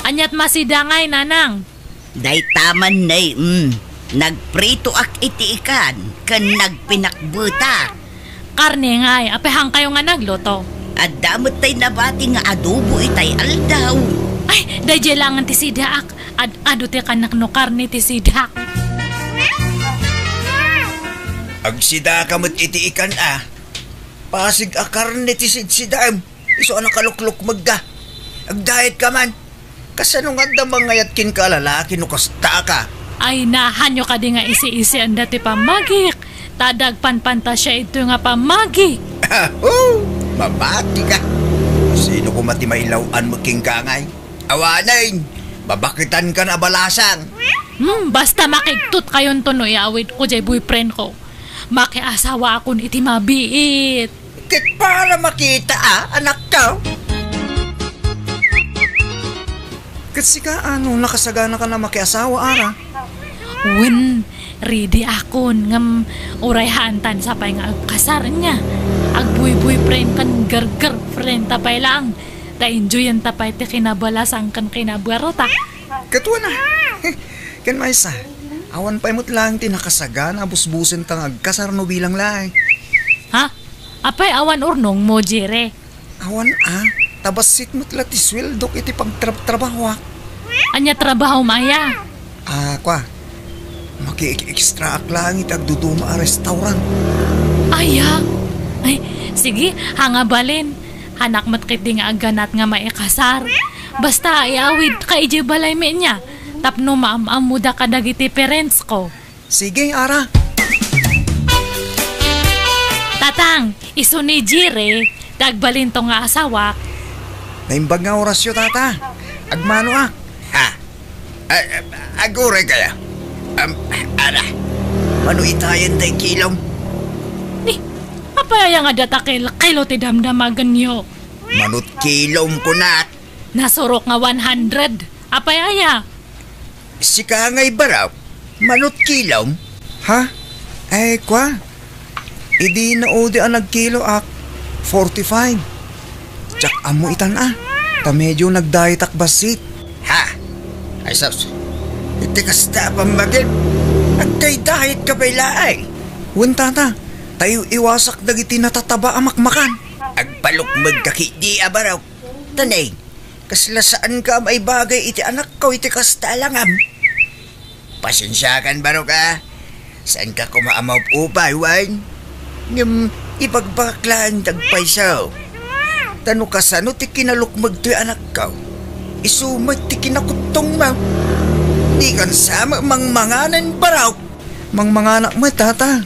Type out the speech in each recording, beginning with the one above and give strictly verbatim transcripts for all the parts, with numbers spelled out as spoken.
Aniat masida ngay, nanang? Dayta man, nay, mm. Nagpritoak iti ikan ken nagpinakbetak. Karne ngay, apay, haankayo nga nagluto? Adda met tay nabati nga adobo itay aldaw. Ay, daydiay laengen ti sidaak. Ad-adu ti kanak no karne ti sidaak. Agsidaka met iti ikan a. Pasig a karne ti sidsidaem. Isu a nakaluklukmegka. Agdiet ka man. Kasano nga adda mangayat kenka a lalaki no kasta ka? Ay, nahanyo kadi nga isi-isianda ti pammagik. Ta adda agpanpantasia idtoy nga pammagi. Aho! Mabati ka. Sino koma ti mailaw-an met kenka ngay? Awanen, babaketanka a balasang. Hmm, basta makigtot kayonto no iawidko jay boyfriend ko. Makiasawaakon iti mabiit. Ket para makita a, anakko. Ket sika, ano, nakasaganaka a makiasawa, ara? Wen, ready akon, ngem uray haantan sa pay nga agkasar nia. Agboy-boyfriend ken girl-girlfriend ta pay laeng. Ta enjoyenta pay ti kinabalasang ken kinabarota. Ket wen a. Ken maysa, awan pay met laeng ti nakasagana a busbusenta nga agkasar no bilang laeng. Ha? Apay, awan urnongmo, Jire? Awan a, ta bassit met la ti sueldok iti pagtrab-trabahoak. Ania trabahom aya? Ah, kua, makiek-extraak laeng iti agduduma a restaurant. Aya? Ay, sige, haan nga balin. Haanak met ketdi nga agganat nga maikasar. Basta iawidka idiay balaymi nia. Tapno maam-ammoda kadagiti parents ko. Sige, ara. Tatang, isu ni Jire, ti agbalinto nga asawak. Naimbag nga orasyo, tata. Agmanoak. Ha? A-, a-, aguray kaya? Am, ara. Mano itayen tay kilom? Ni, apay aya nga data kil-, kilo ti damdamagenyo? Manot kilom, kunak. Nasurok nga one hundred. Apay aya? Sika ngay barok, manot kilom? Ha? Ay, kua. Idi naudi a nagkiloak, forty-five. Diak ammo itan a. Ta medio nagdayetak bassit. Ha? Ay, sus. Iti kasta a pammagik, agkay-diet ka pay laeng. Wen, tata. Ta iw-iwasak dagiti natataba a makmakan. Agpalukmegka ketdi a barok. Tanay, kasla saanka a maibagay iti anakko iti kasta a langam. Pasensiakan, barok a. Saanka koma a maupay, wen? Ngem ibagbagak laeng ti agpayso. Ta no kasano ti kinalukmeg toy anakko, isu met ti kinakuttongmo. Dikan sa met mangmanganen, barok. Mangmanganak met, tata.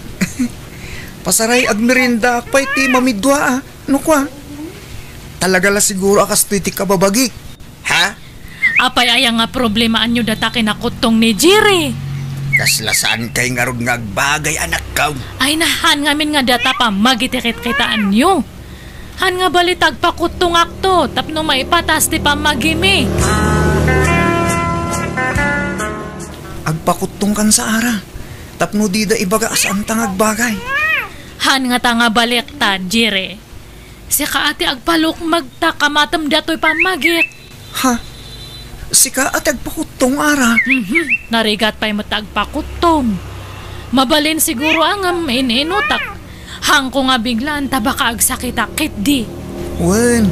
Pasaray, agmeriendaak pay ti mamidua a. No kua, talaga la siguro a kastoy ti kababagik. Ha? Apay aya nga problemaanyo data kinakuttong ni Jire? Kasla saankay ngarud nga agbagay, anakko. Ay, nahan ngamin nga data pammagik ti kitkitaanyo. Han nga bali ta agpakuttongakto tapno maipatas ti pammagimi. Agpakuttongkan sa ara, tapno dida ibaga a saanta nga agbagay. Han nga ta nga balikta, Jire. Sika a ti agpalukmeg ta kamatem datoy pammagik. Ha? Sika a ti agpakuttong, ara? Mhm. Narigat pay met ta agpakuttong. Mabalin siguro a ngem in-inutak. Hanko nga biglaan ta baka agsakitak ketdi. Wen,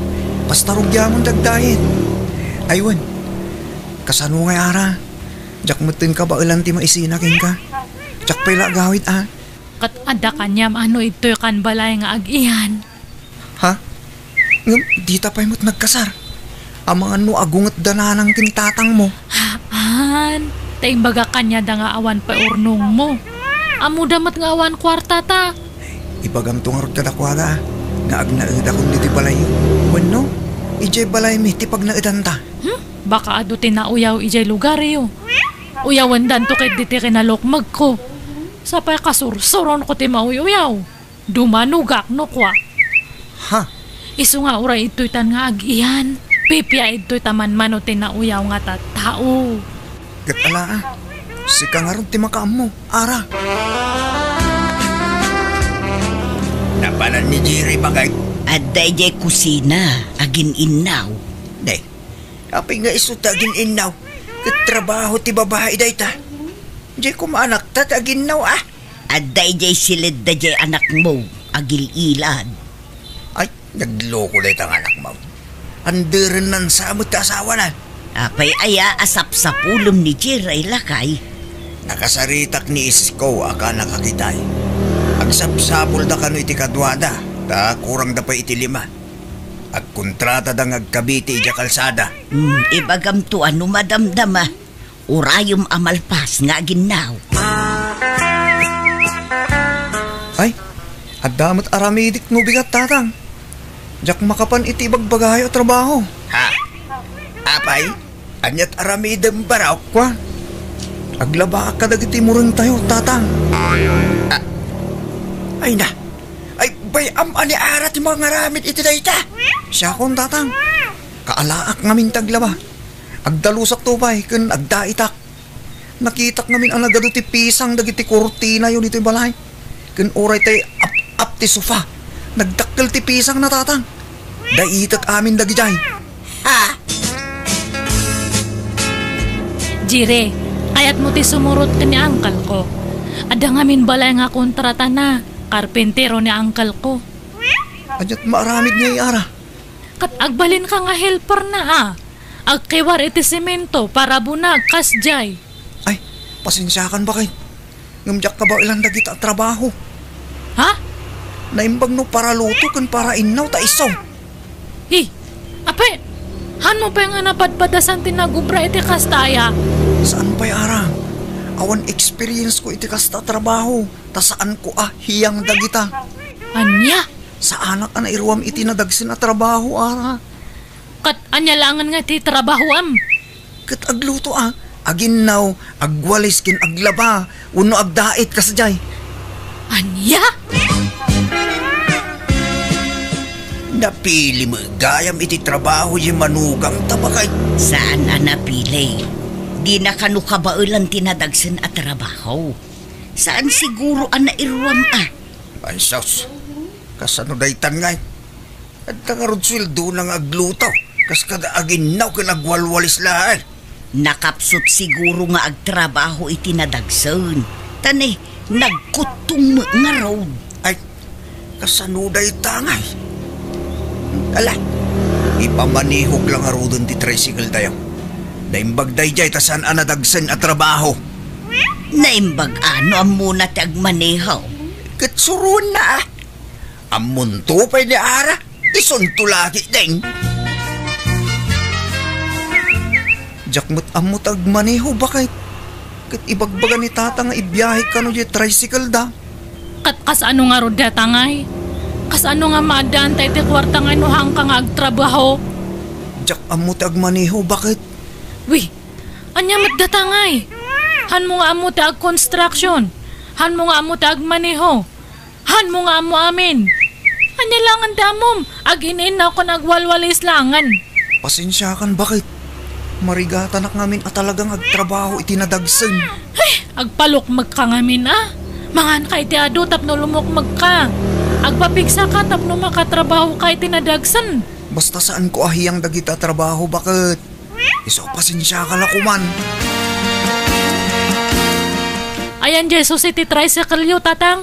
basta rugiamon ti agdayet. Ay, wen. Kasano ngay, ara? Diak metten kabaelan ti maisina kenka. Diak pay la agawid, a. Ket adda kaniam a no idtoy kan balay nga ag-iyan. Ha? Ngem dita pay met nagkasar. Amangan no agungetda nanang ken tatangmo. Haan, ta imbagak kaniada nga awan pay urnongmo. Ammoda met nga awan kuartata. Ibagamto ngarud kadakuada nga agnaedakon ditoy balayyo. Wenno, idiay balaymi ti pagnaedanta. Hmm? Baka adu ti nauyaw idiay lugaryo. Uyawendanto ketdi ti kinalukmegko. Sapay kasursuronko ti mauy-uyaw. Dumanogak no kua. Ha? Isu nga uray idtoytan nga ag-iyan, pipia idtoy ta manmano ti nauyaw nga tattao. Ket ala, a. Sika ngarud ti makaammo, ara. Napanan ni Jerry, bagay. Adda idiay kusina, agin-innaw. Nay, apay nga isu ti agin-innaw? Ket trabaho ti babai dayta. Diay koma anakta ti aginnaw, a? Adda idiay siledda diay anakmo, agil-ilad. Ay, nagloko dayta nga anakmo. Anderenna sa met ti asawana. Apay aya a sapsapulem ni Jerry, lakay? Nakasaritak ni Isko a kannak a kitay. Agsapsapulda kano iti kaduada, ta kurangda pay iti lima. Agkontratada nga agkabiti idiay kalsada. Hmm, ibagamto a no madamdama. Urayem a malpas nga aginnaw. Ay, adda met aramidek no bigat, Tatang. Diak makapan iti ibagbagayo a trabaho. Ha? Apay? Aniat aramidem, barok? Kua, aglabaak kadagiti murengtayo, Tatang. Ah. Ay na. Ay, bay-am a ni Ara ti mangaramid iti dayta. Siakon, Tatang. Kaalaak ngamin ti aglaba. Agdalusak to pay ken agdaitak. Nakitak ngamin a nagadu ti pisang dagiti kurtinayo ditoy balay. Ken uray tay ap-ap ti sofa, nagdakkel ti pisangna, Tatang. Daitek amin dagidiay. Ha? Jire, kayatmo ti sumurot ken ni uncle ko. Adda ngamin balay nga kontratana, karpintero ni uncle ko. Aniat maaramid ngay, Ara? Ket agbalinka nga helperna, a. Agkiwar iti semento, parabunag, kasdiay. Ay, pasensiakan, baket. Ngem diak kabaelan dagita a trabaho. Ha? Naimbag no paraluto ken parainnaw ta isu. Hi, apay, hanmo pay nga napadpadasan ti nagubra iti kasta aya? Saan pay, Ara. Awan experience ko iti kasta a trabaho, ta saan ko a hiyang dagita. Ania? Saanak a nairuam iti nadagsen a trabaho, Ara. Ket ania laengen nga ti trabahoam? Ket agluto a, aginnaw, agwalis ken aglaba, wenno agdait kasdiay. Ania? Napili met gayam iti trabaho diay manugangta, baket. Saan a napili. Dina kano kabaelan ti nadagsen a trabaho. Saan siguro a nairuam a. Ay, sus. Kasano daytan ngay? Adda ngarud sueldona nga agluto, kas kada aginnaw ken agwalwalis laeng. Nakapsut siguro nga agtrabaho iti nadagsen. Ta ne, nagkuttong met ngarud. Ay, kasano dayta ngay? Ala, ipamanehok la ngaruden ti tricycle tayo. Naimbag daydiay ta saan a nadagsen a trabaho. Naimbag a no ammona ti agmaneho. Ket suroenna a. Ammonto pay ni Ara, isunto la ketdin. Diak met ammo ti agmaneho, baket. Ket ibagbaga ni Tata nga ibiahek kano diay tricycle da. Ket kasano ngarud dayta ngay? Kasano nga maaddaanta iti kuarta nga no haanka nga agtrabaho? Diak ammo ti agmaneho, baket. Wi, ania met dayta ngay? Hanmo nga ammo ti agconstruction? Hanmo nga ammo ti agmaneho? Hanmo nga ammo amin. Ania laengen ti ammom? Agin-innaw ken agwalwalis laengen. Pasensiakan, baket. Marigatanak ngamin a talagang agtrabaho iti nadagsen. Ay, agpalukmekka ngamin, a. Manganka iti adu tapno lumukmekka. Agpapigsaka tapno makatrabahoka iti nadagsen. Basta saanko a hiyang dagita a trabaho, baket. Isu, pasensiaka la koman. Ayan, Jesus, iti tricycle-yo, Tatang.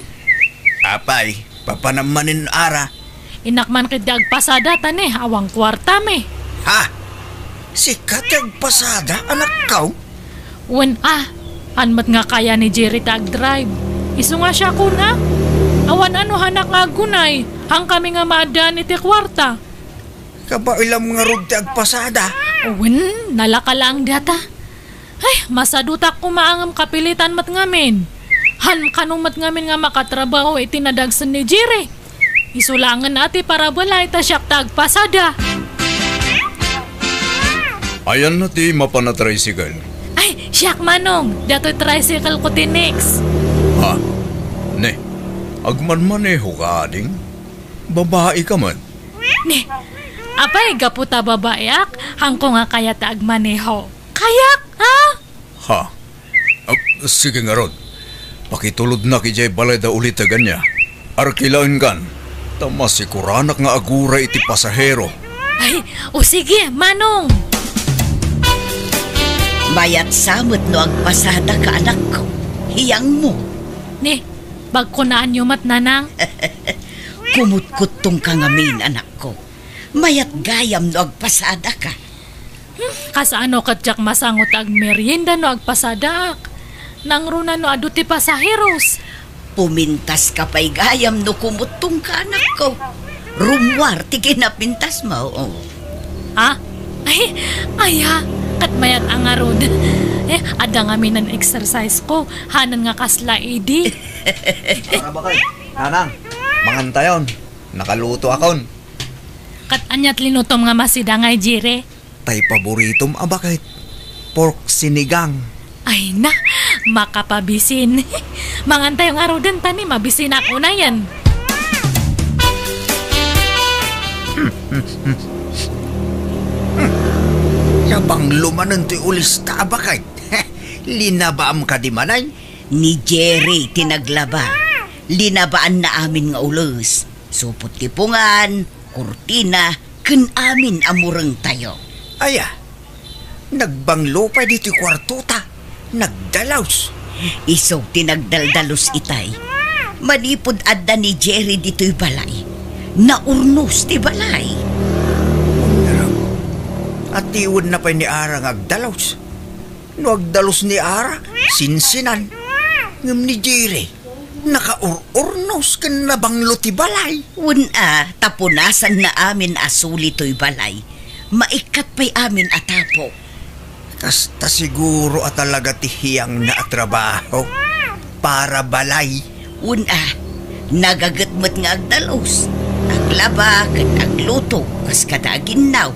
Apay, papanam manen, Ara? Innak man ketdi agpasada, ta ne, awan kuartam. Ha? Sika ti agpasada, anakko? Wen a, han met nga kaya ni Jerry ti agdrive. Isu nga siakon a. Awan a no hanak nga aggunay, haankami nga maaddaan iti kuarta. Kabaelam ngarud ti agpasada. Wen, nalaka laeng dayta. Ay, masadutak koma ngem kapilitan met ngamin. Han kano met ngamin nga makatrabaho iti nadagsen ni Jerry. Isu laengen a ti parabelay ta siak ti agpasada. Ayanna ti mapan a tricycle? Ay, siak, Manong. Datoy tricycle ko ti next. Ha? Ne, agmanmaneho ka, ading? Babai ka met? Ne, apay, gapu ta babaiak, hanko nga kayat ti agmaneho. Kayak, ha? Ha? Ah, sige ngarud. Pakitulodnak idiay balay da uliteg ania. Arkilaenkan. Masikuranak nga aguray iti pasahero. Ay, o sige, Manong. Mayat sa met no agpasadaka, anakko. Hiyangmo. Ni, pagkunaanyo met, Nanang. Kumutkuttongka ngamin, anakko. Mayat gayam no agpasadaka. Hmm, kasano ket diak masango ti agmerienda no agpasadak? Nangruna no adu ti pasaheros? Pumintaska pay gayam no kumuttongka, anakko. Rummuar ti kinapintasmo. Ha? Ay, aya, ket mayat a ngarud. Eh, adda ngamin exercise-ko, hanan nga kasla idi. Tara, bakay. Nanang, mangantayon. Nakalutoakon. Ket ania ti linutom nga masidang, Jerry? Tay paboritom a baket, pork sinigang. Ay na, makapabisin. Mangantayo ngaruden ta ni mabisinak unayen. Nabanglo manen ti ulista a baket. Linabaam kadi manen? Ni Jerry ti naglaba. Linabaanna amin nga ules. Supot ti pungan, kurtina, ken amin a murengtayo. Aya, nagbanglo pay ditoy kuartota. Nagdalus. Isu ti nagdaldalus itay. Manipud adda ni Jerry ditoy balay, naurnos ti balay. Atiwenna pay ni Ara nga agdalus. No agdalus ni Ara, sinsinan. Ngem ni Jerry, nakaur-urnos ken nabanglo ti balay. Wen a, ta punasanna amin a suli toy balay. Maikkat pay amin a tapok. Kasta siguro a talaga ti hiyangna a trabaho. Para balay. Wen a, nagaget met nga agdalus. Aglaba ket agluto, kas kada aginnaw.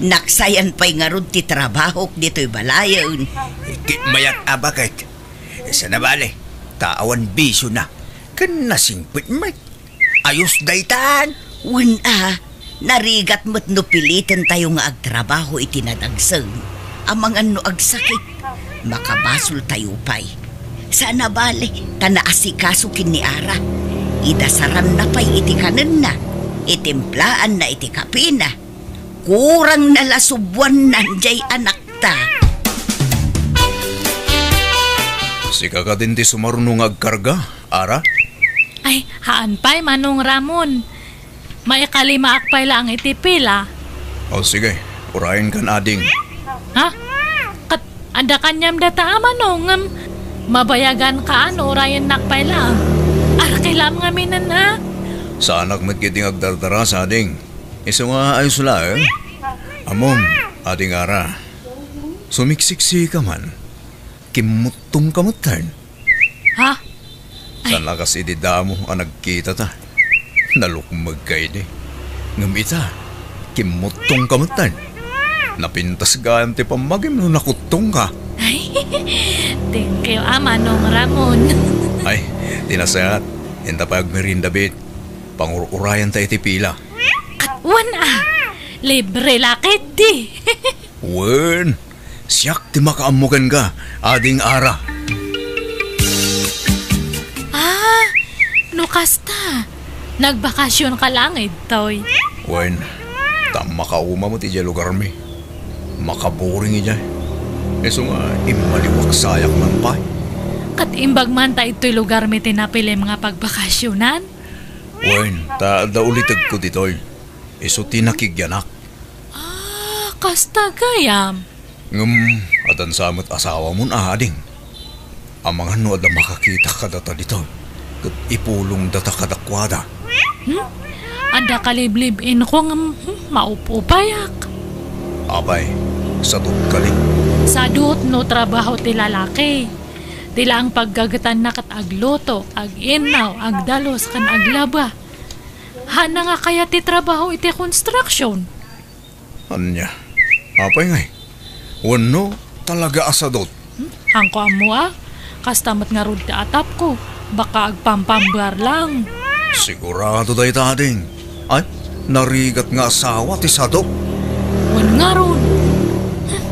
Naksayan pay ngarud ti trabahok ditoy balayen. Iti mayat a baket. Sana bale, ta awan bisio na. Ken nasingpet met. Ayos daytan. Wen a, narigat met no piliten tayo nga agtrabaho iti nadagsen. Amangan no agsakit, makabasol tayo pay. Sana bale, ta naasikaso ken ni Ara. Idasaranna pay iti kanenna, itimplaanna iti kapina. Kurangna la subuannan jay anakta. Sika kadin ti sumaruno nga agkarga, Ara? Ay, haan pay, Manong Ramon. Maikalimaak pay laeng iti pila. O, sige. Urayenkan, ading. Ha? Ket adda kaniam data a Manong, ngem mabayaganka a no urayennak pay laeng. Arkilam ngaminen, a? Saanak met ketdi nga agdardarasa, ading. Isu nga ayos laeng. Ammom, Ading Ara, sumiksiksika man. Kimmuttongka metten. Ha? Ay. Saan a kas idi damo a nagkitata. Nalukmegka idi. Ngem ita, kimmuttongka metten. Napintas gayam ti pammagim no nakuttongka. Ay, thank you, a Manong Ramon. Ay, ti nasayaat. Inta pay agmerienda, Bit. Pangur-urayanta iti pila. Wen a, libre la ketdi. Wen, siak ti makaammo kenka, Ading Ara. Ah, no kasta, nagbakasionka laeng ditoy. Wen, ta makauma met idiay lugarmi. Makaboring idiay. Isu nga immaliwak sayak man pay. Ket imbag man ta ditoy lugarmi ti napilim nga pagbakasionan? Wen, ta adda ulitegko ditoy. Isu ti nakigianak. Ah, kasta gayam. Ngem, adda sa met asawamon a, ading. Amangan no adda makakita kadata ditoy, ket ipulongdata kadakuada. Hmm? Adda kaliblib-inko ngem, hmm, maup-upayak. Apay, sadot kadi? Sadot no trabaho ti lalaki. Ti laeng paggagetanna ket agluto, ag-innaw, agdalus, ken aglaba. Haanna nga kayat ti trabaho iti construction. Ania? Apay ngay? Wenno, talaga a sadot? Hmm? Haanko ammo a. Kasta met ngarud ti atapko. Baka agpampambar lang. Sigurado dayta, ading. Ay, narigat nga asawa ti sadot. Wen ngarud.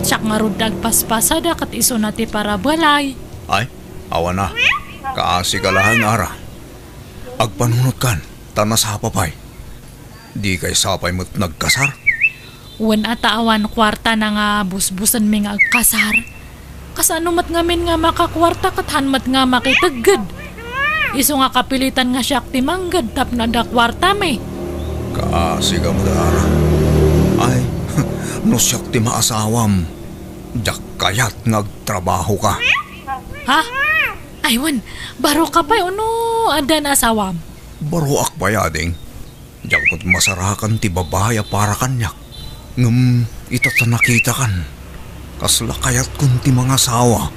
Siak ngarud ti agpaspasada ket isuna ti parabalay. Ay, awan a. Kaasika laeng, Ara. Agpanunotkan, ta nasapa pay. Dikay sapay met nagkasar? Wen, a ta awan kuartana nga busbusenmi nga agkasar. Kasano met ngamin nga makakuarta ket han met nga makitegged? Isu nga kapilitan nga siak ti mangged tapno adda kuartami. Kaasiga met, Ara. Ay, no siak ti maasawam, diak kayat nga agtrabahoka. Ha? Ay, wen, baroka pay wenno addan asawam? Baroak pay, ading. Diak met masarakan ti babai a para kaniak. Ngem ita ta nakitakan, kasla kayatkon ti mangasawa.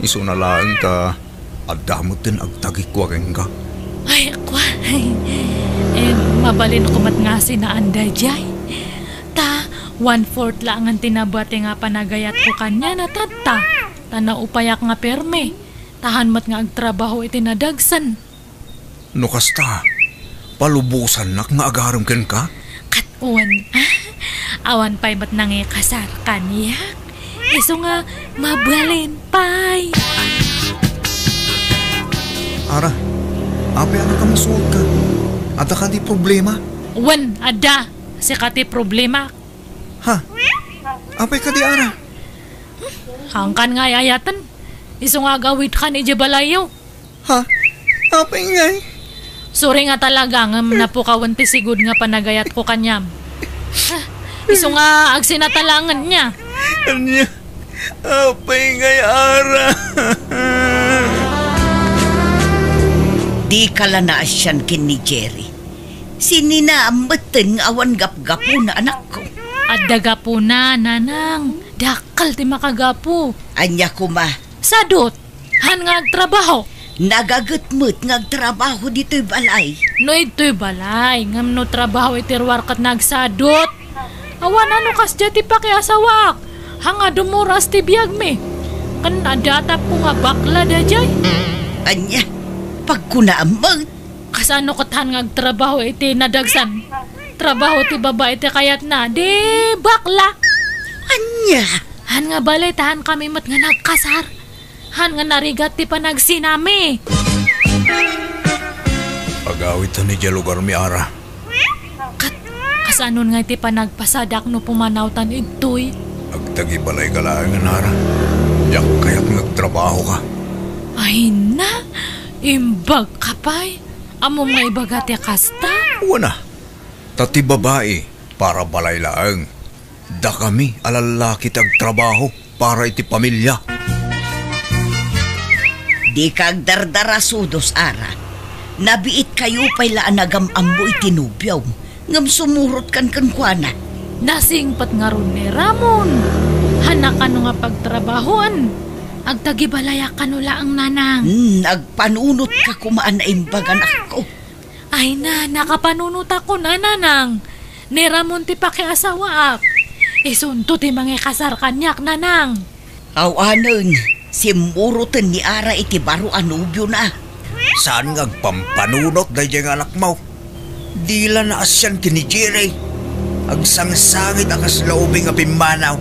Isuna laeng ta adda met ti agtagikua kenka. Ay, kua. Eh, mabalinko met nga sinaan daydiay. Ta, one-fourth laengen ti nabati nga panagayatko kaniana tatta. Ta naupayak nga permi. Ta han met nga agtrabaho iti nadagsen. No kasta, palubosannak nga agarem kenka? Ket wen, ah, awan pay met nangikasar kaniak. Isu nga mabalin pay. Ara, apay a nakangisutka? Adda kadi problema? Wen, adda. Sika ti problema. Ha? Apay kadi, Ara? Hangkan nga ay-ayaten. Isu nga agawidkan idiay balayyo. Ha? Apay ngay? Sorry nga talaga, ngem napukawen ti sigud nga panagayatko kaniam. Ah, isu nga agsinatalangen niya. Ania? Apay ngay, Ara? Dika la naasian ken ni Jerry. Sinina metten nga awan gapgapuna, anakko. Adda gapuna, nanang. Dakkel ti makagapu. Ania koma? Sadot. Han nga agtrabaho. Nagaget met nga agtrabaho ditoy balay. No ditoy balay, ngem no trabaho iti ruar ket nagsadot. Awan a no kasdiay ti pakiasawaak. Hanga dumuras ti biagmi. Ken adda tapko nga bakla daydiay. Ania? Pagkunaam met. Kasano ket han nga agtrabaho iti nadagsen? Trabaho ti babai ti kayatna, di bakla. Ania? Han nga bale ta han kami met nga nagkasar. Han nga narigat ti panagsinami. Agawidtan idiay lugarmi, Ara. Ket, kasano ngay ti panagpasadak no pumanawtan idtoy? Agtagibalayka laengen, Ara. Diak kayat nga agtrabahoka. Ay na, imbagka pay. Ammom nga ibaga ti kasta? Wen a, ta ti babai, para balay laeng. Dakami a lallaki ti agtrabaho para iti pamilia. Dika agdardarasudos, Ara. Nabiitkayo pay la a nagam-ammo iti nobiom, ngem sumurotkan kenkuana. Nasingpet ngarud ni Ramon. Hanna kano nga pagtrabahoen. Agtagibalayak kano laeng, nanang. Hmm, agpanunotka koma a naimbag, anakko. Ay na, nakapanunotakon a, nanang. Ni Ramon ti pakiasawaak. Isunto ti mangikasar kaniak, nanang. Awanen, simmuroten ni Ara iti baro a nobiona. Saan nga agpampanunot daydiay nga anakmo? Di la naasian ken ni Jerry. Agsangsangit a kasla ubing a pimmanaw.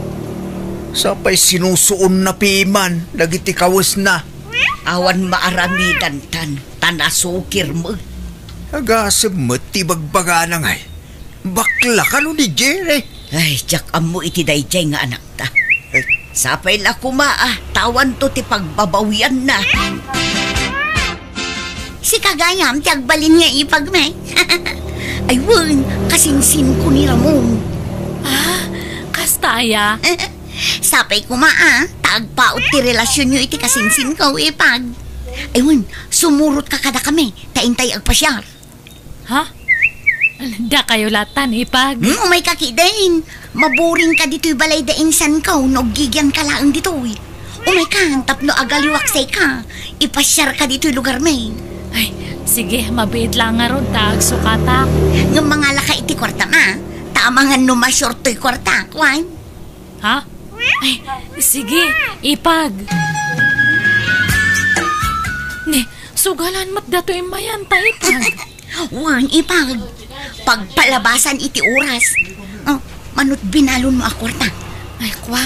Sapay sinusuonna piman dagiti kawesna. Awan maaramidantan, ta nasukir met. Agasem met ti bagbagana ngay. Bakla kano ni Jerry? Ay, diak ammo iti daydiay nga anakta. Eh. Sapay la koma a, ta awanto ti pagbabawianna. Sika gayam ti agbalin nga ipagmi. Ay, wen, kasinsinko ni Ramon. Ah, kasta aya? Sapay koma a, ta agpaut ti relasionyo iti kasinsinko, ipag. Ay, wen, sumurotka kadakami, ta intay agpasiar. Ha? Dakayo latan, ipag? Hmm, umayka ketdin. Maburingka ditoy balay da insanko no aggigianka laeng ditoy. Umayka, tapno agaliwak sika. Ipasiarka ditoy lugarmi. Ay, sige, mabiit la ngarud ta agsukatak. Ngem mangalaka iti kuartam a, ta amangan no masior toy kuartak, wen? Ha? Ay, sige, ipag. Ne, sugalan met dato immayan ta, ipag. Wen, ipag. Pagpalabasan iti oras. Oh, manut binalonmo a kuarta. Ay, kua.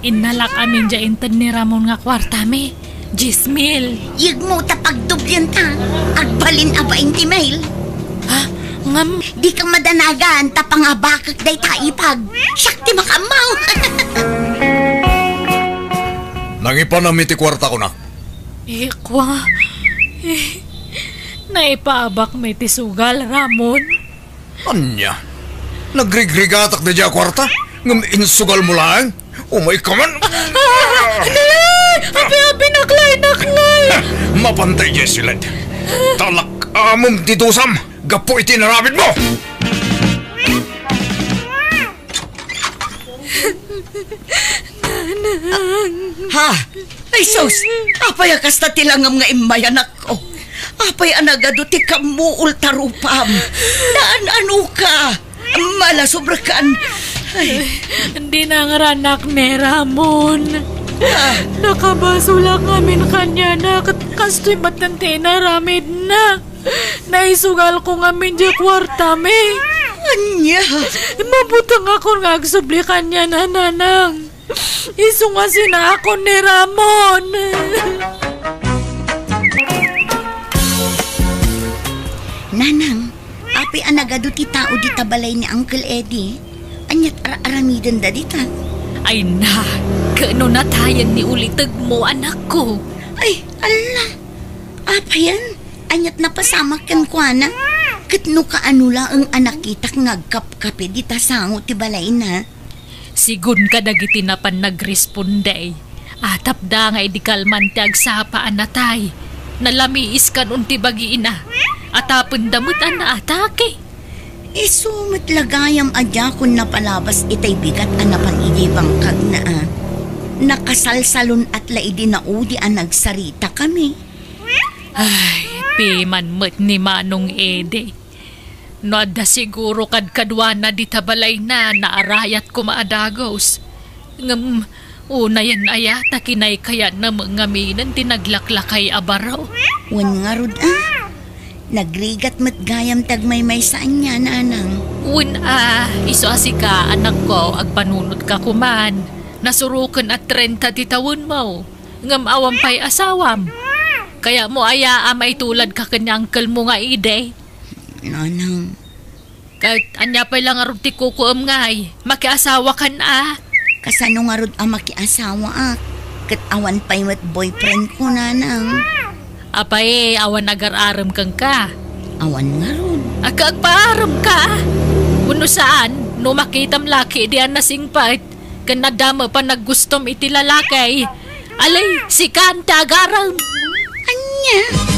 Innalak amin dia inted ni Ramon nga kuartami. Dies mil. Yegmo ta pagdoblienta. Agbalin a bainte mil. Ha? Ngem, dika madanagan ta pangabakek dayta ipag. Siak ti makaammo. Nangipanam iti kuarta, kunak. Ikwa, eh, naipaabak met ti sugal, Ramon. Ania? Nagrigrigatak daydiay a kuarta? Ngem insugalmo laeng? Umayka man! Ah! Nay! Api-api, naklay, naklay! Mapantay, Jessilyn. Talak-amem ti dusam gapu iti inaramidmo! Nanang. Ha? Ay, sus! Apay a kasta ti langam nga immay, anakko? Apay a nagadu ti kammuol ta rupam? Naan-anoka? Malasobrakan. Ay. Dina ngarud, anak, ni Ramon. Ah. Nakabasolak ngamin kaniana, ket kastoy met ti inaramidna. Naisugalko ngamin diay kuartami. Ania? Mabutengakon nga agsubli kaniana, nanang. Isu nga sinaakon ni Ramon. Nanang, apay a nagadu ti tao dita balay ni Uncle Eddie? Aniat ar-aramidenda dita? Ay na, ket no natayen ni ulitegmo, anakko. Ay, alla! Apayen, aniat napasamak kenkuana? Ket no kaano laeng a nakitak nga agkapkapi dita sango ti balayna? Sigun kadagiti napan nagresponde, atapda nga idi kalman ti agsapa a natay, nalamiis kanon ti bagina, atapenda met a naatake. Isu met la gayam a diakon napalabas itay bigat a napan idiay bangkagna a. Nakasalsalun-at la idi naudi a nagsaritakami. Ay, piman met ni Manong Ede. No adda siguro kadkaduana dita balayna, naarayat koma a dagus. Ngem unayen aya ta kinaykayatna met ngaminen ti naglaklakay a baro. Wen ngarud a, nagrigat met gayam ti agmaymaysa ania, nanang. Wen a, isu a sika, anakko, agpanunotka koman. Nasuroken a trenta ti tawenmo, ngem awan pay asawam. Kayatmo aya a maituladka ken ni angkelmo nga idi? Nanang. Ket ania pay la ngarud ti kukuem ngay? Makiasawakan a? Kasano ngarud a makiasawaak? Ket awan pay met boyfriendko, nanang. Apay, awan agar-arem kenka? Awan ngarud. Agka agpaaremka? Wenno saan, no makitam la ketdi a nasingpet, ken adda met panaggustom iti lalaki. Alay, sikan ti agarem. Ania?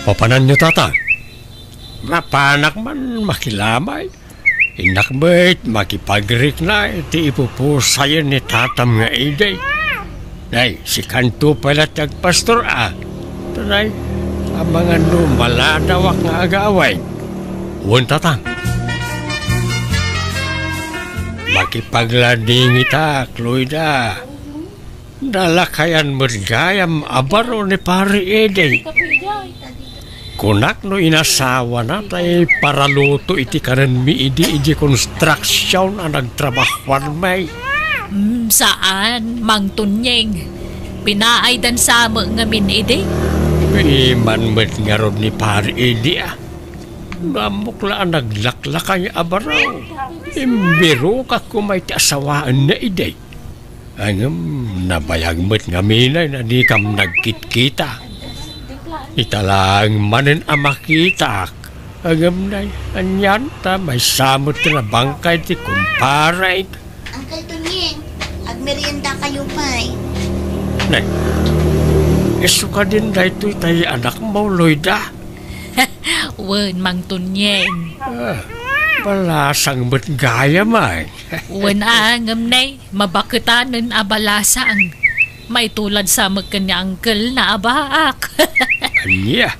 Papananyo, tata? Mapanak man makilamay. Innak met makipagrikna iti ipupusayen ni tatam nga idi. Nay, sikanto pay la ti agpastor a. Tanay, amangan no maladawak nga agawid. Wen, tatam. Makipagladingitak, Loida. Nalakayan met gayam a baro ni Pari Ede. Kunak no inasawana tay paraluto iti kanenmi idi idiay construction a nagtrabahuanmi. Mm, saan, Mang Tunyeng. Pinaaydan sa met ngamin idi? Piman met ngarud ni Pari Ede a. No ammok la a naglaklakay a baro. Imbirokak koma iti asawaenna idi. Ngem nabayag met ngamin a dikam nagkitkita. Ita laeng manen a makitak. Ngem nay, anian ta maysa met ti nabangkay ti kumpare. Uncle Tunying, agmeriendakayo pay. Nay, isu kadin daytoy tay anakmo, Loida? Wen, Mang Tunying. Ah, balasang met gayam ay. Wen a, ngem nay, mabaketanen a balasang. Maitulad sa met ken ni uncle na a baak. Ania?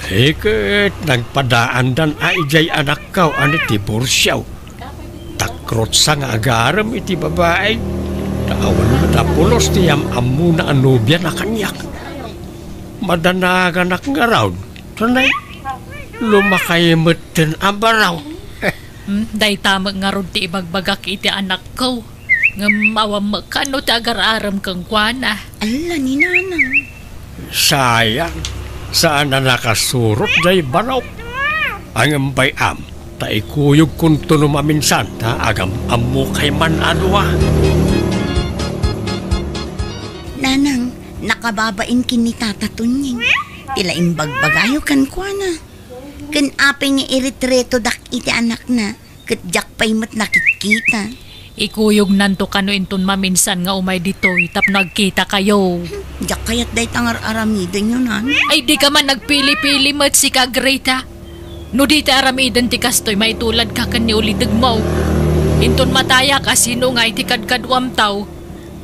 Iket nagpadaandan a idiay anakko a nitiborsio. Takrotsa nga agarem iti babai. Ta awan met a pulos ti yam-ammona a nobiana kaniak. Madanaganak ngarud. Tanay, lumakay metten a baro. Hmm, dayta met ngarud ti ibagbagak iti anakko. Ngem awan met kano ti agar-arem kenkuana. Alla ni nanang. Sayang, saan a nakasurot day baro. Ngem bay-am, ta ikuyogkonto no maminsan ta agam-ammokay man a dua. Nanang, nakababain ken ni Tata Tunying. Ti la imbagbagayo kenkuana. Ken apay nga iretretodak iti anakna, ket diak pay met nakitkita. Ikuyognanto kano inton maminsan nga umay ditoy tapno agkitakayo. Diak kayat dayta nga ar-aramidenyo, Nanang. Ay, dika man nagpili-pili met, sika, Greta. No di ti aramiden ti kastoy, maituladka ken ni ulitegmo. Inton matayak a sino nga iti kadkaduamtaw,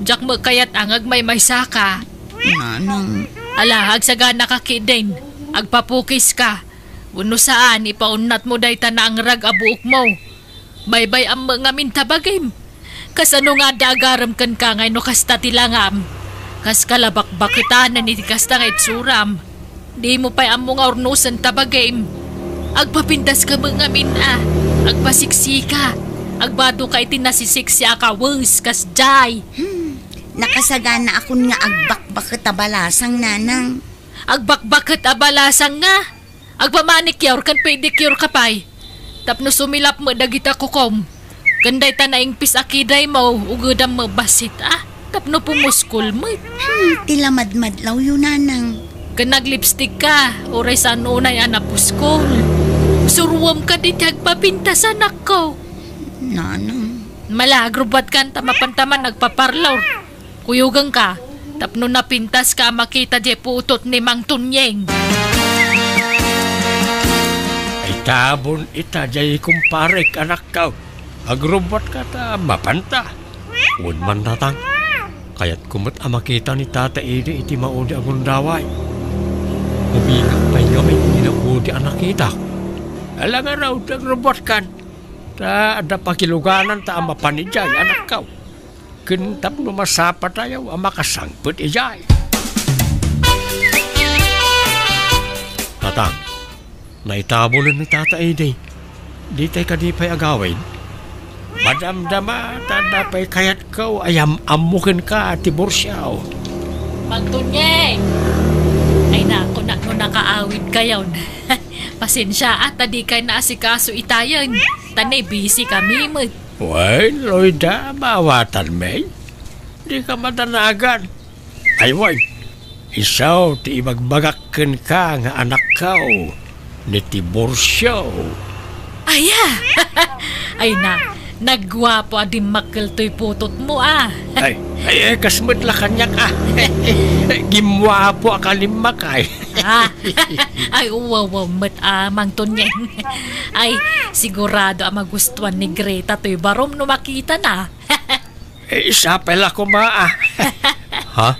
diak met kayat a nga agmaymaysaka. Nanang. Ala, agsaganaka ketdin. Agpapukiska. Wenno saan, ipaunnatmo dayta naangrag a buokmo. Baybay-am met ngamin ta bagim. Kasano nga adda agarem kenka nga no kasta ti langam? Kaska la bakbaketanen iti kasta nga itsuram. Dimo pay ammo nga urnosen ta bagim. Agpapintaska met ngamin a. Agpasiksika. Agbadoka iti nasisiksi a kawes, kasdiay. Hmm. Nakasaganaakon nga agbakbaket a balasang, Nanang. Agbakbaket a balasang nga? Agpamanicure ken pedicure ka pay. Tapno sumilap met dagita kukom. Ken dayta naingpis a kidaymo, ugedam met bassit a. Tapno pumuskol met. Hmm, ti la madmadlawyo, Nanang. Ken naglipstick ka, uray saan unay a napuskol. Suruem kadi ti agpapintas, anakko. Nanang. Mala, agrubbuatkan ta mapanta man agpaparlor. Kuyogengka, tapno napintaska a makita diay putot ni Mang Tunyeng. Itabon ita diay kumparek, anakko. Agrubbuatka ta mapanta. Wen man, Tatang, kayatko met a makita ni Tata Edi iti maudi a gundaway. Ubingak pay ngamin ti naudi a nakitak. Ala ngarud, agrubbuatkan. Ta adda pakilugananta a mapan idiay, anakko. Ken tapno masapatayo a makasangpet idiay. Tatang, naitabonen ni Tata Edi. Ditay kadi pay agawid? Madamdama ta adda pay kayatko a yam-ammo kenka, Tiburcio. Mang Tunyeng! Ay, naku, naku, nakaawidkayon. Pasensia a ta dikay naasikaso itayen. Ta nabisi kami met. Wen, Loida, maawatanmi. Dika madanagan. Ay, wen, isu ti ibagbagak kenka nga anakko, ni Tiburcio. Aya! Ay na, nagguapo a dimmakkel toy putotmo, a. Ay, ay, ay, kas met la kaniak, a. Gimmuapo a kalimmak, ay. A. Ay, uwaw, uwaw met, a, Mang Tunyeng. Ay, sigurado a magustuan ni Greta toy barom no makitana. Eh, sapay la koma, a. Ha?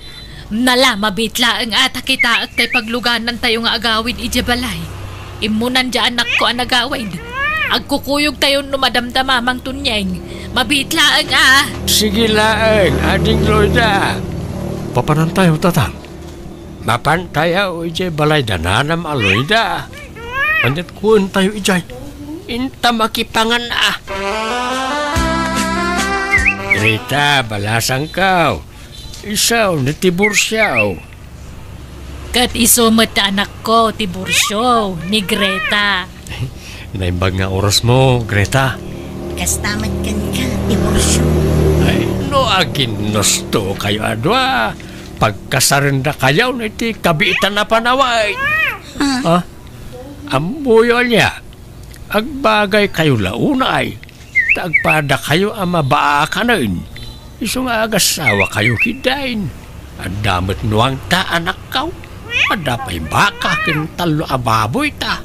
Nala, mabiit laeng a ta kitaek tay pagluganantayo nga agawid idiay balay. Immunan diay anakko a nagawid. Agkukuyogtayon no madamdama, Mang Tunyeng. Mabiit laeng a. Sige laeng, Ading Loida. Papanantayo, Tatang? Mapantayo idiay balay da nanam a Loida. Aniat kuentayo idiay? Inta makipangan a. Greta, balasangko. Isu ni Tiburcio. Ket isu met ti anakko, Tiburcio, ni Greta. Naimbag nga orasmo, Greta. Kasta met kenka, Tiburcio. Ay, no aginnustokayo a dua, pagkasarendakayon iti kabiitan a panawen. A? A? Ammoyo ania? Agbagaykayo la unay, ta agpadakayo a mabaakanen. Isu nga agasawakayo ketdin. Adda met nuangta, anakko. Adda pay baka ken tallo a baboyta.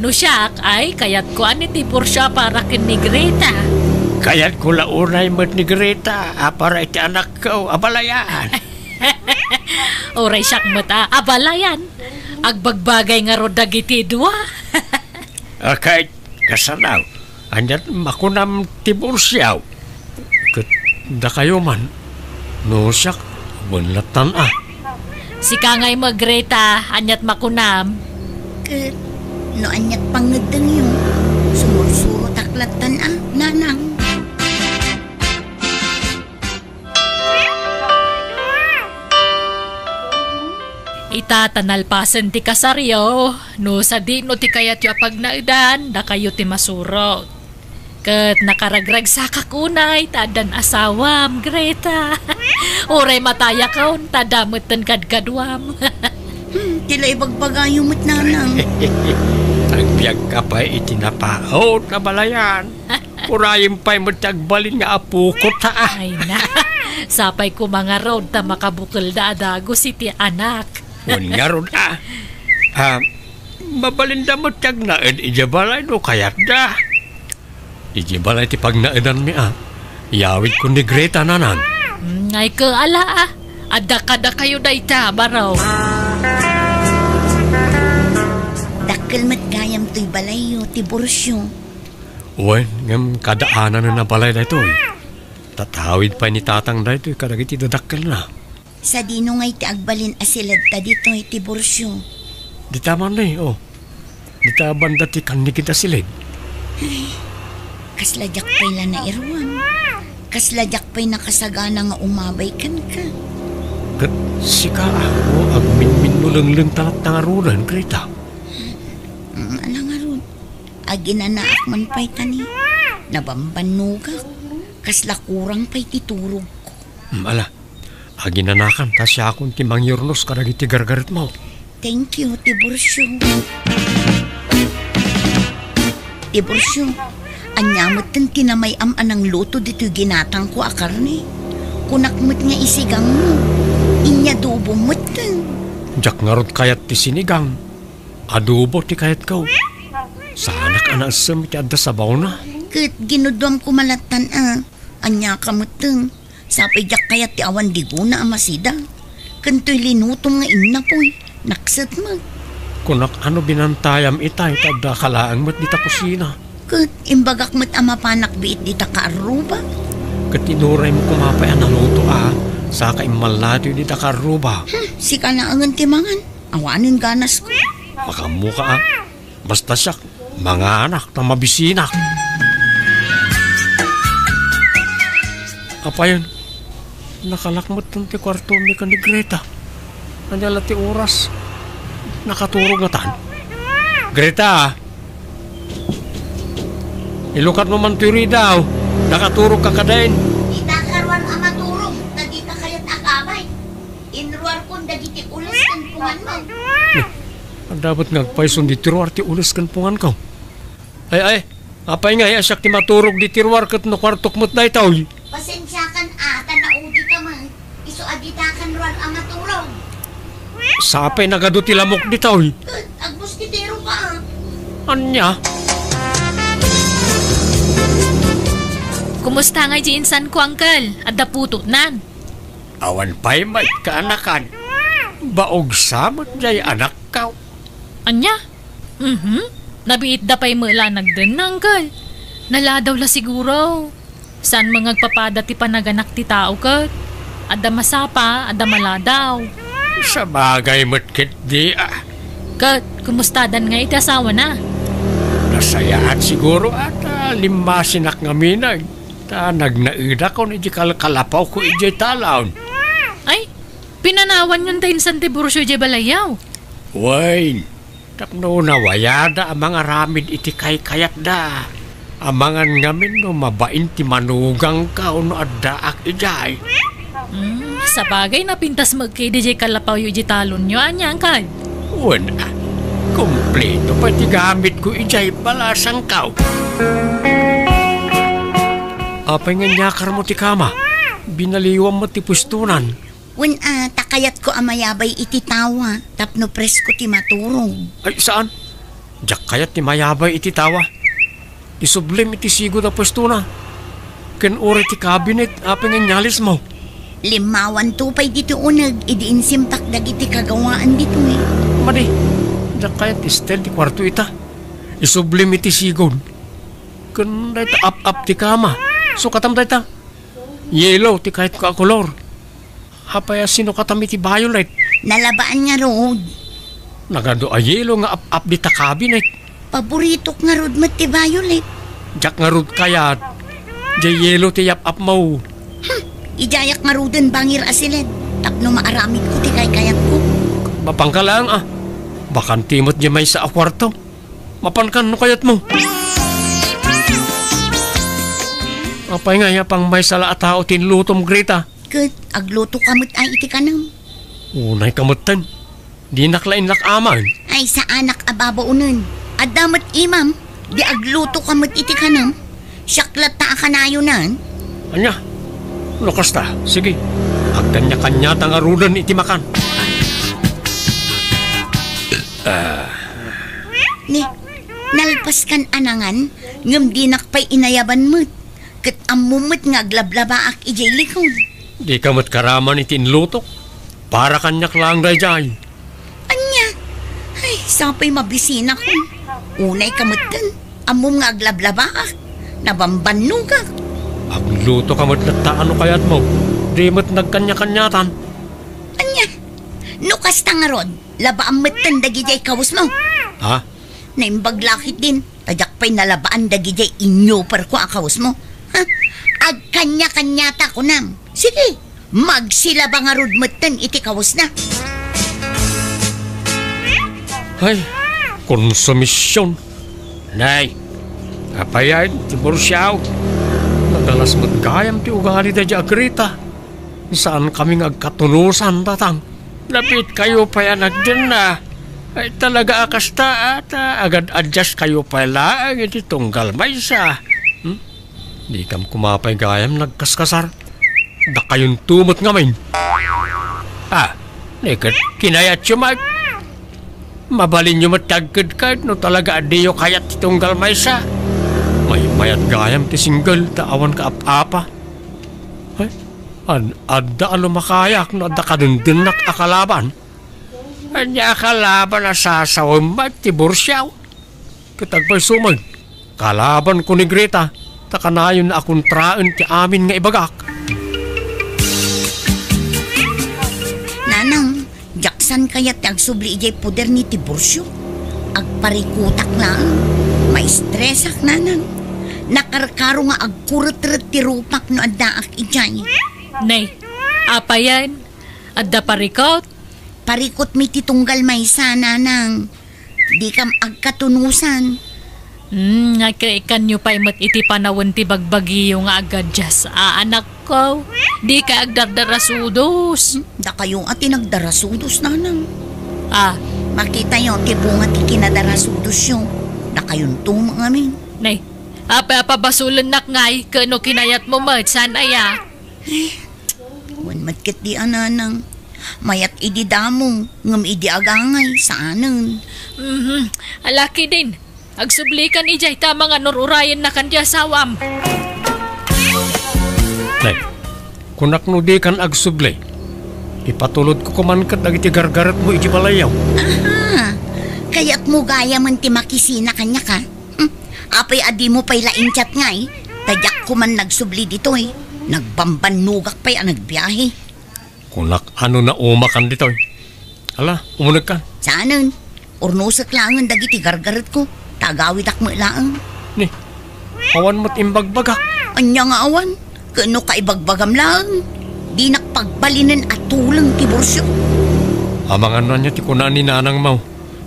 No siak, ay, kayatko a ni Tiburcio a para ken ni Greta. Kayatko la unay met ni Greta a para iti anakko a balayan. Uray siak met a, a balayan. Agbagbagay ngarud dagiti dua. A, ket kasano? Aniat makunam, Tiburcio? Ket dakayo man, no siak, wen lattan a. Sika ngay met, Greta, aniat makunam? Ket no aniat pangngeddengyo, sumursurotak lattan a, nanang. Ita ta nalpasen ti kasaryo, no sadino ti kayatyo a pagnaedan, dakayo ti masurot. Ket nakaragragsakak unay ta addan asawam, Greta. Uray matayakon, ta adda metten kadkaduam. Hmm, ti la ibagbagayo met, nanang. Agbiagka pay iti napaut a balayan. Urayem pay met ti agbalin nga apokot, ha? Ay na, sapay koma ngarud ta makabukelda a dagus iti anak. Wen ngarud, a. A, mabalinda met ti agnaed idiay balay no kayatda. Idiay balay ti pagnaedanmi, a. Iyawidkon ni Greta, nanang. Mm, ay ket ala, a. Adda kadakayo dayta, baro. Dakkel met gayam toy balayyo, Tiburcio. Wen, ngem kadaananen a balay daytoy. Tatawid pay ni tatang daytoy kadagiti dadakkelna. Sadino ngay ti agbalin a siledta ditoy, Tiburcio? Dita man ni, o. Dita banda ti kannigid a siled. Ay, kasla diak pay la nairuam. Kasla diak pay nakasagana nga umabay kenka. Ket sika, a, o, agminminno lengleng ta latta ngaruden, Greta. Mm, ala ngarud. Aginanaak man pay ta ni, nabambannogak. Kasla kurang pay ti turogko. Mm, ala. Aginanakan ta siakon ti mangyurnos kadagiti gargaretmo. Thank you, Tiburcio. Tiburcio, ania metten ti namay-am a nangluto ditoy ginatangko a karne? Kunak met nga isigangmo. Inyadobom metten. Diak ngarud kayat ti sinigang. Adobo ti kayatko. Saanak a naessem iti adda sabawna. Ket ginuduam koma lattan a. Ania ka metten? Sapay diak kayat ti awan digona a masida. Ken toy linutom nga innapoy, nakset met. Kunak a no binantayam itay ta addaka laeng met dita kusina. Ket imbagak met a mapanak biit dita kaarruba. Ket inuraymo koma pay a naluto a, saka immallatoy dita kaarruba. Hmm, sika laengen ti mangan. Awanen ganasko. Makaammoka a. Basta siak, manganak ta mabisinak. Apayen, nakalak metten ti kuartomi ken ni Greta. Ania la ti oras? Nakaturog ngatan. Greta! Ilukatmo man toy ridaw. Nakaturogka kadin. Dita karuan a maturog, ta dika kayat a kabay. Inruarkon dagiti ules ken punganmo. Adda met nga agpayson ditoy ruar ti ules ken punganko. Ay, ay, apay ngay a siak ti maturog ditoy ruar ket no kuartok met daytoy? Pasensiakan a, ta naudika met. Isu a ditakan ruar a maturog. Sapay nagadu ti lamok ditoy. Ket agmusketero ka a. Ania? Kumusta ngay di insanko, Uncle? Adda putotnan? Awan pay met kaanakan. Baog sa met jay anakko. Ania? Mhm. Nabiitda pay met la nagdenna, Uncle. Naladaw la siguro. Saan met nga agpapada ti panaganak ti tao ket? Adda masapa, adda maladaw. Sabagay met ketdi a. Ket, kumustadan ngay iti asawana? Nasayaat siguro a ta limmasinak ngamin a. Ta nagnaedakon iti kalkalapawko idiay talon. Ay, pinanawanyon da insan ti Tiburcio idiay balayyo? Wen, tapno nawayada a mangaramid iti kaykayatda. Amangan ngamin no mabain ti manugangko no addaak idiay. Hmm, sabagay napintas met ketdi diay kalapawyo idiay talonyo, ania, Uncle? Wen, a, kompleto pay ti gamitko idiay balasangko. Apay nga inyakarmo ti kama? Binaliwam met ti puestonan. Wen a, ta kayatko a mayabay iti tawa tapno presko ti maturog. Ay, saan? Diak kayat ti mayabay iti tawa. Isublim iti sigud a puestona. Ken uray ti kabinet, apay nga inyalismo? Limmawanto pay ditoy uneg idi insimpak dagiti kagawaan ditoy. Madi, diak kayat ti style ti kuarto ita. Isublim iti sigud. Ken dayta ap-ap ti kama. Sukatam dayta. Yellow ti kayatko a kolor. Apay a sinukatam iti violet? Nalabaan ngarud. Nagadu a yellow nga ap-ap dita kabinet. Paboritok ngarud met ti violet. Diak ngarud kayat. Diay yellow ti yap-apmo. Hmm, idiayak ngaruden bangir a siled tapno maaramidko ti kaykayatko. Mapanka laeng a. Bakante met diay maysa a kuarto. Mapankan no kayatmo. Apay ngay a pangmaysa la a tao ti inlutom, Greta? Ket aglutoka met ay iti kanem. Unayka metten. Dinak la inlak-aman. Ay, saanak a babaonen. Adda met imam, di aglutoka met iti kanem. Siak latta a kanayonan. Ania? No kasta, sige. Agkanya-kanyata ngaruden iti makan. Ah. Ni, nalpaskan a nangan, ngem dinak pay inayaban met. Ket ammom met nga aglablabaak idiay likod. Dika met karaman iti inlutok. Para kaniak laeng daydiay. Ania? Ay, sapay mabisinakon. Unayka metten. Ammom nga aglablabaak. Nabambannogak. Aglutoka met latta no kayatmo. Di met nagkanya-kanyatan. Ania? No kasta ngarud, labaam metten dagidiay kawesmo. Ha? Naimbag la ketdin, ta diak pay nalabaan dagidiay inyoperko a kawesmo. Ha? Agkanya-kanyata kunam. Sige, magsilaba ngarud metten iti kawesna. Ay, konsumision. Nay, apayen, Tiburcio. Nagalas met gayam ti ugali daydiay a Greta. Saankami nga agkatunosan, tatang. Napitkayo pay a nagdenna. Ay, talaga a kasta, a, ta agad-adjaskayo pay laeng iti tunggal maysa. Hmm? Dikam koma pay gayam nagkaskasar. Dakayonto met ngamin. Ah, ni ket kinayatyo met. Mabalinyo met ti agkedked no talaga a diyo kayat ti tunggal maysa. Maymayat gayam ti single ta awan kaap-apa. Ay, an-, adda a lumakayak no adda kadendennat a kalaban. Ania a kalaban a sasawem met, Tiburcio? Ket agpayso met, kalabanko ni Greta, ta kanayon a kontraen ti amin nga ibagak. Nanang, diak saan kayat ti agsubli idiay poder ni Tiburcio. Agparikutak laeng. Maistresak, nanang. Nakarkaro nga agkuretret ti rupak no addaak idiay. Nay, apayen? Adda parikut? Parikutmi ti tunggal maysa, nanang. Dikam agkatunosan. Hmm, nga kaikanyo pay met iti panawen ti bagbagiyo nga agaddas, a, anakko. Dika agdardarasudos. Hmm, dakayo a ti nagdarasudos, nanang. Ah. Makitayo ti bunga ti kinadarasudosyo. Dakayonto met ngamin. Nay, apay a pabasolennak ngay, ket no kinayatmo met, saan aya? Ay, wen met ketdi a, nanang. Mayat idi damo, ngem idi agangay, saanen. Mhm. Ala ketdin, agsublikan idiay ta amangan no ur-urayennakan ti asawam. Nay, kunak no dikan agsubli, ipatulodko koman ket dagiti gargaretmo iti balayyo. Aha, kayatmo gayamen ti makisina kaniak, a? Hmm, apay a dimo pay la in-chat ngay? Ta diak koman nagsubli ditoy. Nagbambannogak pay a nagbiahe. Kunak a no naumakan ditoy. Ala, umunegkan. Saanen. Urnosek laengen dagiti gargaretko. Ta agawidak met laeng. Ni, awan met imbagbagak. Ania nga awan? Ket no kaibagbagam laeng, dinak pagbalinen a tuleng ti Tiburcio. Amangan ania ti kuna ni nanangmo.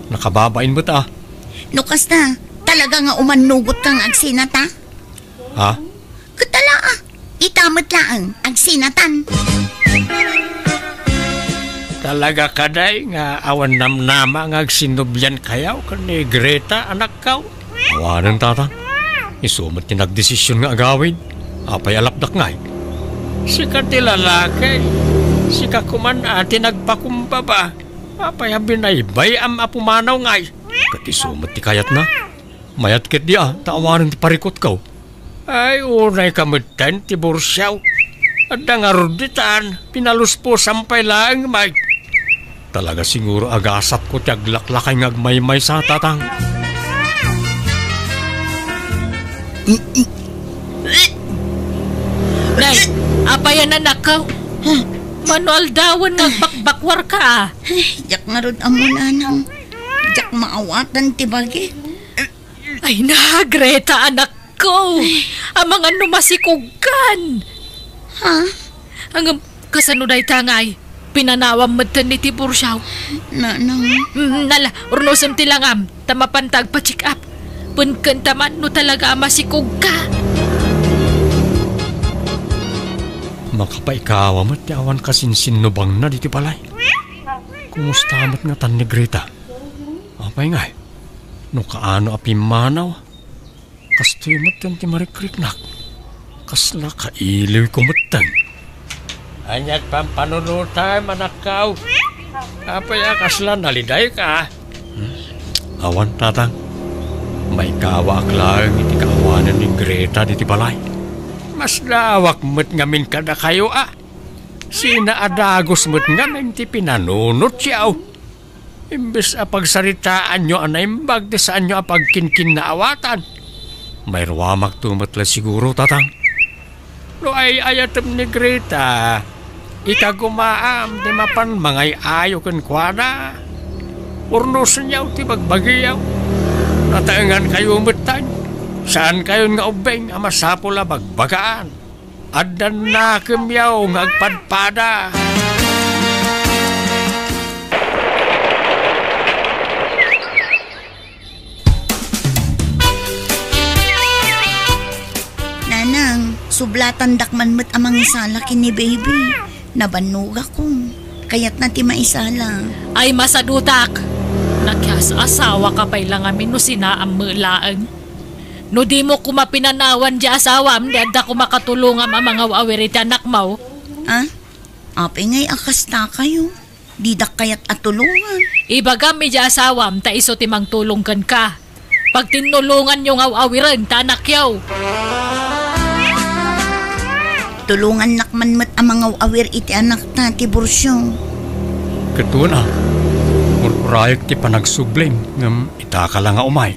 Nakababain met a. No kasta, talaga nga umannugotka nga agsinata? Ha? Ket ala, a, ita met laeng, agsinatan. Talaga kadi nga awan namnama nga agsinnubliankayo ken ni Greta, anakko? Awanen, tatang. Isu met ti nagdesision nga agawid. Apay a lapdak ngay? Sika ti lalaki. Sika koman a ti nagpakumbaba. Apay a binaybay-am a pumanaw ngay? Ket isu met ti kayatna. Mayat ketdi a, ta awanen ti parikutko. Ay, unayka metten, Tiburcio. Adda ngarud ditan, pinaluspusam pay laeng, Mike. Talaga siguro a gasatko ti aglaklakay nga agmaymaysa, tatang. Nay, apayen, anakko? Mano aldawen nga agbakbakwarka, a? Ay, diak ngarud ammo, nanang. Diak maawatan ti bagi. Ay na, Greta, anakko. Amangan no masikogkan. Ha? Ngem, kasano dayta ngay? Pinanawam metten ni Tiburcio. Nanang. Mm, nala, urnosem ti langam, ta mapanta agpa-check up. Ken kenta man no talaga a masikogka. Makapaikawa met ti awan kasinsinnubangna ditoy balay. Kumusta met ngatan ni Greta? Apay ngay? No kaano a pimmanaw? Kastoy metten ti marikriknak. Kasla kailiwko metten. Ania't pampanunotem, anakko? Apay a kasla nalidayka? Hmm? Awan, tatang. Maikawaak laeng iti kaawanen ni Greta ditoy balay. Masdaawak met ngamin kadakayo a. Sinaadagus met ngamin ti pinanunotyo. Imbes a pagsaritaanyo a naimbag ti saanyo a pagkinkinnaawatan, mairuamakto met la siguro, tatang. No ay-ayatem ni Greta, ikagumaam ti mapan mangay-ayo kenkuana. Urnosenyo ti bagbagiyo. Nataengankayo metten. Saankayon nga ubbing a masapul a bagbagaan. Addan nakemyo nga agpadpada. Nanang, sublatandak man met a mangisala ken ni baby. Nabannogakon. Kayatna ti maisala. Ay, masadutak! Nakias-asawaka pay la ngamin no sinaam met laeng. No dimo koma pinanawan ti asawam, di adda koma katulongam a mangaw-awir iti anakmo. Ah? Apay ngay a kastakayo? Didak kayat a tulongan. Ibagam iti asawam ta isu ti mangtulong kenka. Pagtinnulonganyo nga aw-awiren ta anakyo. Tulongannak man met a mangaw-awir iti anakta, Tiburcio. Ket wen a, ur-urayek ti panagsublim, ngem itaka la nga umay.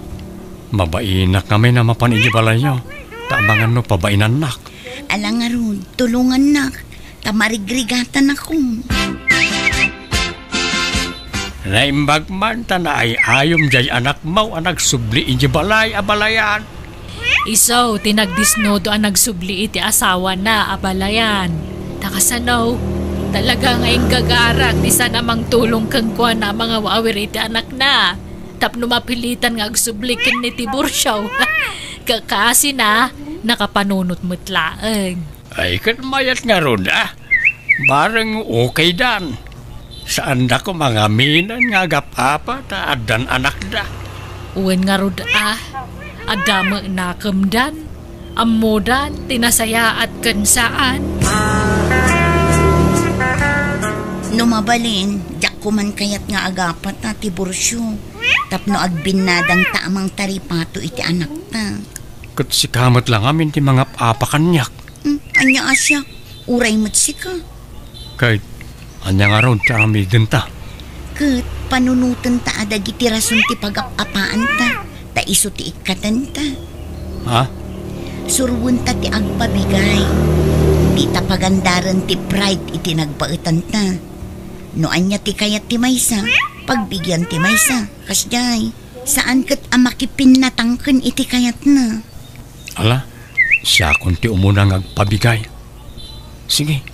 Mabainak ngamin a mapan idiay balayyo, ta amangan no pabainannak. Ala ngarud, tulongannak, ta marigrigatanakon. Naimbag man ta naay-ayom diay anakmo a nagsubli idiay balay a balayan. Isu ti nagdisnudo a nagsubli iti asawana a balayan. Ta kasano, talaga nga inggagarak ti saan a mangtulong kenkuana a mangaw-awir iti anakna. Tapno mapilitan nga agsubli ken ni Tiburcio. Kakasina, nakapanunot met laeng. Ay, ket mayat ngarud a. Bareng okaydan. Saanda koma nga aminen nga agap-apa ta addan anakda. Wen ngarud a. Adda met nakemdan. Ammodan ti nasayaat ken saan. No mabalin, diak koman kayat nga agapata, Tiburcio. Tapno agbinnadangta a mangtaripato iti anakta. Ket sika met la ngamin ti mangap-apa kaniak. Hmm, ania a siak? Uray met sika. Ket ania ngarud ti aramidenta? Ket panunotenta a dagiti rason ti pagap-apaanta, ta isu ti ikkatenta. Ha? Surwenta ti agpabigay. Dita pagandaren ti pride iti nagbaetanta. No ania ti kayat ti maysa, pagbigian ti maysa. Kasdiay, saan ket a makipinnatangken iti kayatna. Ala, siakon ti umuna nga agpabigay. Sige,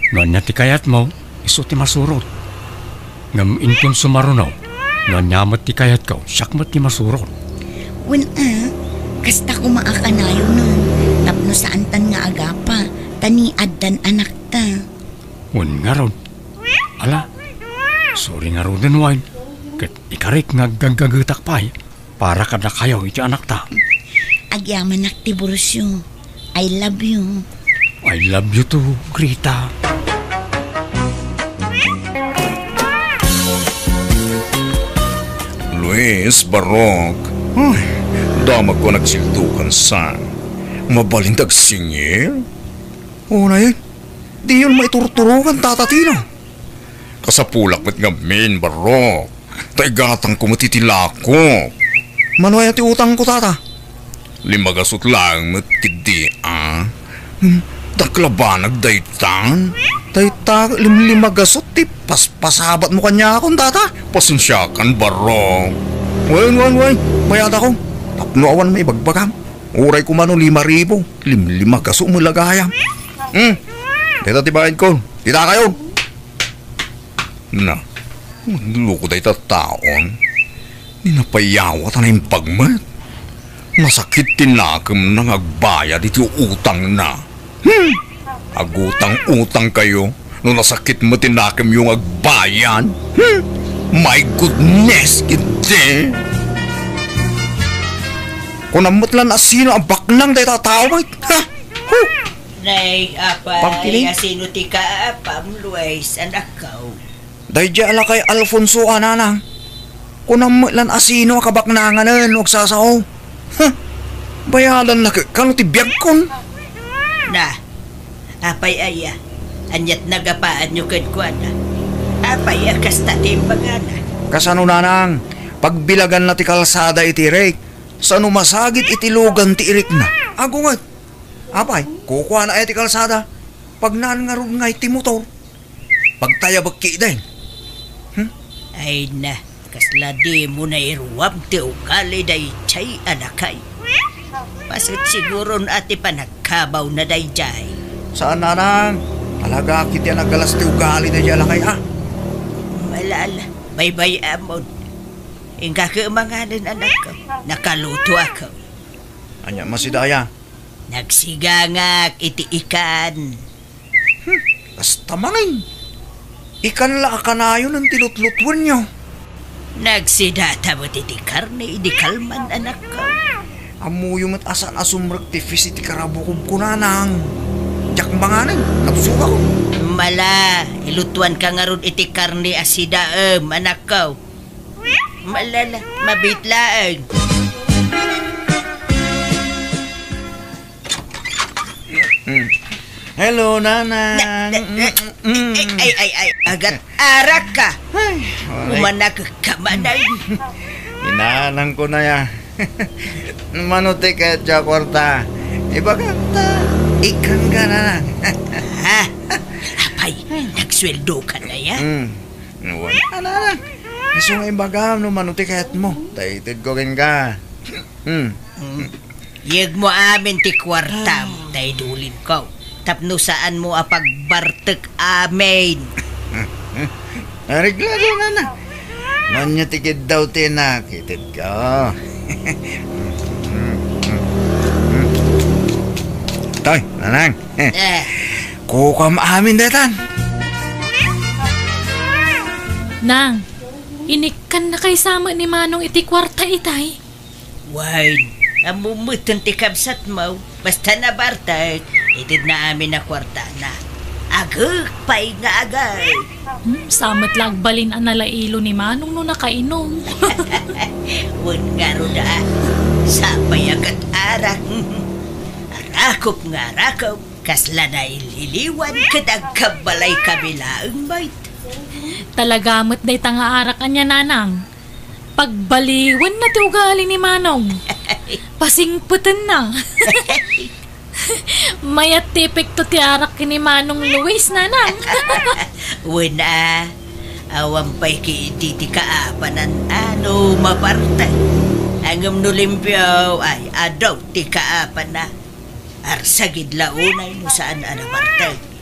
no ania ti kayatmo, isu ti masurot. Ngem inton sumaruno, no ania met ti kayatko, siak met ti masurot. Wen a, kasta koma a kanayonen, tapno saantan nga agapa, ta ni addan anakta. Wen ngarud. Ala, sorry ngaruden, Wine. Ket ikarik nga aggaggagetak pay para kadakayo iti anakta. Agyamanak, Tiburcio. I love you. I love you too, Greta. Luis, Barok. Ay, damagko a nagsildukan sa. Mabalin ti agsingir? Unay, diyon maiturturokan, Tata Tino. Kasapulak met ngamin, Barok. Ta igatangko met iti lakok. Mano aya ti utangko, Tata? Lima gasut laeng met ketdi a. Hmm, dakkel a banag daytan. Dayta limlima gasut ti paspasabatmo kaniakon, Tata. Pasensiakan, Barok. Wen, wen, wen. Bayadakon. Tapno awan maibagbagam. Uray koma no lima ribu. Limlima gasut met la gayam. Hmm. Dayta ti bayadko. Dita kayo. Na, nagloko dayta taon. Ni napayawat a naimbag met. Nasakit ti nakemna nga agbayad iti utangna. Hmm! Agutang-utang kayo no nasakit met ti nakemyo nga agbayad. Hmm! My goodness, kidde! Kunam met lan a sino a baknang dayta a tao met. Ha? Huh! Nay, apay, Pagkiling? Asino ti kaapam, Luis, anakko? Daydiay a lakay Alfonso a nanang. Kunam met lan a sino a kabaknanganen no agsasao. Huh! Bayadanna ket kano ti biagkon. Na, apay aya? Aniat nagapaanyo kenkuana? Apay a kasta ti imbagana? Kasano, nanang? Pagbilaganna ti kalsada iti irik. Sano masagid iti lugan ti irikna? Agunget. Apay, kukuana aya ti kalsada? Pagnaan ngarud ngay ti motor. Pagtayabek ketdin. Hmm? Ay na, kasla dimo nairuam ti ugali daydiay a lakay. Paset siguron a ti panagkabawna daydiay. Saan, nanang. Talaga ketdi a nagalas ti ugali daydiay a lakay, a. Malala, baybay-amon. Inka ket manganen, anakko. Nakalutoak. Ania, masidaya? Nagsigangak iti ikan. Hmm, kasta manen. Ikan la a kanayon ti lutlutuenyo. Nagsidata met iti karne idi kalman, anakko. Ammoyo met a saan a sumrek ti fish iti karabukobko, nanang. Diak manganen, nabsogak. Mala, ilutuanka ngarud iti karne a sidaem, anakko. Malala, mabiit laeng. Mm. Hello, nanang. Na, na, na, Mm. Ay, ay, ay, agat arak ka. Ay, waray. Umanak ka manay. Inanang ko na ya. Mano ti kayat a kuarta? Ibagak ta, ikan ka, nanang. Ha? Apay, nagsueldo ka na ya? Mm. Wen, nanang. Isu nga imbagam no mano ti kayatmo. Ta itedko kenka. Hmm. Mm. Yegmo amin ti kuartam, ta idulinko. Tapno saanmo a pagbartek amin. Areglado, nanang. Ania ti kiddaw ti inak, itedko. Toy, nanang. Eh. Kukuam amin daytan. Nang, inikkannakay sa met ni Manong iti kuarta itay? Wen, ammom metten ti kabsatmo. Basta nabartek, itedna amin a kuartana. Agek pay nga agek. Hmm, sa met la agbalin a nalailo ni Manong no nakainom. Wen ngarud a, sapay a ket arak. Arakop nga arakop, kasla naililiwan ket agkabbalay kami laeng met. Talaga met dayta nga arak ania, nanang. Pagbaliwenna ti ugali ni Manong. Pasingpetenna. Mayat ti epekto ti arak ken ni Manong Luis, nanang. Wen a, awan pay ketdi ti kaapanan a no mabartek. Ngem no limpio, ay, adu ti kaapana. Arsagid la unay no saan a nabartek.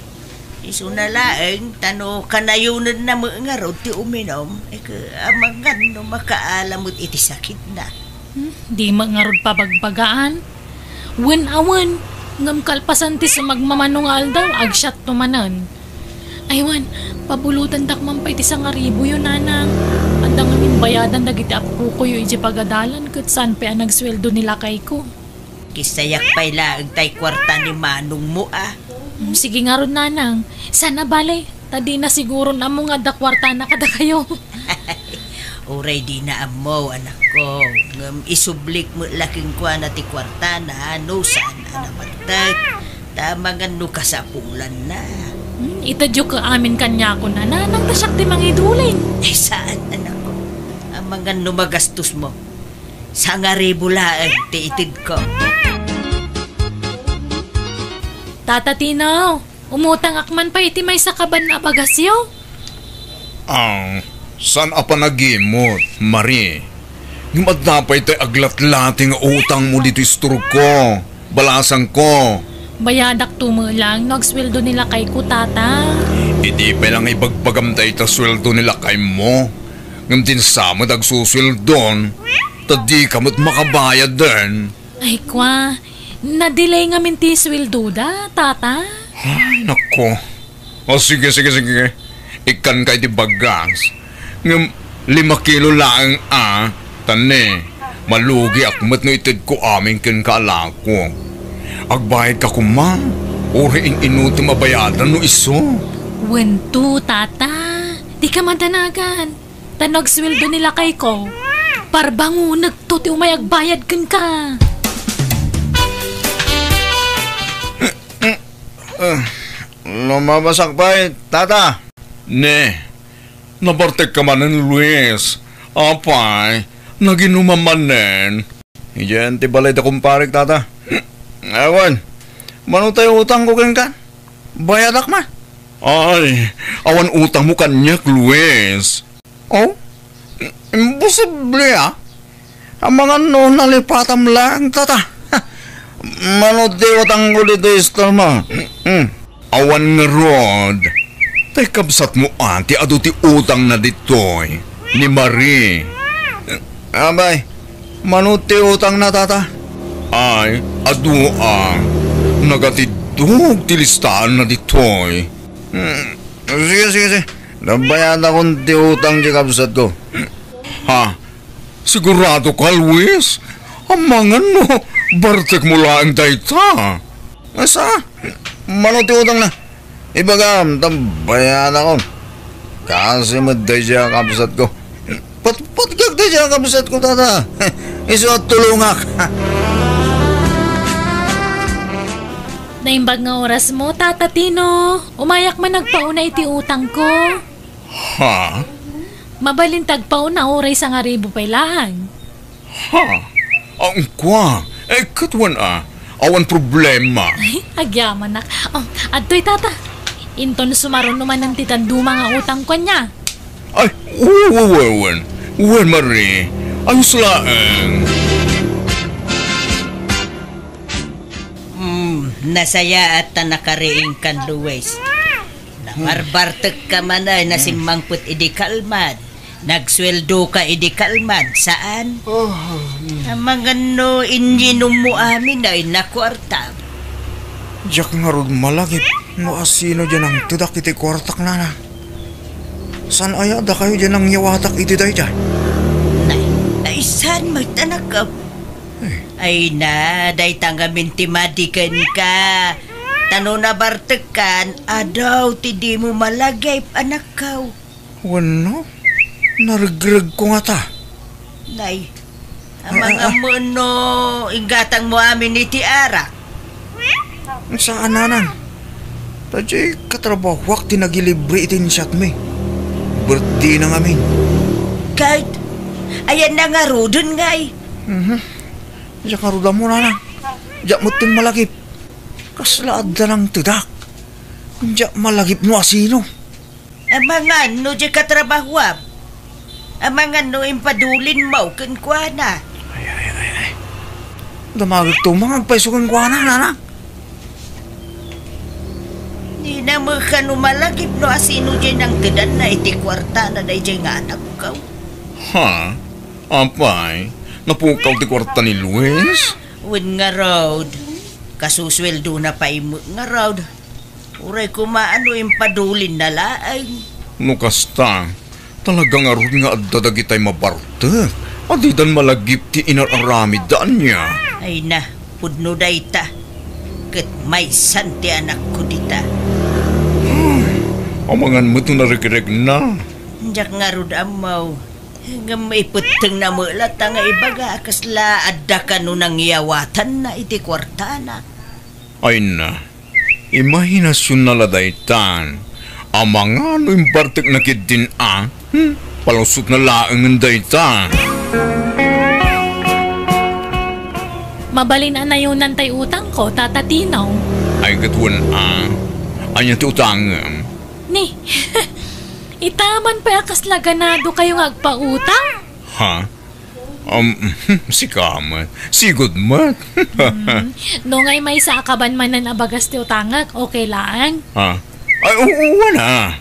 Isuna laeng, ta no kanayonenna met ngarud ti uminom, e, amangan no makaala met iti sakitna. Hmm, di met ngarud pabagbagaan. Wen a wen, ngem kalpasan ti sumagmamano nga aldaw, agsiatto manen. Ay wen, pabulotendak man pay ti sangaribuyo, nanang. Adda ngamin bayadan dagiti appokoyo idiay pagadalan, ket saan pay a nagsueldo ni lakayko. Kisayak pay laeng tay kuarta ni manongmo a. Mm, sige ngarud, nanang. Sana bale, ta dina siguron ammo nga adda kuartana kadakayo. Uray dina ammo, anakko, ngem isublik met la kenkuana ti kuartana no saan a nabartek. Ta amangan no kasapulanna. Hmm, itedyo ket amin kaniakon a nanang ta siak ti mangiduling. Ay, saan, anakko. Amangan no magastos mo. Sangaribu laeng ti itedko. Tata Tino, umutangak man pay iti maysa kaban a bagasyo? Ah, saan a panagimot, Marie? Ngem adda pay tay aglatlati nga utangmo ditoy istorko, balasangko. Bayadakto met lang no agsueldo ni lakayko, tata. Idi pay lang ibagbagam dayta sueldo ni lakaymo, ngem dinsa met agsusueldon, ta dika met makabayaden. Ay, kwa, na-delay ngamin ti sueldoda, tata. Ay, nako. O, sige, sige, sige. Ikkanka iti bagas. Ngem lima kilo laeng a, ta ne, malugiak met no itedko amin kenka a lakok. Agbayadka koma, uray in-inutem a bayadan no isu. Wen to, tata. Dika madanagan. Ta no agsueldo ni lakayko, parbangonekto ti umay agbayad kenka. Eh, lumabasak pay, tata. Ne, nabartekka manen, Luis. Apay, naginumam manen. Idiay ti balay da kumparek, tata. Awan, mano tay utangko kenka? Bayadak man. Ay, awan utangmo kaniak, Luis. Oh? Imposible, ah. Amangan no nalipatam laeng, tata. Mano ti utangko ditoy istormo? Hmm. Awan ngarud. Tay kabsatmo a ti adu ti utangna ditoy, ni Marie. Abay, mano ti utangna, tata? Ay, adu a. Nagatiddog ti listaanna ditoy. Hmm. Sige, sige, sige. Nabayadakon ti utang ti kabsatko. Ha? Sigurado ka, Luis? Amangan no bartekmo laeng dayta. Asa? Mano ti utangna? Ibagam, ta bayadakon. Kasi met daydiay a kabsatko. Patpatgak daydiay a kabsatko, tata. Isu a tulongak. Naimbag nga orasmo, Tata Tino. Umayak man agpauna iti utangko. Ha? Mabalin ti agpauna uray sangaribu pay laeng. Ha? Ang kwa? Eh, ket wen a. Awan problema. Ay, agyamanak. Oh, adtoy, tata. Inton sumaruno manen ti dadduma nga utangko ania. Ay, wen, wen, wen. Wen, Marie. Ayos laeng. Hmm, nasayaat ta nakariingkan, Luis. Nabarbartekka man ay nasimmangpet idi kalman. Nagsueldoka idi kalman, saan? Oh, hmm. Amangan no inyinommo amin ay nakuarta. Diak ngarud malagip no asino diay nangtedak iti kuartak, nana. Saan aya dakayo diay nangyawatak iti daydiay? Nay, ay saan met, anakko? Ay. Ay na, dayta ngamin ti madi kenka. Ta no nabartekkan, adu ti dimo malagip, anakko. Wenno, naregregko ngata. Nay, amangan no inggatangmo amin iti arak. Saan, nanang. Ta diay katrabahoak ti nagilibre iti insyatmi. Birthdayna ngamin. Ket, ayanna ngaruden, ngay? Mhm. Diak ngarud ammo, nanang. Diak met malagip. Kasla adda nangtedak. Diak malagip no asino. Amangan no diay katrabahoam. Amangan no impadulinmo kenkuana. Ay, ay, ay, ay. Damagek to, mangagpayso kenkuana, nanang. Dina met kano malagip no asino diay nangtedanna iti kuartana daydiay nga anakko. Ha? Apay, napukaw ti kuarta ni Luis? Wen ngarud. Kasusueldona pay met ngarud. Uray koma no impadulinna laeng. No kasta, talaga ngarud nga adda dagitay mabartek a didan malagip ti inar-aramidda ania. Ay na, pudno dayta. Ket maysan ti anakko dita. Ay, amangan met no naregregna. Diak ngarud ammo. Ngem ipettengna met latta nga ibaga a kasla adda kano nangyawatanna iti kuartana. Ay na, imahinasionna la daytan. Amangan no imbartekna ketdin a, hmm, palusotna laengen dayta. Mabalin a nayonan tay utangko, Tata Tino. Ay, ket wen a, ania ti utangem? Ni, ita man pay a kasla ganadokayo nga agpautang? Ha? Um, sika met. Sigud met. Hmm. No ngay maysa a kaban manen a bagas ti utangek, okay laeng? Ha? Ay, oo, wen a.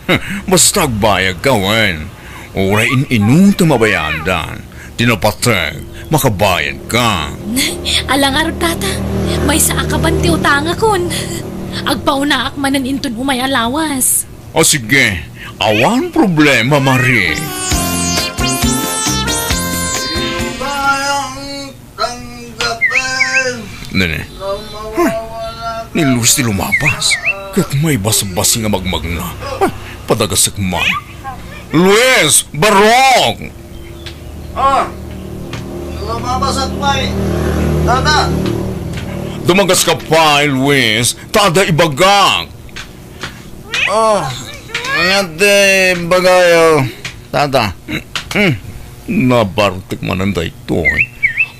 Basta agbayadka, wen. Uray in-inutem a bayadan. Ti napateg, makabayadka. Ala ngarud, tata. Maysa a kaban ti utangakon. Agpaonaak manen inton umay a lawas. O sige, awan problema, Mari. Nene. Huh. Ni Luis ti lumapas. Ket maibasbasing a magmagna. Ay, padagasek man. Luis! Barok! Ah! Lumapasak pay, tata! Dumagaska pay, Luis, ta adda ibagak. Oh, ania ti ibagayo, tata? Hmm, nabartek manen daytoy.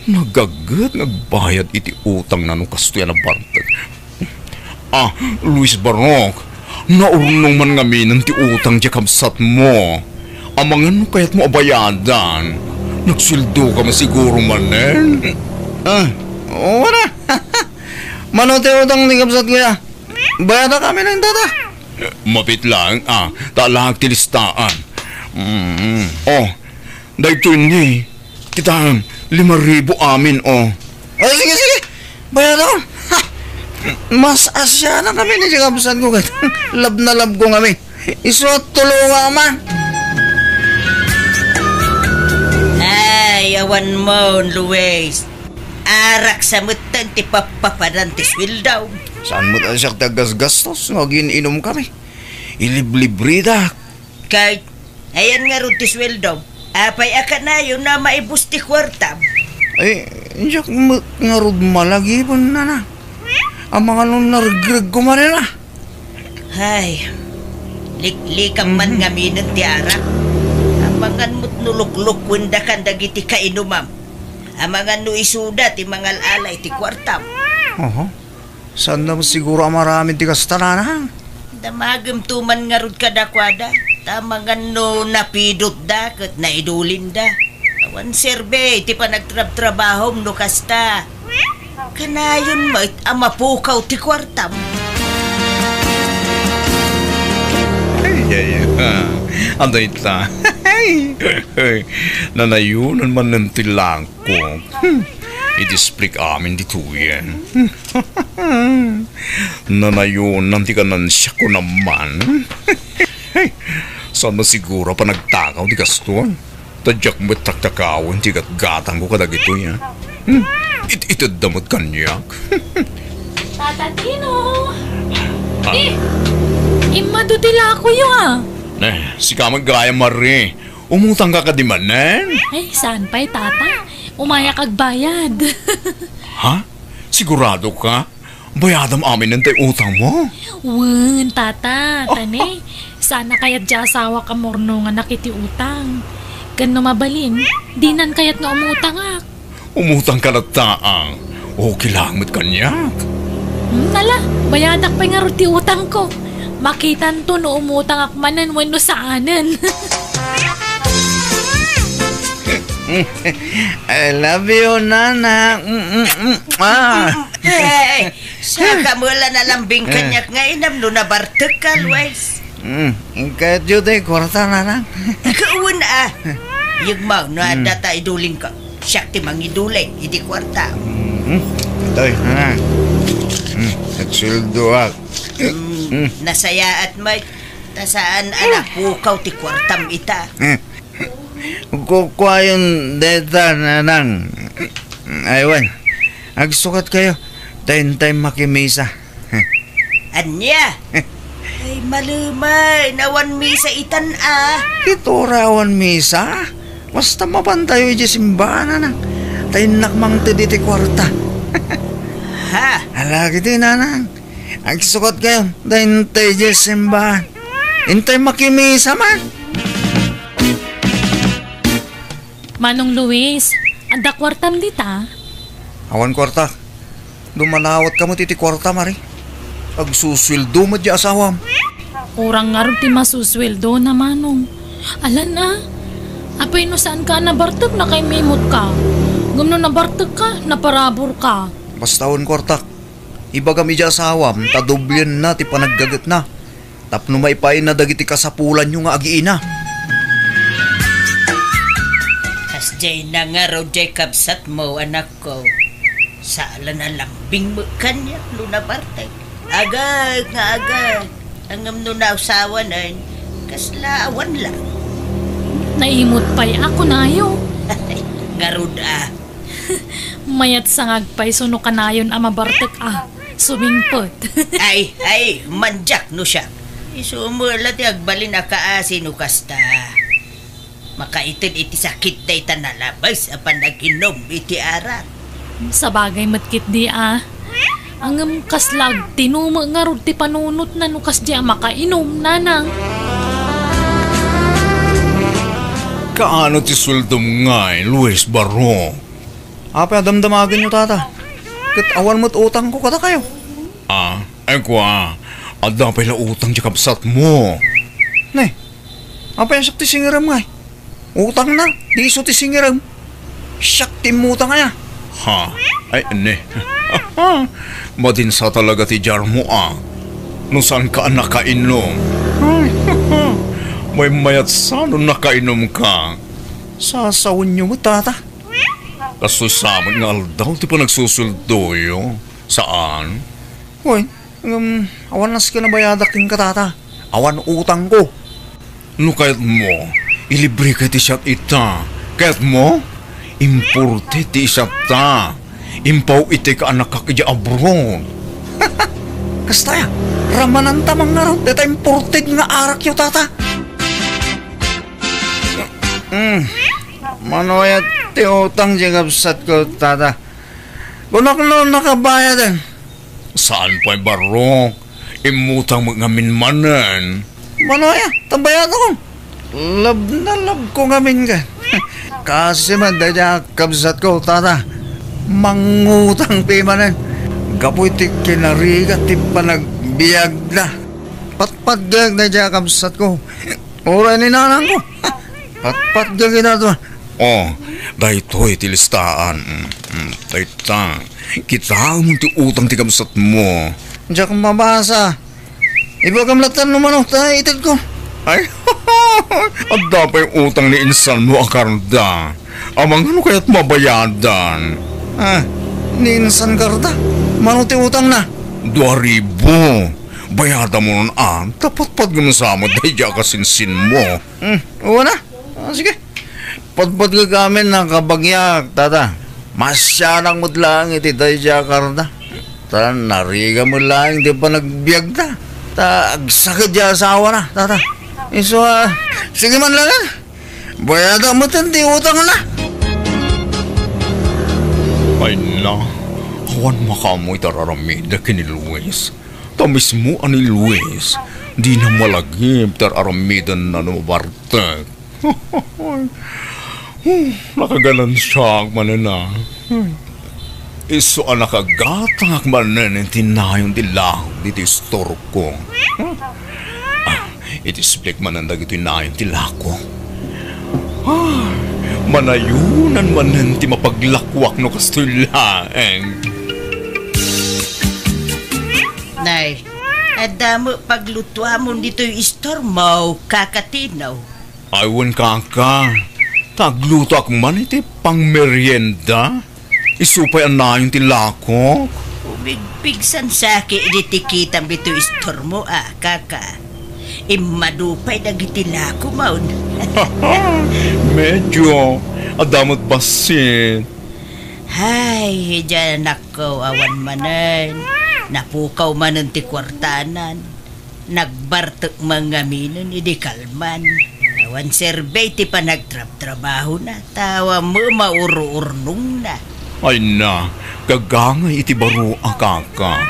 Nagaget nga agbayad iti utangna no kastoy a nabartek. Ah, Luis Barok, naurnong man ngaminen ti utang diay kabsatmo. Amangan no kayatmo a bayadan. Nagsueldoka man siguro manen? Ah, oo na. Mano ti utang ti kabsatko, ya? Bayadak amin, tata. Mapit laeng, ah, ta alaak ti listaan. Mm. Oh, daytoy ni, kitaem, lima ribu amin, oh. Ah, sige, sige. Bayadak. Ha! Mas asianak amin ni kabsatko ket love na love ko ngamin. Isu a tulonga man. Ay, awan mo, Luis. Arak sa metten ti pappapanan ti sueldo. Saan met a siak ti aggasgastos nga agin-inumkami? Iliblibridak. Kay, ayan ngarud ti sueldo. Apay a kanayon a maibus ti kuartam? Ay, diak met ngarud malagipen, nana. Amangan no nargregko manen a. Hay, liklikam man ngaminen ti arak. Amangan met no luklukuendakan dagiti kainumam. Amangan no isuda ti mangal-ala iti kuartam. Oho. Saanna met siguro a maaramid ti kasta, nanang? Damagemto man ngarud kadakuada. Ta amangan no napidotda ket naidulinda. Awan serbi ti panagtrabtrabahom no kasta. Kanayon met a mapukaw ti kuartam. Ay, ay, ay. Adayta. Nanayonan manen ti langkok. Hmm. Iti split amin ditoyen. Nanayonan ti kanansiak ko naman. Saan masiguro a panagtakaw ti kastoy? Ta diak met taktakawen ti gatgatangko kadagitoy, a. Hmm. It-itedda met kaniak. Tata Tino! Ah. Eh, immadu ti lakoyo, a. Eh, sika met gayam, Mari. Umutangka kadi manen? Ay, saan pay, tata? Umayak agbayad. Ha? Sigurado ka? Bayadam amin daytoy utangmo? Wen, tata, ta ne, saan a kayat diay asawak a maurnonganak iti utang. Ken no mabalin, dinan kayat nga umutangak. Umutangka latta, a. Okay laeng met kaniak. Hmm, ala, bayadak pay ngarud ti utangko. Makitanto no umutangak manen wenno saanen. I love you, nana. Mm, mm, mm. Ah. Hey, saka mo la nalambing kaniak nga inam no nabartek ka, Luis. Mm, kayatyo ti kuarta, nanang? Kaun, a. Yegmo no adda ta iduling ka. Siak ti mangiduling iti kuarta. Mm, toy, nanang. Mm, agsueldoak. Mm, nasayaat met. Ta saan a napukaw ti kuartam ita. Kukuayon dayta, nanang. Ay, wen. Agsukatkayo. Ta intay makimisa. Ania? Ay, malumen. Awan misa itan, a. Ket uray awan misa? Basta mapantayo idiay simbahan, nanang. Ta innak mangted iti kuarta. Ha? Ala, kiti, nanang. Agsukatkayo, ta intay idiay simbahan. Intay makimisa man. Manong Luis, adda kuartam dita? Awan kuarta. Dumalawat ka met iti kuarta, Mari. Agsusueldo met diay asawam. Kurang ngarud ti masusueldona, Manong. Alan a, apay no saanka a nabartek, nakaimimot ka. Ngem no nabartek ka, naparabur ka. Basta awan kuartak. Ibagam idiay asawam ta doblienna ti panaggagetna. tapno maipaayna dagiti kasapulanyo nga agiina. Kasdiay na ngarud diay kabsatmo, anakko. Saan a lambing met kaniak no nabartek. Agek nga agek. Ngem no nausawanen, kasla awan lang. Naimot pay a kunayo. Ngarud a. Mayat sa nga agpayso no kanayon a mabartek a sumingpet. Ay, ay, mandiak no siak. Isu met la ti agbalin a kaasi no kasta. Makaited iti sakit dayta nalabes a panag-inum iti arak. Sabagay met ketdi a. Ngem kasla agtinumek ngarud ti panunotna no kasdi a makainum, nanang. Kaano ti sueldom ngay, Luis Barro? Apay a damdamagenyo, tata? Ket awan met utangko kadakayo. Ah, ay kua, adda pay la utang ti kabsatmo. Ne, apay a siak ti singirem ngay? Utangna, di isu ti singirem. Siak ti immutang aya. Ha? Ay, ne. Madinsa talaga ti diarmo a. No saanka a nakainum. Ay, maymayat sa no nakainumka. Sasawenyo met, tata. Kastoy sa met nga aldaw ti panagsusueldoyo. Saan? Wen, ngem awan nasken a bayadak kenka, tata. Awan utangko. No kayatmo, ilibreka ti siat ita. Kayatmo? Importe ti isatta. Impaw-itek a annakak idiay abroad. Kasta aya, ramananta man ngarud dayta imported nga arakyo, tata. Mm. Mano aya ti utang ti kabsatko, tata? Kunak no nakabayaden. Saan pay, barok? Immutang met ngamin manen. Mano aya, ta bayadakon. Love na love ko ngamin ken. Kaasi met dayta kabsatko, tata. Mangutang pay manen. Gapu iti kinarigat ti panagbiagda. Patpatgek dayta kabsatko. Uray ni nanangko. Patpatgek ida. Oh, daytoy ti listaan. Mm, mm, dayta. Kitaem ti utang ti kabsatmo. Diak mabasa. Ibagam latta no mano ta itedko. Ay, adda pay utang ni insanmo a karda. Amangan no kayatmo a bayadan. Ah, ni insan karda? Mano ti utangna? Dua ribu. Bayadamon a, ta patpatgem sa met dayta a kasinsinmo. Hmm, wen a. Ah, sige. Patpatgek amin a kabagiak, tata. Masianak met laeng iti dayta a karda. Ta narigat met laeng ti panagbiagda. Ta agsakit ti asawana, tata. Isu a, sige man laeng. Bayadak met ti utangna. Ay na, awan makaammo iti ar-aramidek ken ni Luis. Ta mismo a ni Luis, dina malagip ti ar-aramidenna no mabartek. Hmm, nakaganansiak manen a. Isu a nakagatangak manen iti nayon ti lakok ditoy istorko. Ah, iti siblik manen dagitoy nayon ti lakok. Ah, manayonan manen ti mapaglakoak no kastoy laeng. Nay, adda met paglutuamon ditoy istormo, Kaka Tino. Ay, wen, kaka. Ta aglutoak man iti pangmerienda. Isu pay a nayon ti lakok. Umigpigsan saki idi ti kitam ditoy istormo a, kaka. Immadu pay dagiti lakomon. Medyo. Adda met bassit. Hay, idiay anakko, awan manen. Napukaw manen ti kuartanan. Nagbartek man ngaminen idi kalman. Awan serbi ti panagtrabtrabahona, ta awan met maururnongna. Ay na, gagangay iti baro a kaka.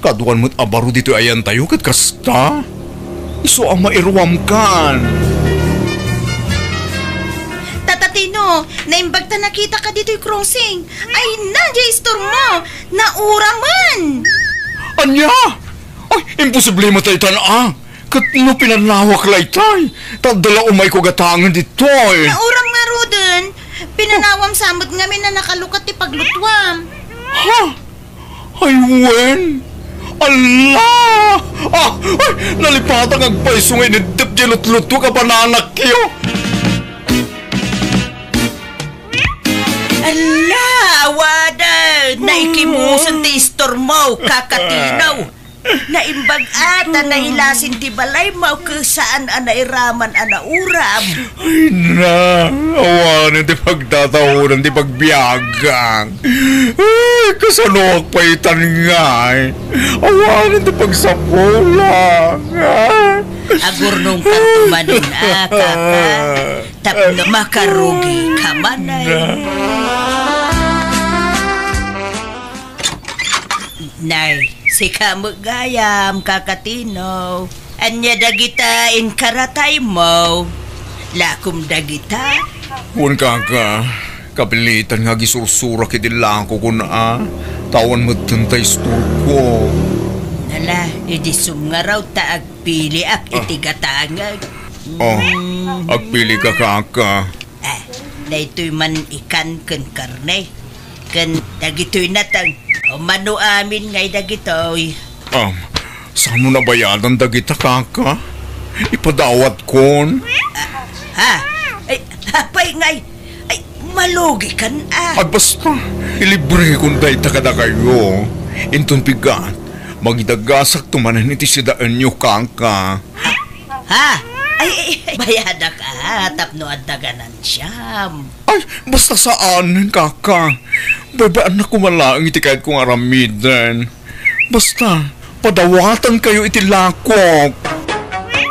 Kaduan met a baro ditoy ayantayo ket kasta. Isu a mairuamkan. Tata Tino, naimbag ta nakitaka ditoy crossing. Ay na, diay istormo. Nauramen. Ania? Ay, imposible met daytan a. Ket no pinanawak laytay, ta adda la umayko gatangen ditoy. Nauram ngaruden, pinanawam sa met ngamin a nakalukat ti paglutuam. Ha? Ay, wen? Ala! Ah! Ay! Nalipatan nga agpayso nga ineddep diay lutlutuek a bananakyo! Ala, awanen! Naikimusen ti istormo, kakatinaw! Naimbag a ta nailasin ti balaymo ket saan a nairaman a nauram. Ay na, awanen ti pagtataodan ti pagbiagak. Ay, kasanoak pay itan ngay? Awanen ti pagsapulan. Ah. Agurnongkanto manen a, kaka. Tapno makarugika manen. Nay, sika met gayam, kakatino. Ania dagita inkarataymo? Lakom dagita? Wen, kaka, kapilitan nga agisursurak iti lakokon a, ta awan metten ta istorko. Ala, idi sumngarud ta agpiliak iti gatangek. Oh, agpilika, kaka. Ah, daytoy man ikan ken karne. Ken dagitoy nateng. O, mano amin ngay dagitoy. Um, sano nabayadan dagita, kaka? Ipadawatkon. Ah, ha? Ay, apay ngay? Ay, malugikan, ah. Ay, basta, ilibrekon dayta kadakayo. Inton bigat, mangidagasakto manen iti sidaenyo, kaka. Ha? Ay, ay, ay, bayadak, ah, tapno adda ganan siam. Ay, basta saan, kaka. Baybay-annak koma laeng iti kayatko nga aramiden. Basta, padawatankayo iti lakok. Ay,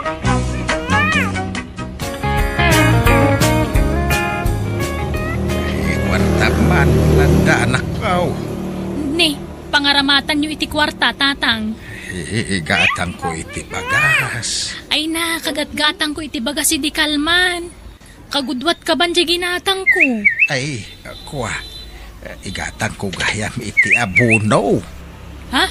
kuarta man, landa, anakko. Ni, pangaramatanyo iti kuarta, tatang. I-, i-, igatangko iti bagas. Ay na, kagatgatangko iti bagas idi kalman. Kagudwat ka ban diay ginatangko. Ay, kua, igatangko gayam iti abono. Ha?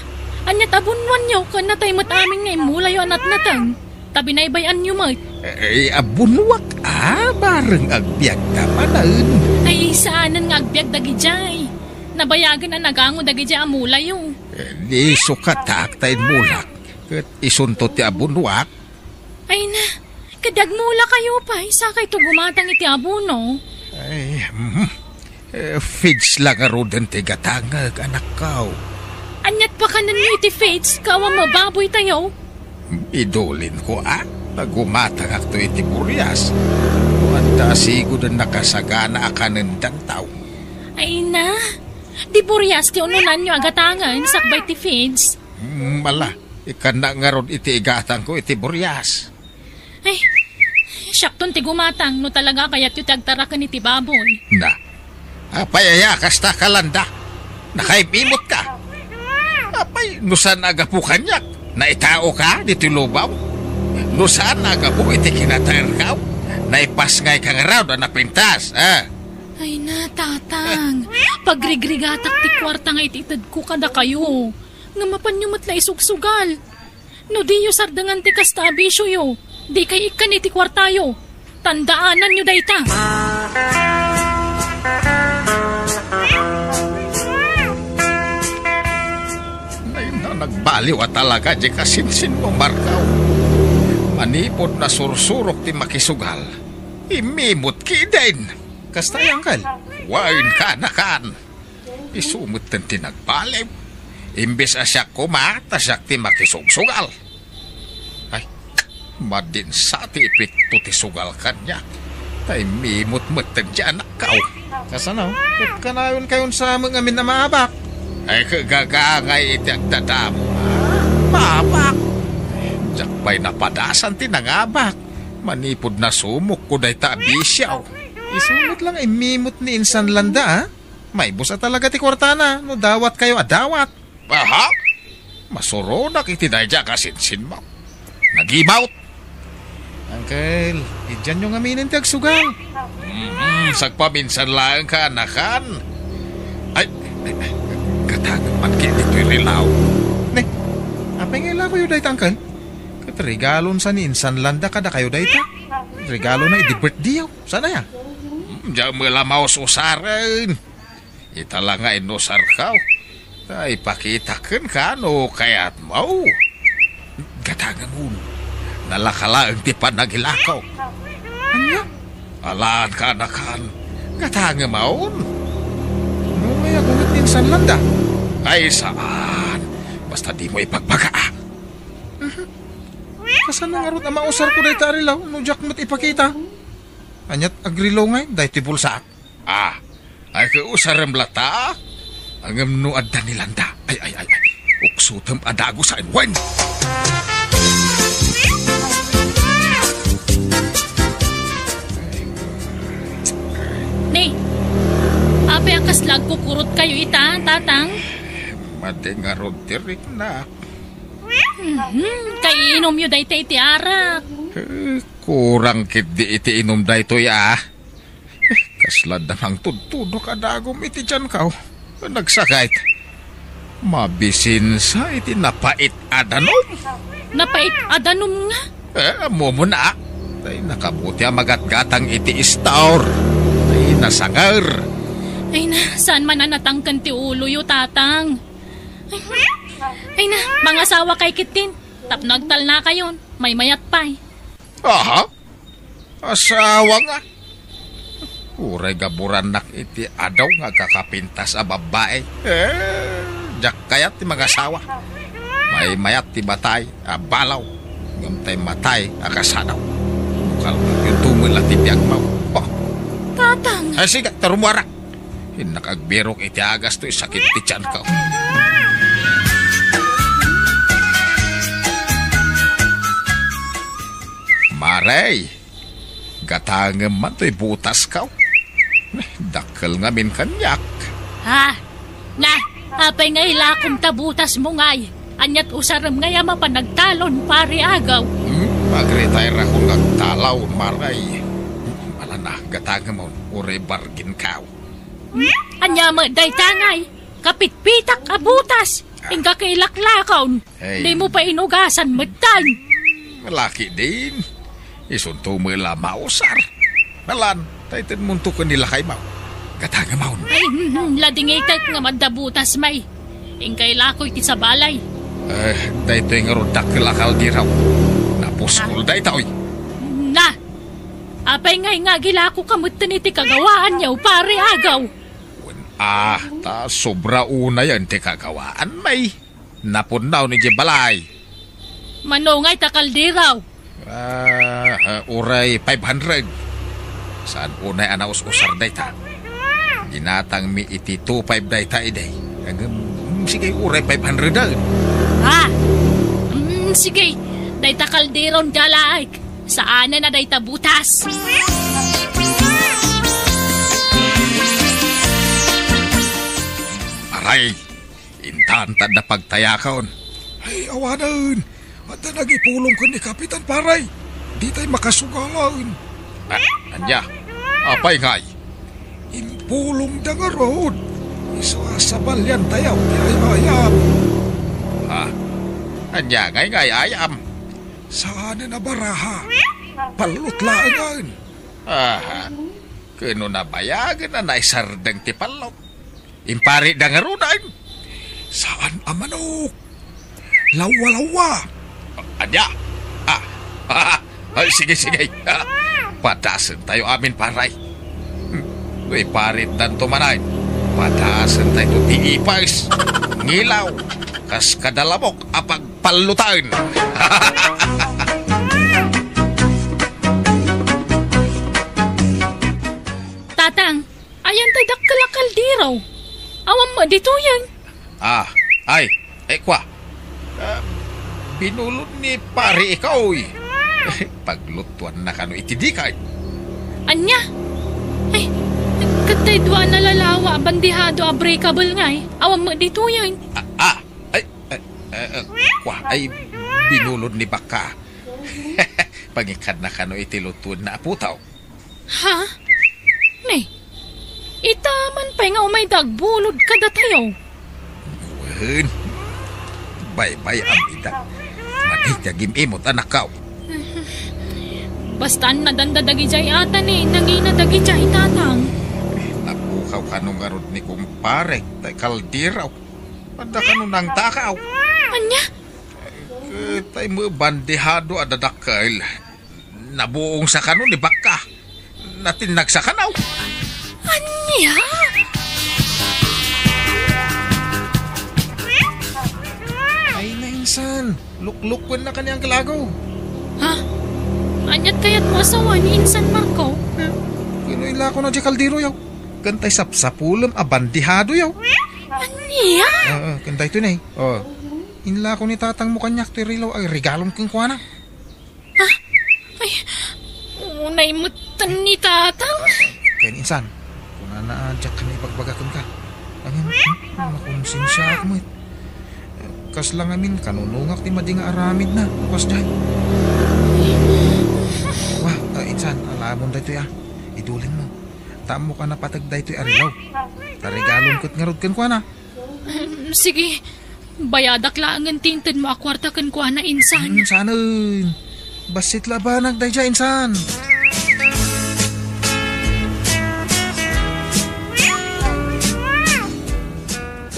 Aniat abonoanyo ken natay met amin nga immulayo a natnateng? Ta binaybay-anyo met. Ay, abonoak, ah, bareng agbiagta manen. Ay, saanen nga agbiag dagidiay. Nabayagen a nagango dagidiay a mulayo. Eh, di sukatak ta immulak, ket isunto ti abonoak. Ay na, ket agmulakayo pay, sakayto gumatang iti abono. Ay, mhm. Eh, feeds la ngaruden ti gatangek, anakko. Aniat pakanenyo iti feeds, kawa mababoytayo? Idulinko, a, ta gumatangakto iti burias. No adda a sigud a nakasagana a kanendanto. Ay na, di burias ti ununanyo a gatangen sakbay ti feeds. Mm, ala, ikannak ngarud iti igatangko iti burias. Ay, siakton ti gumatang no talaga kayatyo ti agtaraken iti baboy. Na, apay aya kasta, kalanda? Nakaimimotka. Apay, no saan a gapu kaniak, naitaoka ditoy lubaw? No saan a gapu iti kinataerkaw, naipasngayka ngarud a napintas, a? Ay na, tatang, pagrigrigatak ti kuarta nga iti itedko kadakayo. Ngem apanyo met la isugsugal? No diyo sardengan ti kasta a bisioyo, dikay ikkan iti kuartayo. Tandaananyo dayta. Ay na, nagbaliw a talaga diay kasinsinmo, Markaw. Manipud nasursurok ti makisugal, immimot ketdin. Kasta, Uncle? Wen, kaanakan. Isu metten ti nagbaliw. Imbes a siak koma, ta siak ti makisugsugal. Ay, madi sa ti epekto ti sugal kaniak. Ta immimot metten ti anakko. Kasano? Ket kanayonkayon sa met ngamin a maabak? Ay, kagagangay iti agdadamo. Maabak. Diak pay napadasan ti nangabak. Manipud nasumokko dayta a bisio. Isu met la nga immimot ni insan Landa, a? Maibus a talaga ti kuartana no dawatkayo a dawat. Aha? Masuronak iti daydiay a kasinsinmo. Nagimawt. Uncle, idianyo ngaminen ti agsugal. Mm, sagpaminsan laeng, kaanakan. Ay, ay, ay, gatangen man kit ditoy rilaw. Ne, apay nga ilakoyo dayta, Uncle? Ket regalon sa ni insan Landa kadakayo dayta. Regalona idi birthdayyo. Saan aya? Mm, diak met la maus-usaren. Ita la nga inusarko. Ta ipakitaken ka no kayatmo. Gatangemon. Nalaka laeng ti panangilako. Ania? Alanka, anakan. Gatangemon. No, may agunget ni insan landa. Ay, saan. Basta dimo ipagbaga, a. Mhm. Kasano ngarud a mausarko dayta a rilaw no diak met ipakita? Aniat agrilaw ngay daytoy bulsa? A, ay, ket usarem latta? Ngem no adda ni landa, ay, ay, ay, ay, uksotem a dagusen, wen! Ni, apay a kasla agkukurotkayo ita, Tatang? Madi ngarud ti riknak. Mhm, kaiinumyo dayta iti arak. Eh, kurang ketdi iti inum daytoy, a. Kasla adda mangtudtudok a dagum iti tianko. Nagsakit. Mabisinsa iti napait a danum. Napait a danum nga? Eh, ammomon a. Tay nakabuti a magatgatang iti istor. Tay nasanger. Ay na, saan man a natangken ti uloyo, Tatang? Ay, ay na, mangasawa kay ketdin. Tapno agtalnakayon, maymayat pay. Aha? Asawa nga? Uray gaburannak iti adu nga agkakapintas a babbai. Eh, diak kayat ti mangasawa. Maymayat ti batay a balaw, ngem tay matay a kasadaw. Kalpatyonto met la ti biagmo. Oh. Tatang! Ay, sige, ta rumuarak. Innak agbirok iti agas toy sakit ti tianko. Mare, gatangem man toy butasko. Dakkel ngamin kaniak. Ha? Na, apay nga ilakom ta butasmo ngay? Aniat usarem ngay a mapan agtalon, Pare Agaw? Hmm, agretire-akon nga agtalon, Mare. Alana, gatangemon, uray barginko. Ania met dayta ngay? Kapitpitak a butas. Inka kay laklakon. Hey. Dimo pay inugasan metten. Laki din. Isunto met la mausar. Nalan, tay tedmonto ken ni lakaymo. Gatangemon. Ay, mm, ladingitek nga madda butas may. Inka ilakoy ti sabalay. Eh, daytoy ngarud dakkel a kaldero. Napuskol daytoy. Na, apay ngay nga agilakoka metten iti kagawaanyo, Pare Agaw? Wen, a, ta sobra unayen ti kagawaan, may napunnaw ni di balay. Mano ngay ta kaldero? Ah, ah, uray five hundred. Saan unay a naus-usar dayta? Ginatangmi iti two five dayta idi. Ngem, mm, sige, uray five hundred a. Ah! Mm, sige, dayta kaldero ti alaek. Saanen a dayta butas. Aray, intan ta adda pagtayakon. Ay, awanen. Adda nagipulong ken ni Kapitan, pare. Ditay makasugalaen. Ah, ania? Apay ngay? Impulongda ngarud. Isu a sabaliantayo ti ay-ayam. Ha? Ania ngay nga ay-ayam? Saanen a baraha. Pallot laengen. Aha. Ken no nabayagen a naisardeng ti pallot, imparida ngaruden. Saan a manok. Lawwa-lawwa. Ania? Ah. Ay, sige, sige. Padasentayo amin, pare. Hmm. No iparitdanto manen, padasentayo ti ipis, ngilaw, kas kada lamok a pagpalloten. Tatang, ayan tay dakkel a kaldero. Awan met ditoyen. Ah, ay, eh, kua. Ah, binulod ni pare ikaw, eh. Paglutuanna kano iti dikay. Ania? Ay, ket tay dua a nalalawa a bandihado a breakable ngay. Awan met ditoyen. Ah, ah, ay, eh, eh, eh, kua, ay, binulod ni Baka. Pangikkadna kano iti lutuenna a putaw. Ha? Ne, ita man pay nga umayda agbulod kadatayo? Wen, baybay-am ida. Madi ti agim-imot, anakko. Basta nadanda dagidiay ata ni nangina dagidiay, tatang. Napukaw kano ngarud ni kumparek tay kaldero. Adda kano nangtakaw. Ania? Eh, tay mo bandihado a dadakkel. Nabuong sa kano ni bakka. Natinnag sa kanaw. Ania? Ay, nainsan. Luklukwen na kaniang kalago. Ha? Aniat kayat mo asawa ni Insan Marco? Eh, kinoy lako na di kaldero yaw. Kantay sapsapulem a bandihado yaw. Ania? Ah, ah, kantay to na eh. Oh. Inlako ni tatang mo kaniak ti rilaw a regalom kenkuana. Ah, ay, unay metten ni tatang. Ken insan, kunana a diak kami ibagbagaken ka. Ngem, hmm, makonsensiaak met. Kasla ngamin, kanunongak ti madi nga aramidna, no kas diay. Wa, ah, insan, alamon daytoy, ah. Idulin mo. Ta ammok a napateg daytoy a rilaw. Ta regalom ket ngarud kenkuana. Em, sige. Bayadak laengen ti intedmo a kuarta kenkuana, insan. Hmm, saanen. Bassit la banag daydiay, insan.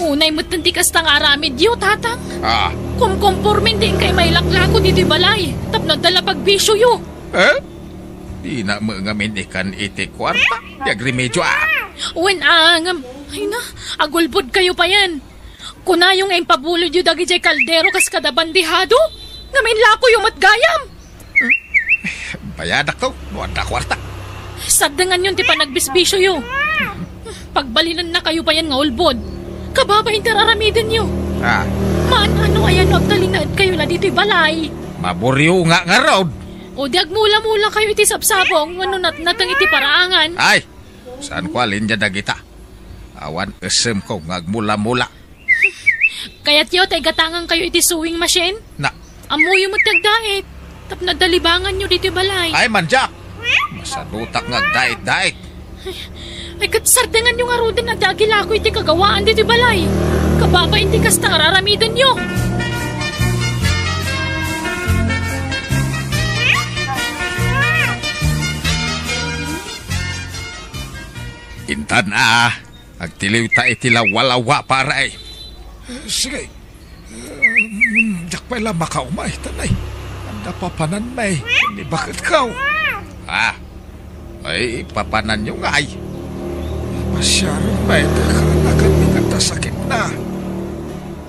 Unay metten ti kasta nga aramidyo, tatang. Ah. Kumkompormen ti inkay mailaklako ditoy balay. Tapno adda la pagbisioyo. Eh? Dina met ngamin ikan iti kuarta. Di agremedio, ah. Wen, ah, ngem, ay na, agulbodkayo payen. Kunayo nga impabuloyyo dagidiay kaldero kas kada bandihado. Ngem inlakoyo met gayam. Bayadakto, no adda kuarta. Sardenganyon ti panagbisbisioyo. Pagbalinennakayo payen nga ulbod. Kababain ti ar-aramidenyo. Ah. Maan-ano aya no agtalinaedkayo la ditoy balay. Maburionga ngarud. O di agmula-mulakayo iti sabsabong wenno natnateng iti paraangan. Ay, saanko a linia dagita. Awan esemko nga agmula-mula. Kayatyo ta igatangankayo iti sewing machine? Na. Ammoyo met ti agdait. Tapno adda libanganyo ditoy balay. Ay, mandiak! Masadutak nga agdait-dait. Ay, ket sardenganyo ngaruden a di agilako iti kagawaan ditoy balay. Kababain ti kasta nga ar-aramidenyo. Intan a, agtiliwta iti lawalawa, pare. Eh, sige. Eh, diak pay la makaumay, tanay. Adda papananmi, ni baketko. Ah, ay, papananyo ngay. Pasiaren met, kaanakan ni kanta sakitna.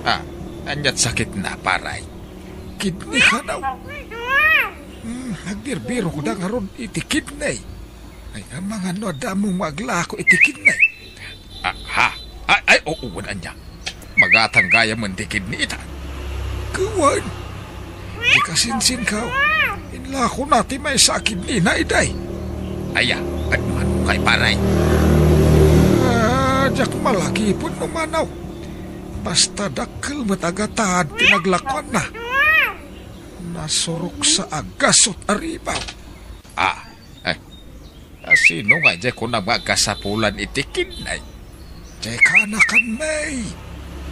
Ah, aniat sakitna, pare? Kidney kanaw. Hmm, agbirbirokda ngarud iti kidney. Ay, amangan no adda ammom nga aglako iti kidney. Ah, ha? Ay, ay, oo, wen ania. Magatang gayam ti kidney ita. Ket wen. Di kasinsinko. Inlakona ti maysa a kidneyna idi. Aya, ay, mano kay pare? Ah, diak malagipon no mano. Basta dakkel met a gatad ti naglakuanna. Nasuroksa a gasut a ribaw. Ah, eh. A sino nga diay kunam nga agkasapulan iti kidney? Diay kaanakanmi.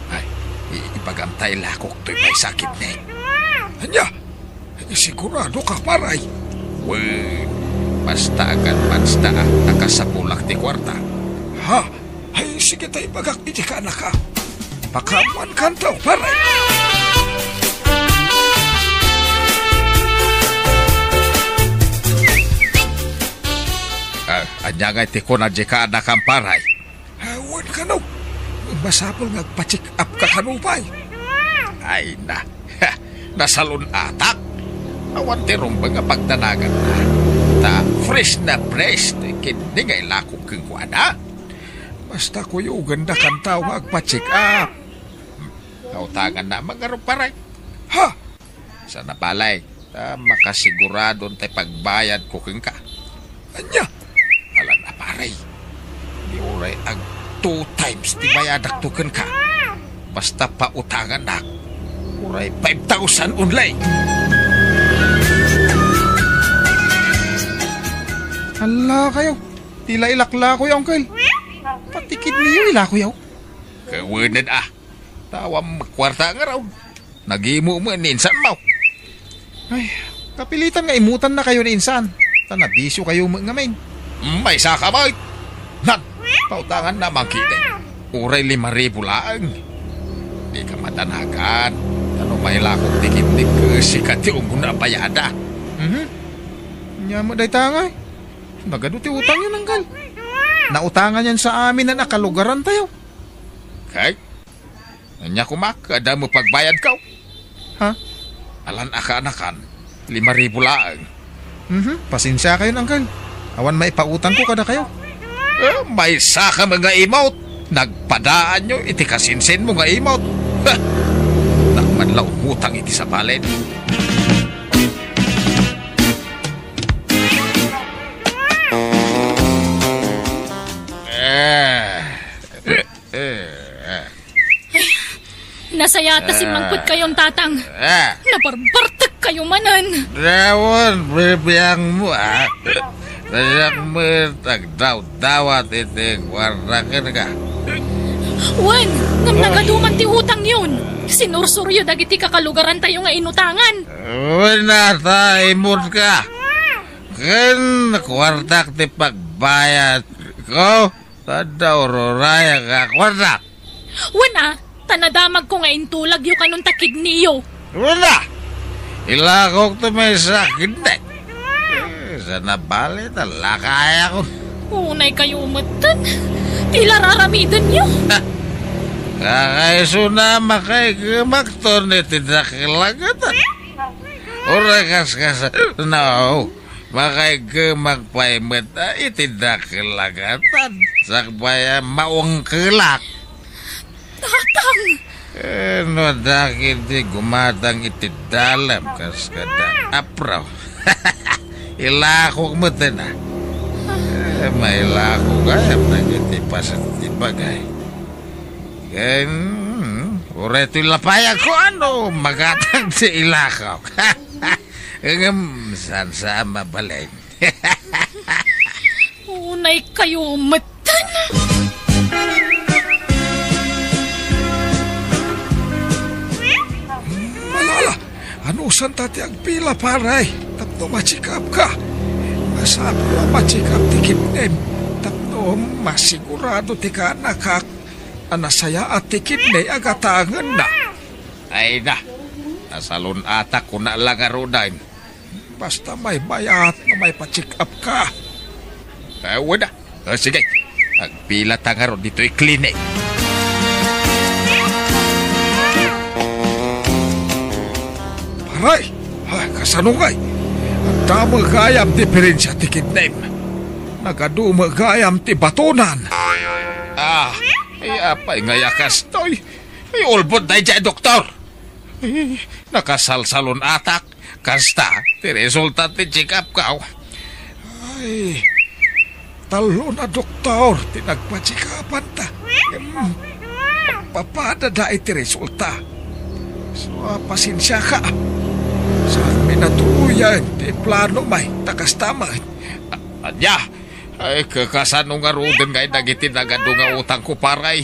Ay, i-, ibagam ta ilakok toy maysa a kidney. Ania? Sigurado ka, pare? Wen, basta agadvance ta a kasapulak ti kuarta. Ha? Ay, sige ta ibagak iti kaanaka. Pakaammoankanto, pare. Ah, ania nga iti kuna di kaanakan, pare? Ah, wen kano. Masapul nga agpa-check up ka kano pay. Ay na. Nasalun-atak. Awan ti rumbeng a pagdanaganna. Ta fresh na fresh ti kidney nga ilako kenkuana. Basta kuyogandakanta nga agpa-check up. Hmm. Kautanganna man ngarud, pare. Ha? Saan a balay, ta makasigurado tay pagbayadko kenka. Ania? Alan a, pare. Di uray ag two times ti bayadakto kenka. Basta pautangannak, uray five thousand only. Ala kayo. Ti la ilaklakoyo, Uncle. Pati kidneyyo ilakoyo. Kawanen a. Ta awan met kuarta ngarud. Nagimo met ni insanmo. Ay, kapilitan nga imutannakayo ni insan. Ta nabisiokayo met ngamin. Maysaka met. Nan, pautanganna man ketdi. Uray lima ribu laeng. Dika madanagan. Ta no Mailakok ti kidnik, sika ti umuna a bayada. Mhm. Ania met dayta ngay? Nagadu ti utangyon, Angkel. Nautanganyon sa amin a kalugarantayo. Kay? Ania koma, adda met pagbayadko? Ha? Alan a kaanakan, lima ribu laeng. Mhm. Pasensiakayon, Angkel. Awan maipautangko kadakayo. Eh, maysaka met nga imot. Nagpadaanyo iti kasinsinmo nga imot. Ha! Nakman la umutang iti sabalen. Eh, eh, eh. Nasayata, ah, simmangpetkayon, Tatang. Ah. Nabarbartekkayo manen. Dawan, bibiangmo, ah. Nayak met agdawdawat iti kuarta kenka. Wen, ngem nagaduman ti utangyon. Sinursuryo dagiti kakalugarantayo nga inutangan. Wen, ata, imutka. Ken kuartak ti pagbayadko. Adda ururayak a kuarta. Wen a, ta nadamagko nga intulagyo kanon ta kidniyo. Wen a, ilakokto maysa a kidni. Eh, sa nabali ta lakayakon. Unaykayo metten. Ti la raramidenyo. Kakaisuna, makaigemakton iti dakkel a gatad. Uray kaskasano. Makaigemak pay met, ah, iti dakkel a gatad, sakbay a maungkelak. Tatang! Eh, no dakkel ti gumatang iti dalem kas kada apro. Ilakok met, ah. Eh, mailakok gayam dagiti paset ti bagay. Ken, hmm, uray toy lapayagko, ano, magatang ti ilakok. Ngem, saan sa mabalin? Unaykayo metten. Ala, ala, anusanta ti agpila, pare? Tapno ma-check up ka. Masapul a ma-check up ti kidney. Tapno masigurado ti kaanakak a nasayaat ti kidney a gatangenna. Ay na, nasalun-atak, kuna la ngaruden. Basta maymayat nga maipa-check up ka. Eh, wen a. O, sige. Agpila ta ngarud ditoy clinic. Pare, ay, kasano ngay? Adda met gayam diperensia ti kidney. Nagadu met gayam ti batonan. Ah, apay ngay a kastoy? Iulbod daydiay, doktor. Eh, nakasalsalun-atak. Kasta ti resulta ti check-up ko. Ay, tallo a doktor ti nagpa-check-upan ta. Em, papadada iti resulta. So, ah, pasensiaka. Saanmi natuloyen ti planom, ay, ta kasta met. A-, ania? Ay, ka-, kasano ngaruden ngay dagiti nagadu nga utangko, pare?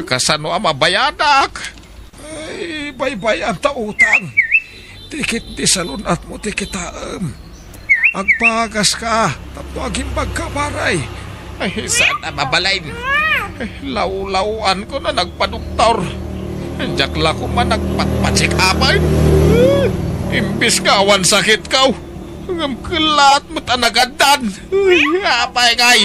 Kasano a mabayadak? Ay, baybay-am ta utang. Ti kidney ti salun-atmo ti kitaem. Agpaagas ka, tapno agimbag ka, pare. Ay, saan a mabalin? Lawlaw-anko no nagpadoktor. Diak la koma nagpatpacheck-upan. Imbes nga awan sakitko, ngem kellaat met a nagaddan. Apay ngay?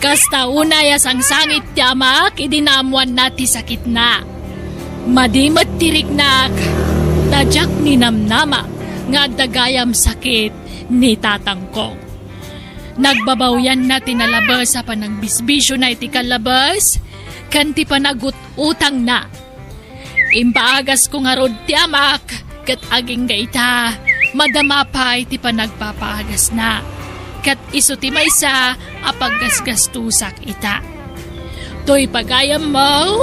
Kasta unay a sangsangit ti amaak idi naammoanna ti sakitna. Madi met ti riknak, ta diak ninamnama nga adda gayam sakit ni tatangko. Nagbabawianna ti nalabes a panagbisbisiona iti kallabes ken ti panagut-utangna. Impaagasko ngarud ti amaak, ket agingga ita, madama pay ti panagpapaagasna. Ket isu ti maysa a paggasgastosak ita. Toy pagayammo,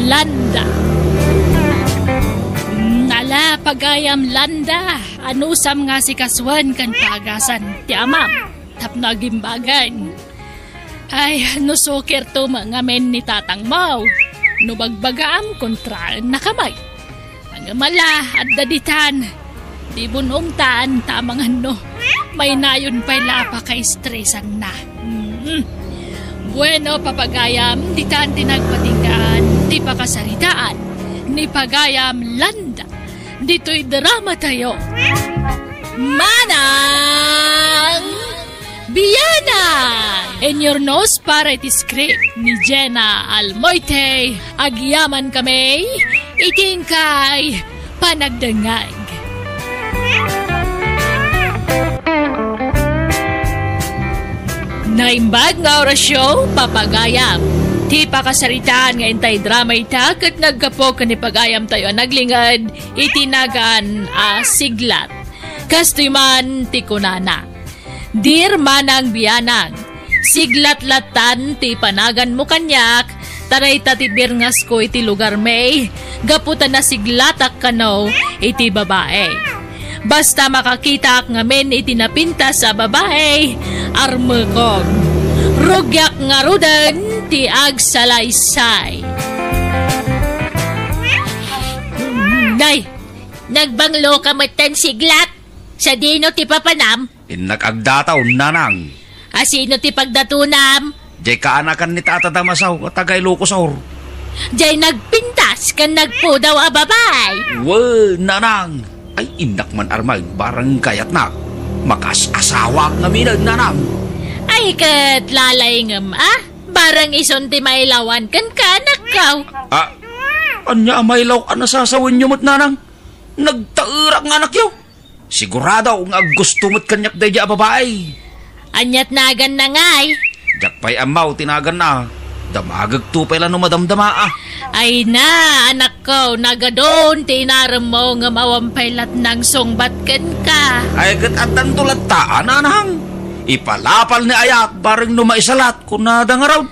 Landa. Mm, ala, pagayam Landa, anusam nga asikasuen ken paagasan ti amam tapno agimbagen. Ay, no sukirto met ngamin ni tatangmo, no bagbagaam, kontraennaka met. Ngem ala, adda ditan. Ti bun-ongtan ta amangan no mainayon pay la a pakaestresanna. Mm. Bueno, papagayam, ditan ti nagpatinggaan ti pakasaritaan ni Pagayam Landa. Ditoy drama tayo. Manang Biana! In your nose para iti script ni Jenna Almoite. Agyaman kami iti inkay panagdengngeg. Naimbag nga orasyo, papagayam. Ti pakasaritaan nga intay drama ita ket naggapu ken ni pagayam tayo a naglinged iti nagan a siglat. Kastoy man ti kunana. Dear Manang Bianang, siglat lattan ti panaganmo kaniak, ta dayta ti birngasko iti lugarmi, gapu ta nasiglatak kano iti babae. Basta makakitaak ngamin iti napintas a babae, armekon. Rugiak ngaruden ti agsalaysay. Nay, nagbanglo ka metten siglat? Sadino ti papanam? Innak agdataw, nanang. A sino ti pagdatunam? Jay kaanakan ni Tata Damasaw a taga Ilocos Sur. Jay nagpintas ken nagpudaw a babae. Wen, nanang. Ay, innak man armaen, barang kayatnak. Makas-asawaak ngamin, nanang. Ay, ket lalayngem, a? Barang isun ti mailawan kenka, anakko. A, ania a mailaw a nasasawenyo met, nanang? Nagtaerak nga anakyo. Sigurado nga aggusto met kaniak daydiay a babae. Ania't naganna ngay? Diak pay ammo ti naganna. Damagekto pay la no madamdama, a. Ay na, anakko, nagadun ti inaremmo ngem awan pay lattan nangsungbat kenka. Ay, ket addanto latta, a, nanang. Ipalapal ni ayat, bareng no maisalat, kunada ngarud.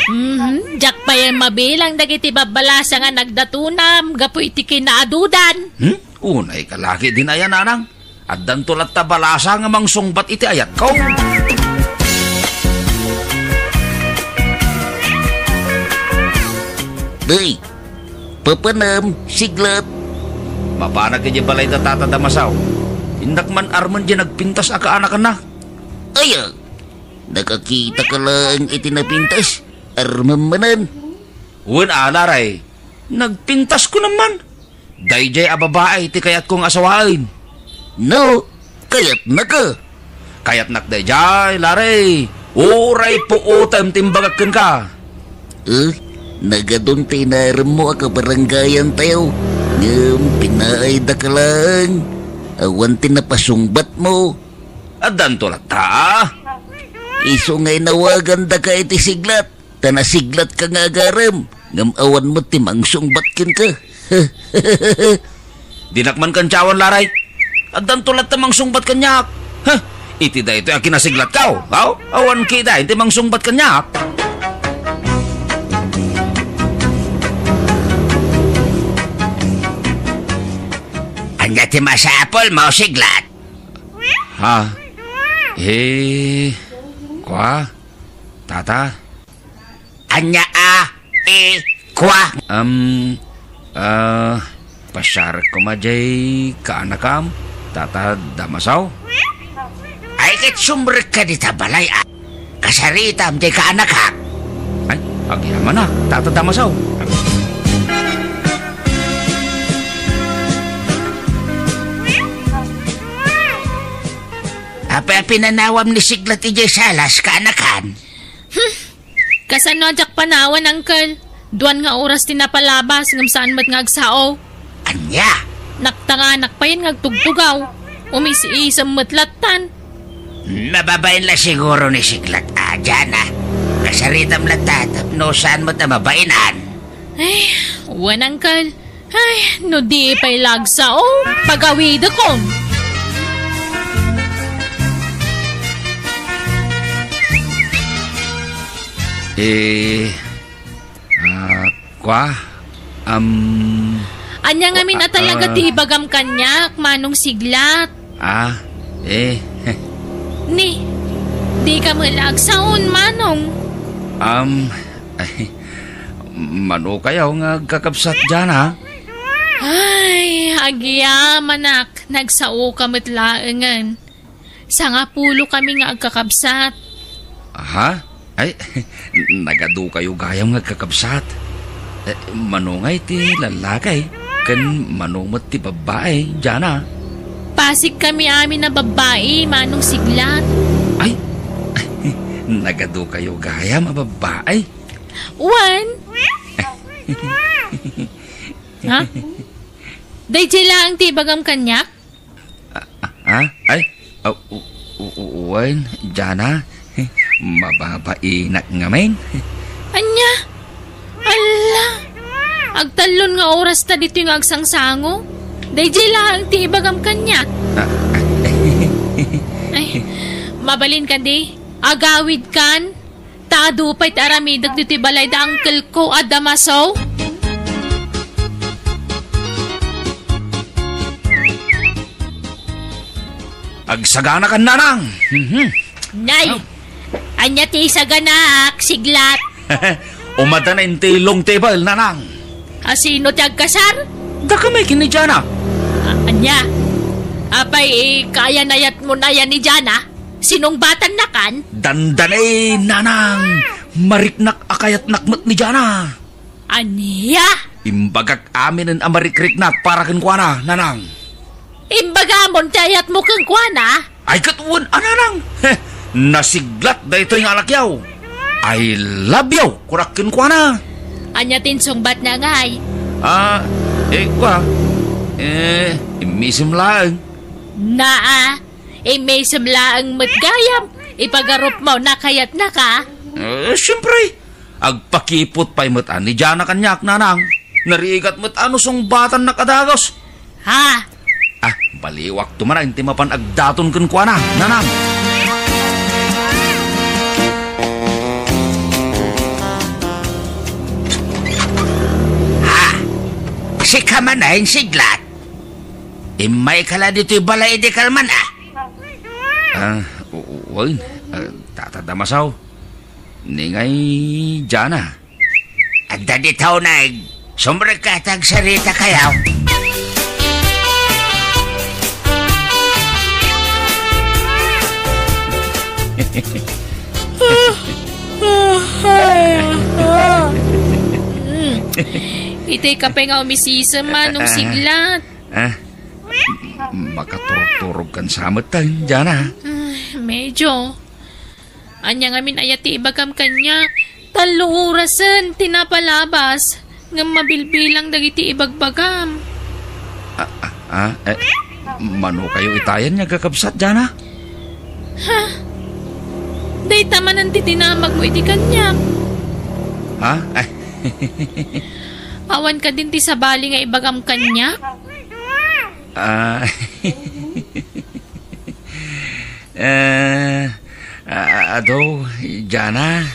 Mhm, diak pay mabilang dagiti babbalasang a nagdatunam gapu iti kinaadudan. Hmm? Unay ka laki din aya, nanang. Addanto latta balasa nga mangsungbat iti ayatko. Day, papanam, siglat. Mapanak idiay balay da Tata Damasaw. Innak man armen diay nagpintas a kaanakanna. Aya, nakakita ka laeng iti napintas? Armem manen. Wen a, Laray. Nagpintasko man. Daydiay a babae ti kayatko nga asawaen. No, kayatnaka? Kayatnak daydiay, Laray. Uray puotem ti imbagak kenka. Eh, nagadun ti inaremmo a kabaranggayan tayo. Ngem pinaayda ka laeng. Awan ti napasungbatmo. Addanto latta. Isu nga inawagandaka iti siglat. Ta nasiglatka nga agarem, ngem awan met ti mangsungbat kenka. Dinak man kantiawan, Laray. Addanto latta mangsungbat kaniak. Huh? Iti daytoy a kinasiglatko, aw? Awan kitaen ti mangsungbat kaniak. Ania ti masapulmo, siglat? Ha? Eh, kua? Tata? Ania a, eh, kua? Am, ah, pasiarek koma diay kaanakam, Tata Damasaw? Ay, ket sumrekka dita balay, a. Kasaritam diay kaanakak. Ay, agyamanak, Tata Damasaw. Apay a pinanawam ni Siglat idiay salas, kaanakan? Hmm. Kasano a diak panawan, Uncle? Duan nga oras ti napalabas ngem saan met nga agsao. Ania? Naktanganak payen nga agtugtugaw. Umis-isem met lattan. Nababain la siguro ni Siglat a diana. Kasaritam latta tapno saan met a mabainan. Ay, wen, Uncle. Ay, no di pay la agsao, pagawidekon. Eh, ah, kua? Am, Ania ngamin a talaga ah, ti ibagam kaniak, Manong Siglat? Ah, eh. Ni, dika met la agsaon, Manong. Am, ay, mano kayo nga agkakabsat diana? Ay, agyamanak, nagsaoka met laengen. Sangapulo kami nga agkakabsat. Aha? Ay, nagadukayo gayam nga agkakabsat. Eh, mano ngay ti lallaki? Ken mano met ti babbai, Jana? Pasig kami amin a babbai, Manong Siglat. Ay, nagadukayo gayam a babbai. Wen? Ha? Daydiay laeng ti ibagam kaniak? Ah, ah, ay, ah, u-, u-, u-, wen, Jana, mababainak ngamin. Ania? Alla! Agtallon nga oras ta ditoy nga agsangsango. Daydiay laeng ti ibagam kaniak. Ah, ah, Ay, mabalin kadi, agawidkan. Ta adu pay ti aramidek ditoy balay da uncle ko a Damaso. Agsaganakan, Nanang. Mhm. Nay, ania ti isaganaak, Siglat? Umadana inti long table, Nanang. A, sino ti agkasar? Daka met ken ni Jana. A, ania? Apay, eh, kayanayatmo na yan ni Jana? Sinungbatannakan? Dandani, Nanang! Mariknak a kayatnak met ni Jana. Ania? Imbagak aminen a marikriknak para kenkuana, Nanang. Imbagamon ti ayatmo kenkuana? Ay, ket wen a, Nanang! Heh, nasiglat daytoy nga alakyaw. I love you, kunak kenkuana. Ania ti insungbatna ngay? Ah, eh, kua, eh, immisem laeng. Naa, immisem laeng met gayam, ipagarupmo, nakayatnaka. Eh, siempre, agpakiput pay met a ni Jana kaniak, Nanang. Narigat met a no sungbatannak a dagus. Ha? Ah, baliwakto man a inti mapan agdaton kenkuana, Nanang. Ha? Sika man a, Siglat? Immayka la ditoy balay idi kalman, a? Ah, u-, u-, wen, ah, Tata Damaso. Ni ngay Jana. Adda dita uneg. Sumrekka ta agsaritakayo. Itay ka pay nga umisisem, Manong Siglat. Ah, makaturog-turogkan sa met, Jana. Ah, medyo. Ania ngamin aya ti ibagam kaniak? Tallo orasen ti napalabas, ngem mabilbilang dagiti ibagbagam. Ah, ah, ah, eh, mano kayo itayan nga agkakabsat, Jana? Ha? Dayta manen ti dinamagmo iti kaniak. Ha? Ay. Awan kadin ti sabali nga ibagam kaniak? Ah. Eh, a-, adu, Jana.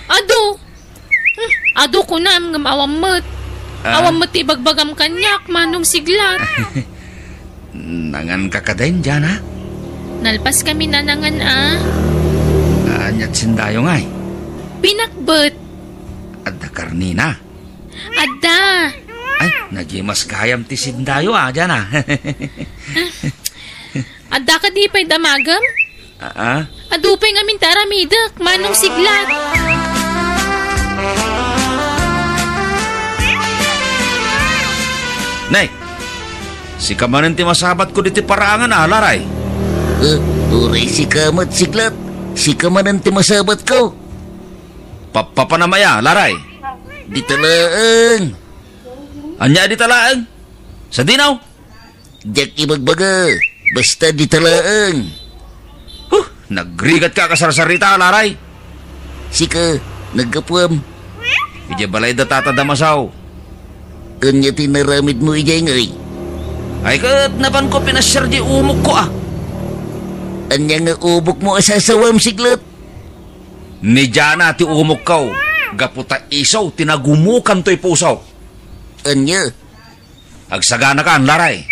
Adu? Hmm, adu kunam ngem awan met. Ah? Awan met ti ibagbagam kaniak, Manong Siglat. Nanganka kadin, Jana? Nalpas kami nanangan, a. Ania ti sendayo ngay? Pinakbet. Adda karnina? Adda. Ay, nagimas gayam ti sendayo, a, Jana. Adda kadi pay damagem? Ah, ah? Adu pay ngamin ti aramidek, Manong Siglat. Nay, sika manen ti masabatko ditoy paraangan, a, Laray? Eh, uray sika met, Siglat. Sika manen ti masabatko. Pappapanam aya, Laray? Dita laeng. Ania dita laeng? Sadino? Diak ibagbaga. Basta dita laeng. Huh, nagrigatka a kasarsarita, Laray. Sika, naggapuam. Idiay balay da Tata Damaso. Ania ti naramidmo idiay ngay? Ay ket napanko pinasiar diay umokko, a. Ania nga umokmo a sasawam, Siglat? Ni Jana ti umokko, gapu ta isu ti nagumukan toy puso. Ania? Agsaganakan, Laray.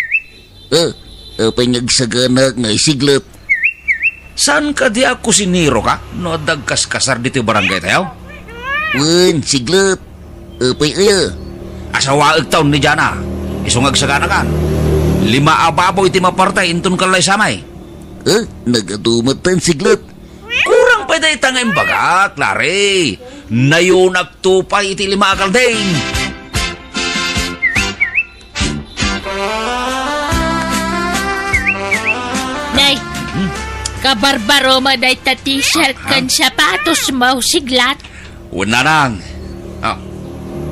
Eh, apay nga agsaganaak nga, Siglat? Saan kadi a kusinero ka no adda agkaskasar ditoy barangay tayo? Wen, Siglat. Apay aya? Asawaek taon ni Jana. Isu nga agsaganakan, lima a baboy ti maparta inton kallaysamay. Eh, nagadu met ten, Siglet. Kurang pay dayta nga imbagak, Larry. Nayonakto pay iti lima a kalding. Nay, hmm? Kabarbaro mo dayta t-shirt ken sapatos mo, Siglat. Wen, Nanang. Ah,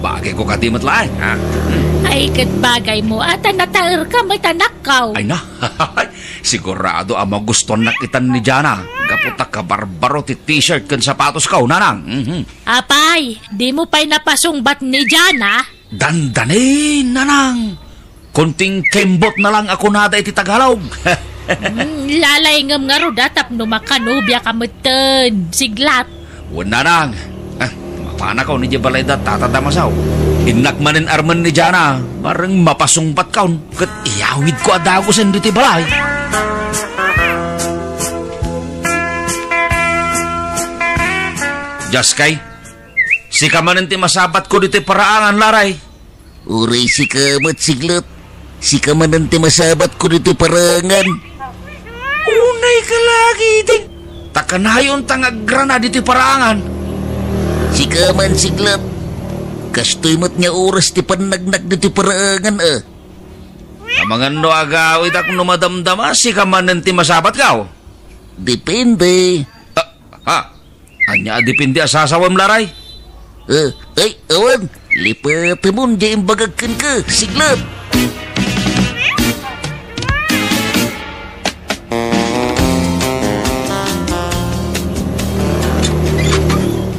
bagayko kadi met laeng, ha? Hmm. Ay, ket bagay mo, ata nataerka met, anakko. Ay na, sigurado a magustuannak itan ni Jana. Gapu ta kabarbaro ti t-shirt ken sapatosko, Nanang. Mhm. Apay, di mo pay napasungbat ni Jana? Dandani, Nanang. Kunting kembot na lang a kunada iti Tagalog. Hmm, lalayngem ngarud a tapno makanubiaka metten, Siglat. Wen, Nanang. Ah, mapanakon idiay balay da Tata Damasaw. Innak manen armen ni Jana, bareng mapasungbatkon. Ket iyawidko a dagusen ditoy balay. Jaskay, sika manen ti masabatko ditoy paraangan, Laray. Uray sika met, Siglet. Sika manen ti masabatko ditoy paraangan. Unay ka lagi, Ding. Ta kanayon ta nga agrana ditoy paraangan. Sika man, Siglet. Kastoy met nga oras ti pannagnak ditoy paraangan, a. Amangan no agawidak no madamdama, sika manen ti masabatko. Depende. Ah, ha? Ania a depende a sasawem, Laray? Eh, ay, awan. Lipatemon diay imbagak kenka, Siglet.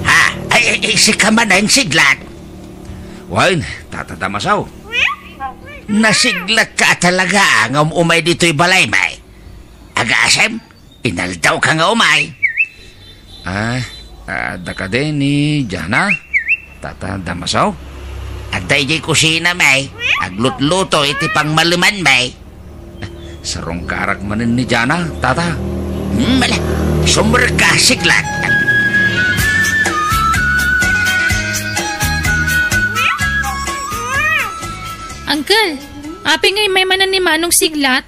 Ha? Ay, ay, ay, sika manen, Siglet. Wen, Tata Damasaw. Nasiglatka a talaga nga um-umay ditoy balaymi. Agasem? Inaldawka nga umay. Ah, adda kadi ni Jana, Tata Damasaw? Adda idiay kusinami. Aglutluto iti pangmalemanmi. Sarungkarak manen ni Jana, Tata. Hmm, ala, sumrekka, Siglat. Uncle, apay nga immay manen ni Manong Siglat?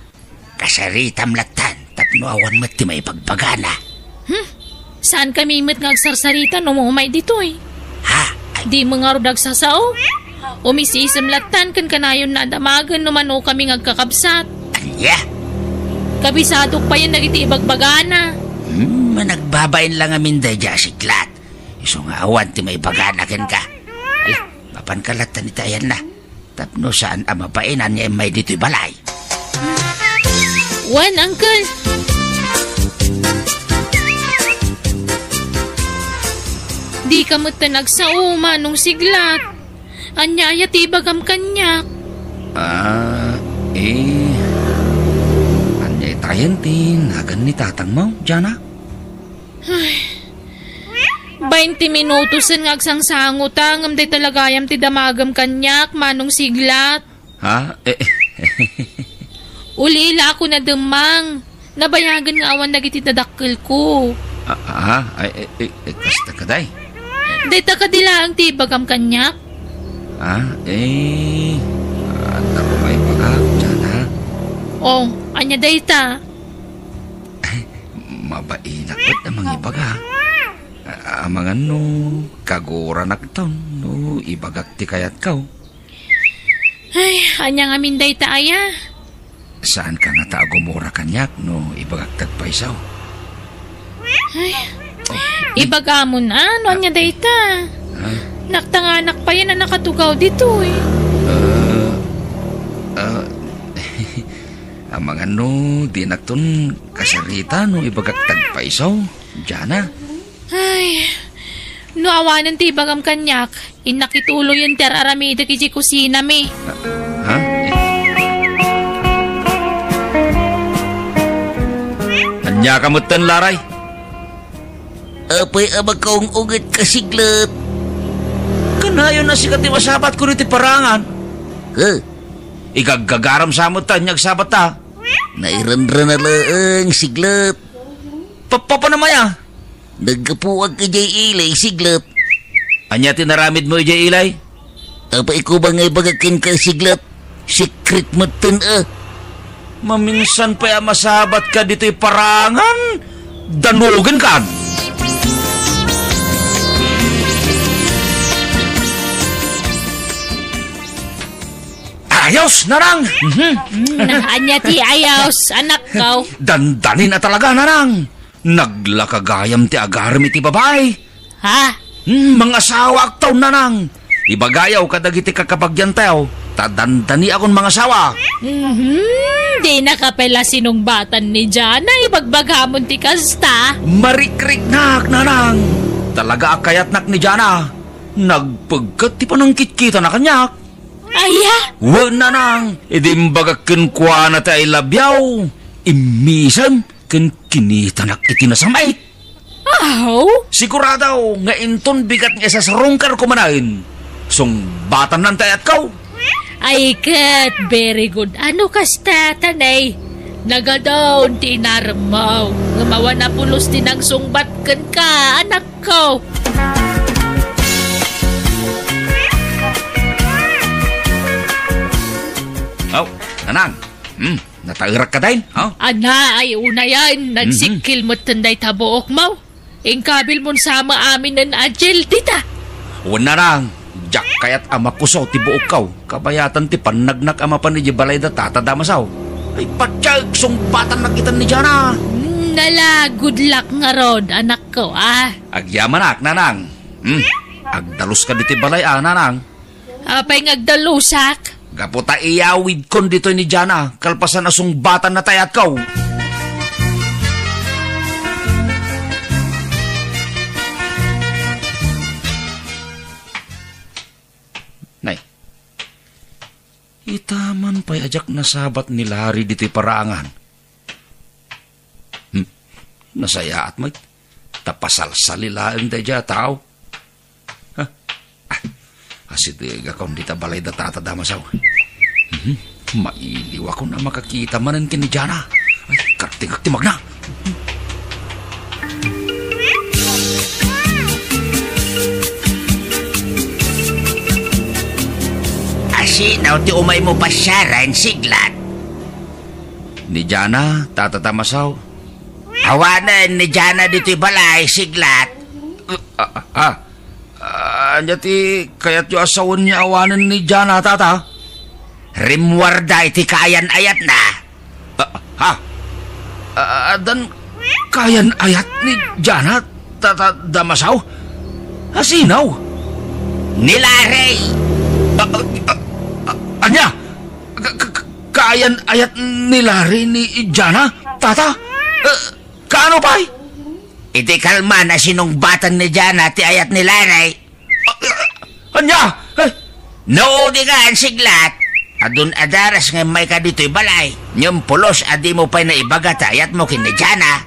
Kasaritam lattan tapno awan met ti maibagbagana. Hmm? Saankami met nga agsarsarita no umay ditoy. Ha? Ay. Dimo ngarud agsasao? Umis-isem lattan ken kanayon nga damagen no manokami nga agkakabsat. Ania? Kabisadok payen dagiti ibagbagana. Hmm, managbabain la ngamin daydiay a Siglat. Isu nga awan ti maibagana kenka. Ala, mapanka lattan iti ayanna. Tapno saan a mabainan nga immay ditoy balay. Wen, Uncle. Dika metten agsao, Manong Siglat. Ania aya ti ibagam kaniak? Ah, eh, ania itayen ti nagan ni tatangmo, Jana? Ay. Bainte minutosen nga agsangsango ta, ngem dayta la gayam ti damagem kaniak, Manong Siglat. Ha? Eh, Uli la ako nademmang. Nabayagen nga awan dagiti dadakkelko. Ah, ah, ay, eh, eh, eh, kasta ka, day? Dayta kadi laeng ti ibagam kaniak? Ah, eh, adda ko maibagak, Jana. Oh, ania dayta? Mabainak met a mangibaga. A-, amangan no kaguranakton no ibagak ti kayatko. Ay, ania ngamin dayta aya? Saanka ngata a gumura kaniak no ibagak ti agpayso? Ay, ibagamon a no ania dayta. Ha? Naktanganak payen a nakatugaw ditoy. Ah, ah, amangan no dinakton kasarita no ibagak ti agpayso, Jana. Ay, no awanen ti ibagam kaniak, innak ituloyen ti ar-aramidek idiay kusinami. Ha? Ania ka metten, Laray? Apay a makaung-unget ka, Siglet? Kanayon a sika ti masabatko ditoy paraangan. Ha? Igaggagaram sa met ta, ania agsabatta? Nairanrana laeng, Siglet. Pa-, pa-, papanam aya? Naggapuak idiay ilay, Siglet. Ania ti naramidmo idiay ilay? Apay ko ba nga ibagak kenka, Siglet? Secret metten, eh. Maminsan pay a masabatka ditoy parangan, danugenkan. Ayos, Nanang! Mhm. Mm, ania ti ayos, anakko? Dandanin a talaga, Nanang. Naglaka gayam ti agarem iti babai. Ha? Hmm, mangasawaakto, Nanang. Ibagayo kadagiti kakabagiantayo, ta dandaniakon mangasawa. Mhm, dinaka pay la sinungbatan ni Jana, ibagbagamon ti kasta. Marikriknak, Nanang. Talaga a kayatnak ni Jana. Nagpegket ti panangkitkitana kaniak. Aya? Wen, Nanang, idi imbagak kenkuana ti I love you, immisem ken kinitanak iti nasamait. Aw? Sigurado nga inton bigat nga isasarungkarko manen, sungbatanna ti ayatko. Ay ket, very good. Ano kasta, tanay? Nagadon ti inaremmo. Nga mawan a pulos ti nangsungbat kenka, anakko. Aw, Nanang. Hmm, nataerak kadayn, ha? Ana, ay unayen, mhm, nagsikkil metten dayta buokmo. Inkabilmon sa amin a gel dita. Wen, Nanang, diak kayat a makuso ti buokko. Kabayatan ti pannagnak a mapan idiay balay da Tata Damasaw. Ay, patiek, sungbatannak ita ni Jana. Hmm, nala, good luck ngarud, anakko, ah. Agyamanak, Nanang. Hmm, agdaluska ditoy balay, ah, Nanang. Apay nga agdalusak? Gapu ta iyawidkon ditoy ni Jana, kalpasan a sungbatanna ti ayatko. Nay, ita man pay a diak nasabat ni Larry ditoy parangan. Hmm, nasayaat met. Ta pasalsali laeng daydiay a tao. Ha? Ah, asidegakon dita balay da Tata Damasaw. Mhm. Mailiwakon a makakita manen ken ni Jana. Ay, kartingak ti magna. Asino ti umaymo pasiaren, Siglat? Ni Jana, Tata Damasaw. Awanen ni Jana ditoy balay, Siglat. Ah, ah, ah. Ania ti kayatyo a sawen nga awanen ni Jana, Tata? Rimmuarda iti kaayan-ayatna. Ah, ha? Ah, addan kaayan-ayat ni Jana, Tata Damasaw? Asino? Ni Larry. Ah, ah, ah, ania? Ka-, ka-, ka-, kaayan-ayat ni Larry ni Jana, Tata? Eh, kaano pay? Iti kalman a sinungbatan ni Jana ti ayat ni Larry. Ah, ania? Eh? No, di ka, Siglat. Adun adaras nga immayka ditoy balay. Ngem pulos a dimo pay naibaga ti ayatmo ken ni Jana.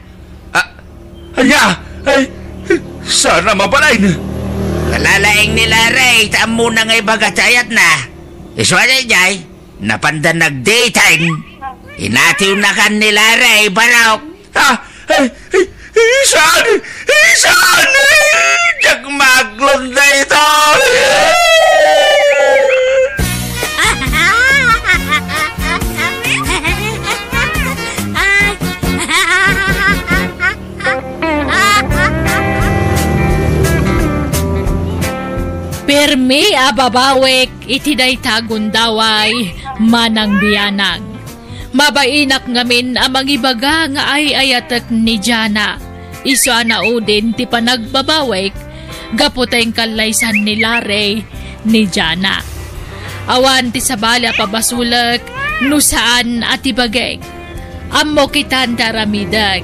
Ah, ania? Ay, saan a mabalin? Nalalaing ni Larry, ta ammona nga ibaga ti ayatna. Isu a daydiay, napanda nagdating. Inatiwnakan ni Larry, barok. Ah, ay, ay, isan, isan, diak maaklon daytoy. Permi a babawek iti dayta a gundaway, manang bianang. Mabainak ngamin a mangibaga nga ay-ayatek ni Jana. Isu a naudin ti panagbabawek gapu ta inkallaysan ni Larry ni Jana. Awan ti sabali a pabasolek no saan a ti bagik. Ammok itan ti aramidek.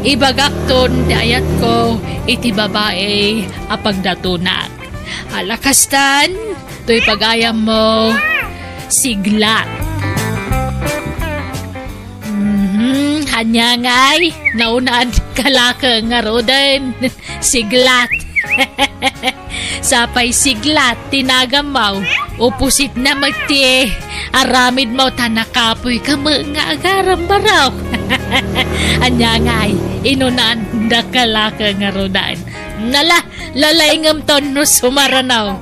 Ibagakton ti ayatko iti babai a pagdatonak. Ala kastan, toy pagayammo, Siglat. Mhm, ania ngay, naunaan ka la ket ngaruden, Siglat. Sapay Siglat ti nagammo, opposite na met ti aramidmo ta nakapoy ka met nga agarem, barok. Ania ngay, inunaan da ka la ket ngaruden. Nala, lalaingem ton no sumarano.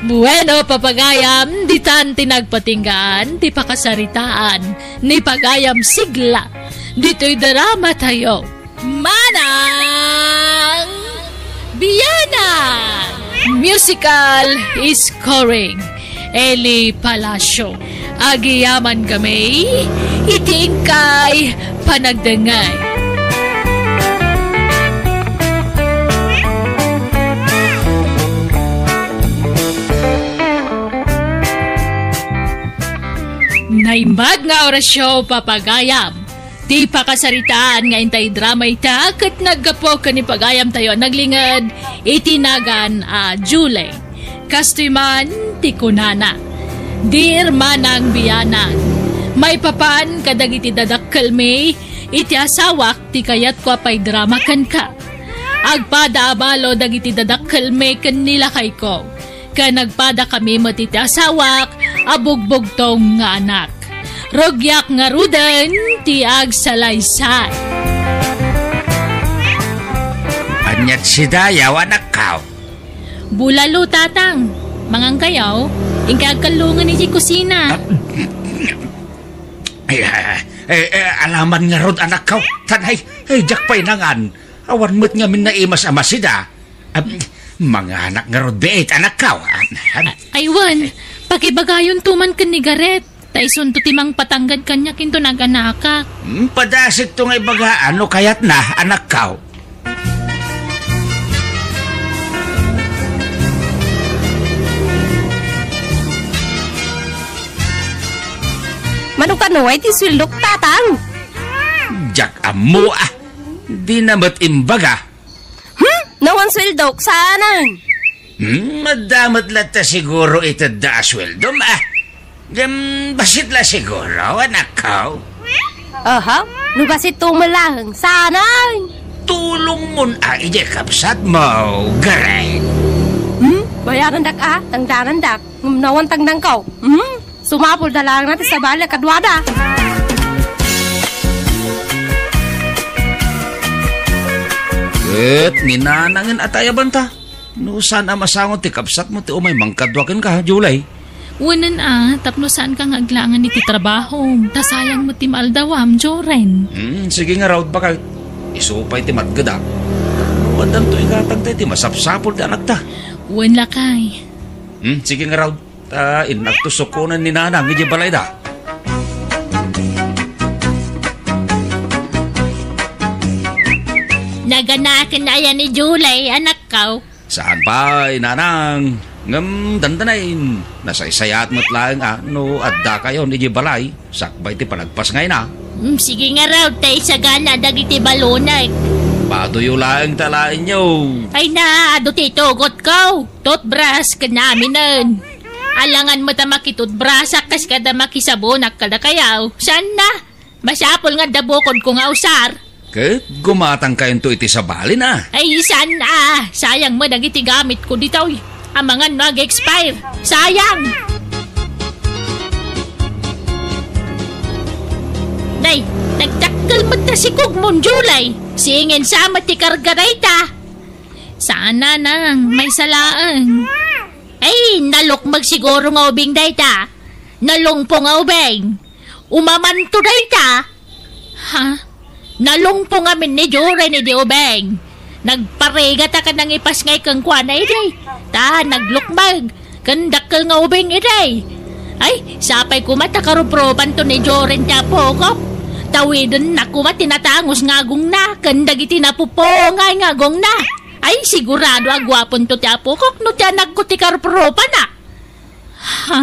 Bueno, papagayam, ditan ti nagpatinggaan ti pakasaritaan ni Pagayam Sigla ditoy drama tayo. Manang Bianang! Musical scoring, Eli Palacio. Agiyaman kami iti inkay panagdengngeg. Naimbag nga orasyo, papagayam. Ti pakasaritaan nga intay drama ita ket naggapu ken ni pagayamtayo a naglinged iti nagan a Julie. Kastoy man ti kunana, "Dear Manang Bianang, maipapan kadagiti dadakkelmi, iti asawak ti kayatko a paidrama kenka. Agpada a balo dagiti dadakkelmi ken ni lakayko." Ken nagpadakami met iti asawak a bugbugtong nga anak. Rugiak ngaruden ti agsalaysay. Ania ti sidayaw, anakko? Bulalo, Tatang. Mangankayo? Inkay agkallongen iti kusina. Ah, eh, eh, eh, alaman ngarud, anakko. Tanay, eh, diak pay nangan. Awan met ngamin naimas a masida. Am, manganak ngarud biit, anakko. Am, am. Ay, wen, pakibagayonto man ken ni Gareth. Ta isunto ti mangpatanggad kaniak inton aganakak. Hmm, padasikto nga ibaga no kayatna, anakko. Mano kano ay ti sueldok, Tatang? Diak ammo, ah. Di na met imbaga. Hmm? Nawan sueldok, saanen? Hmm, adda met latta siguro itedda a sueldom, ah. Ngem, bassit la siguro, anakko. Aha, no bassit to met laeng, saanen? Tulongmon a idiay kabsatmo, Gareth. Hmm? Bayarandak a, tangdanandak. Ngem nawan tangdanko. Hmm? Sumapulda laeng ti sabali a kaduada. Ket ni Nanangen a tayabanta. No saan a masango ti kabsatmo ti umay mangkadua kenka, Julie? Wenen a, tapno saanka nga aglaangan iti trabahom, ta sayang met ti maaldawam, Joren. Hmm, sige ngarud, baket. Isu pay ti matgeda. Tapno addanto igatangta iti masapsapul ti anakta. Wen, lakay. Hmm, sige ngarud. Ta innakto sukonen ni Nanang idiay balayda. Naganaken aya ni Julie, anakko? Saan pay, Nanang. Ngem dandanay, nasaysayaat met laeng a no addakayon idiay balay, sakbay ti panagpasngayna. Mm, sige ngarud, ta isagana dagiti balonek. Padoyo laeng ta laenyo. Ay na, adu ti itugotko. Toothbrush ken aminen. Alangan met a makitoothbrushak kas kada makisabonak kadakayo. Saan na? Masapul nga adda bukodko nga usar. Ket gumatangkayonto iti sabalin a. Ay, saan a? Sayang met dagiti gamitko ditoy. Amangan no ag-expire. Sayang! Nay, nagdakkel met ta sikogmon, Julie. Singin sa met ti karga dayta. Saan, Nanang, maysa laeng. Ay, nalukmeg siguro nga ubing dayta. Nalungpo nga ubing. Umamanto dayta. Ha? Nalungpo ngamin ni Joren idi ubing. Nagparigata ken nangipasngay kenkuana idi. Ta, naglukmeg. Ken dakkel nga ubing idi. Ay, sapay koma ta karuprupanto ni Joren ti apokok. Tawidenna koma ti natangus nga agongna ken dagiti napupungay nga agongna. Ay, sigurado a guaponto ti apokok no ti anakko ti karuprupana. Ha?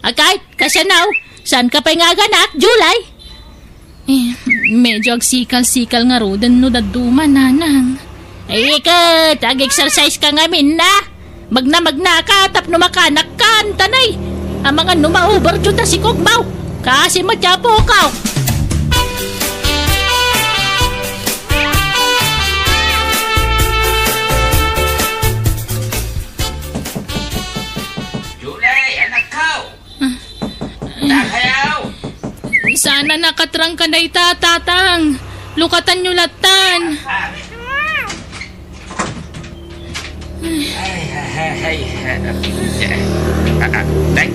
Agayt, kasano? Saanka pay nga aganak, Julie? Eh, medyo agsikal-sikal ngaruden no dadduma, Nanang. Ay, iket, ag-exercise ka ngamin na. Magna-magnaka tapno makanak ka, antanay. Amangan no ma-overdo ta sikogmo. Kaasi met ti apokok. Julie, anakko! Ah. Dakayo! Saan a nakatrangka dayta, Tatang. Lukatanyo lattan. Ah. Ay, ay. Ay, ah, ah, ah, day.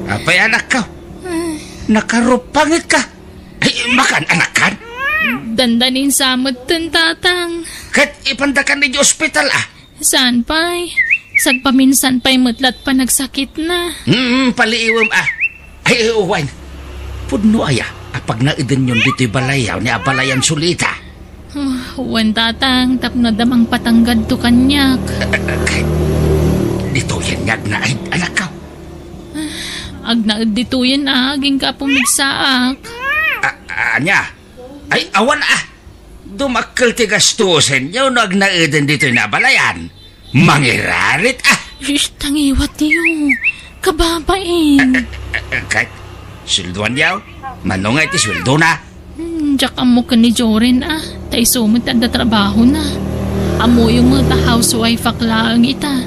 Apay, anakko? Nakarupangetka? Ay, makan, anakkan? Dandanin sa metten, Tatang. Ket ipandakan idiay ospital, a? Saan pay? Sagpaminsan pay met lat panagsakitna. Hmm, paliiwem, a. Ay, wen. Pudno aya a pagnaedenyon ditoy balayaw ni abalayan Solita? Ah, wen, Tatang, tapno adda mangpatanggadto kaniak. Ah, ah, kay, ditoyen nga agnaed, anakko? Ah, agnaed ditoyen, a, agingga a pumigsaak. A, a, ania? Ay, awan, a. Dumakkel ti gastusenyo no agnaeden ditoy nga abalayan. Mangirarit, a. Shh, tangiwatyo. Kababain. Eh, eh, eh, eh, ket, sueldoanyo? Mano nga iti sueldona? Hmm, diak ammo ken ni Joren, a. Ta isu met ti adda trabahona. Ammoyo met a housewife-ak laeng ita.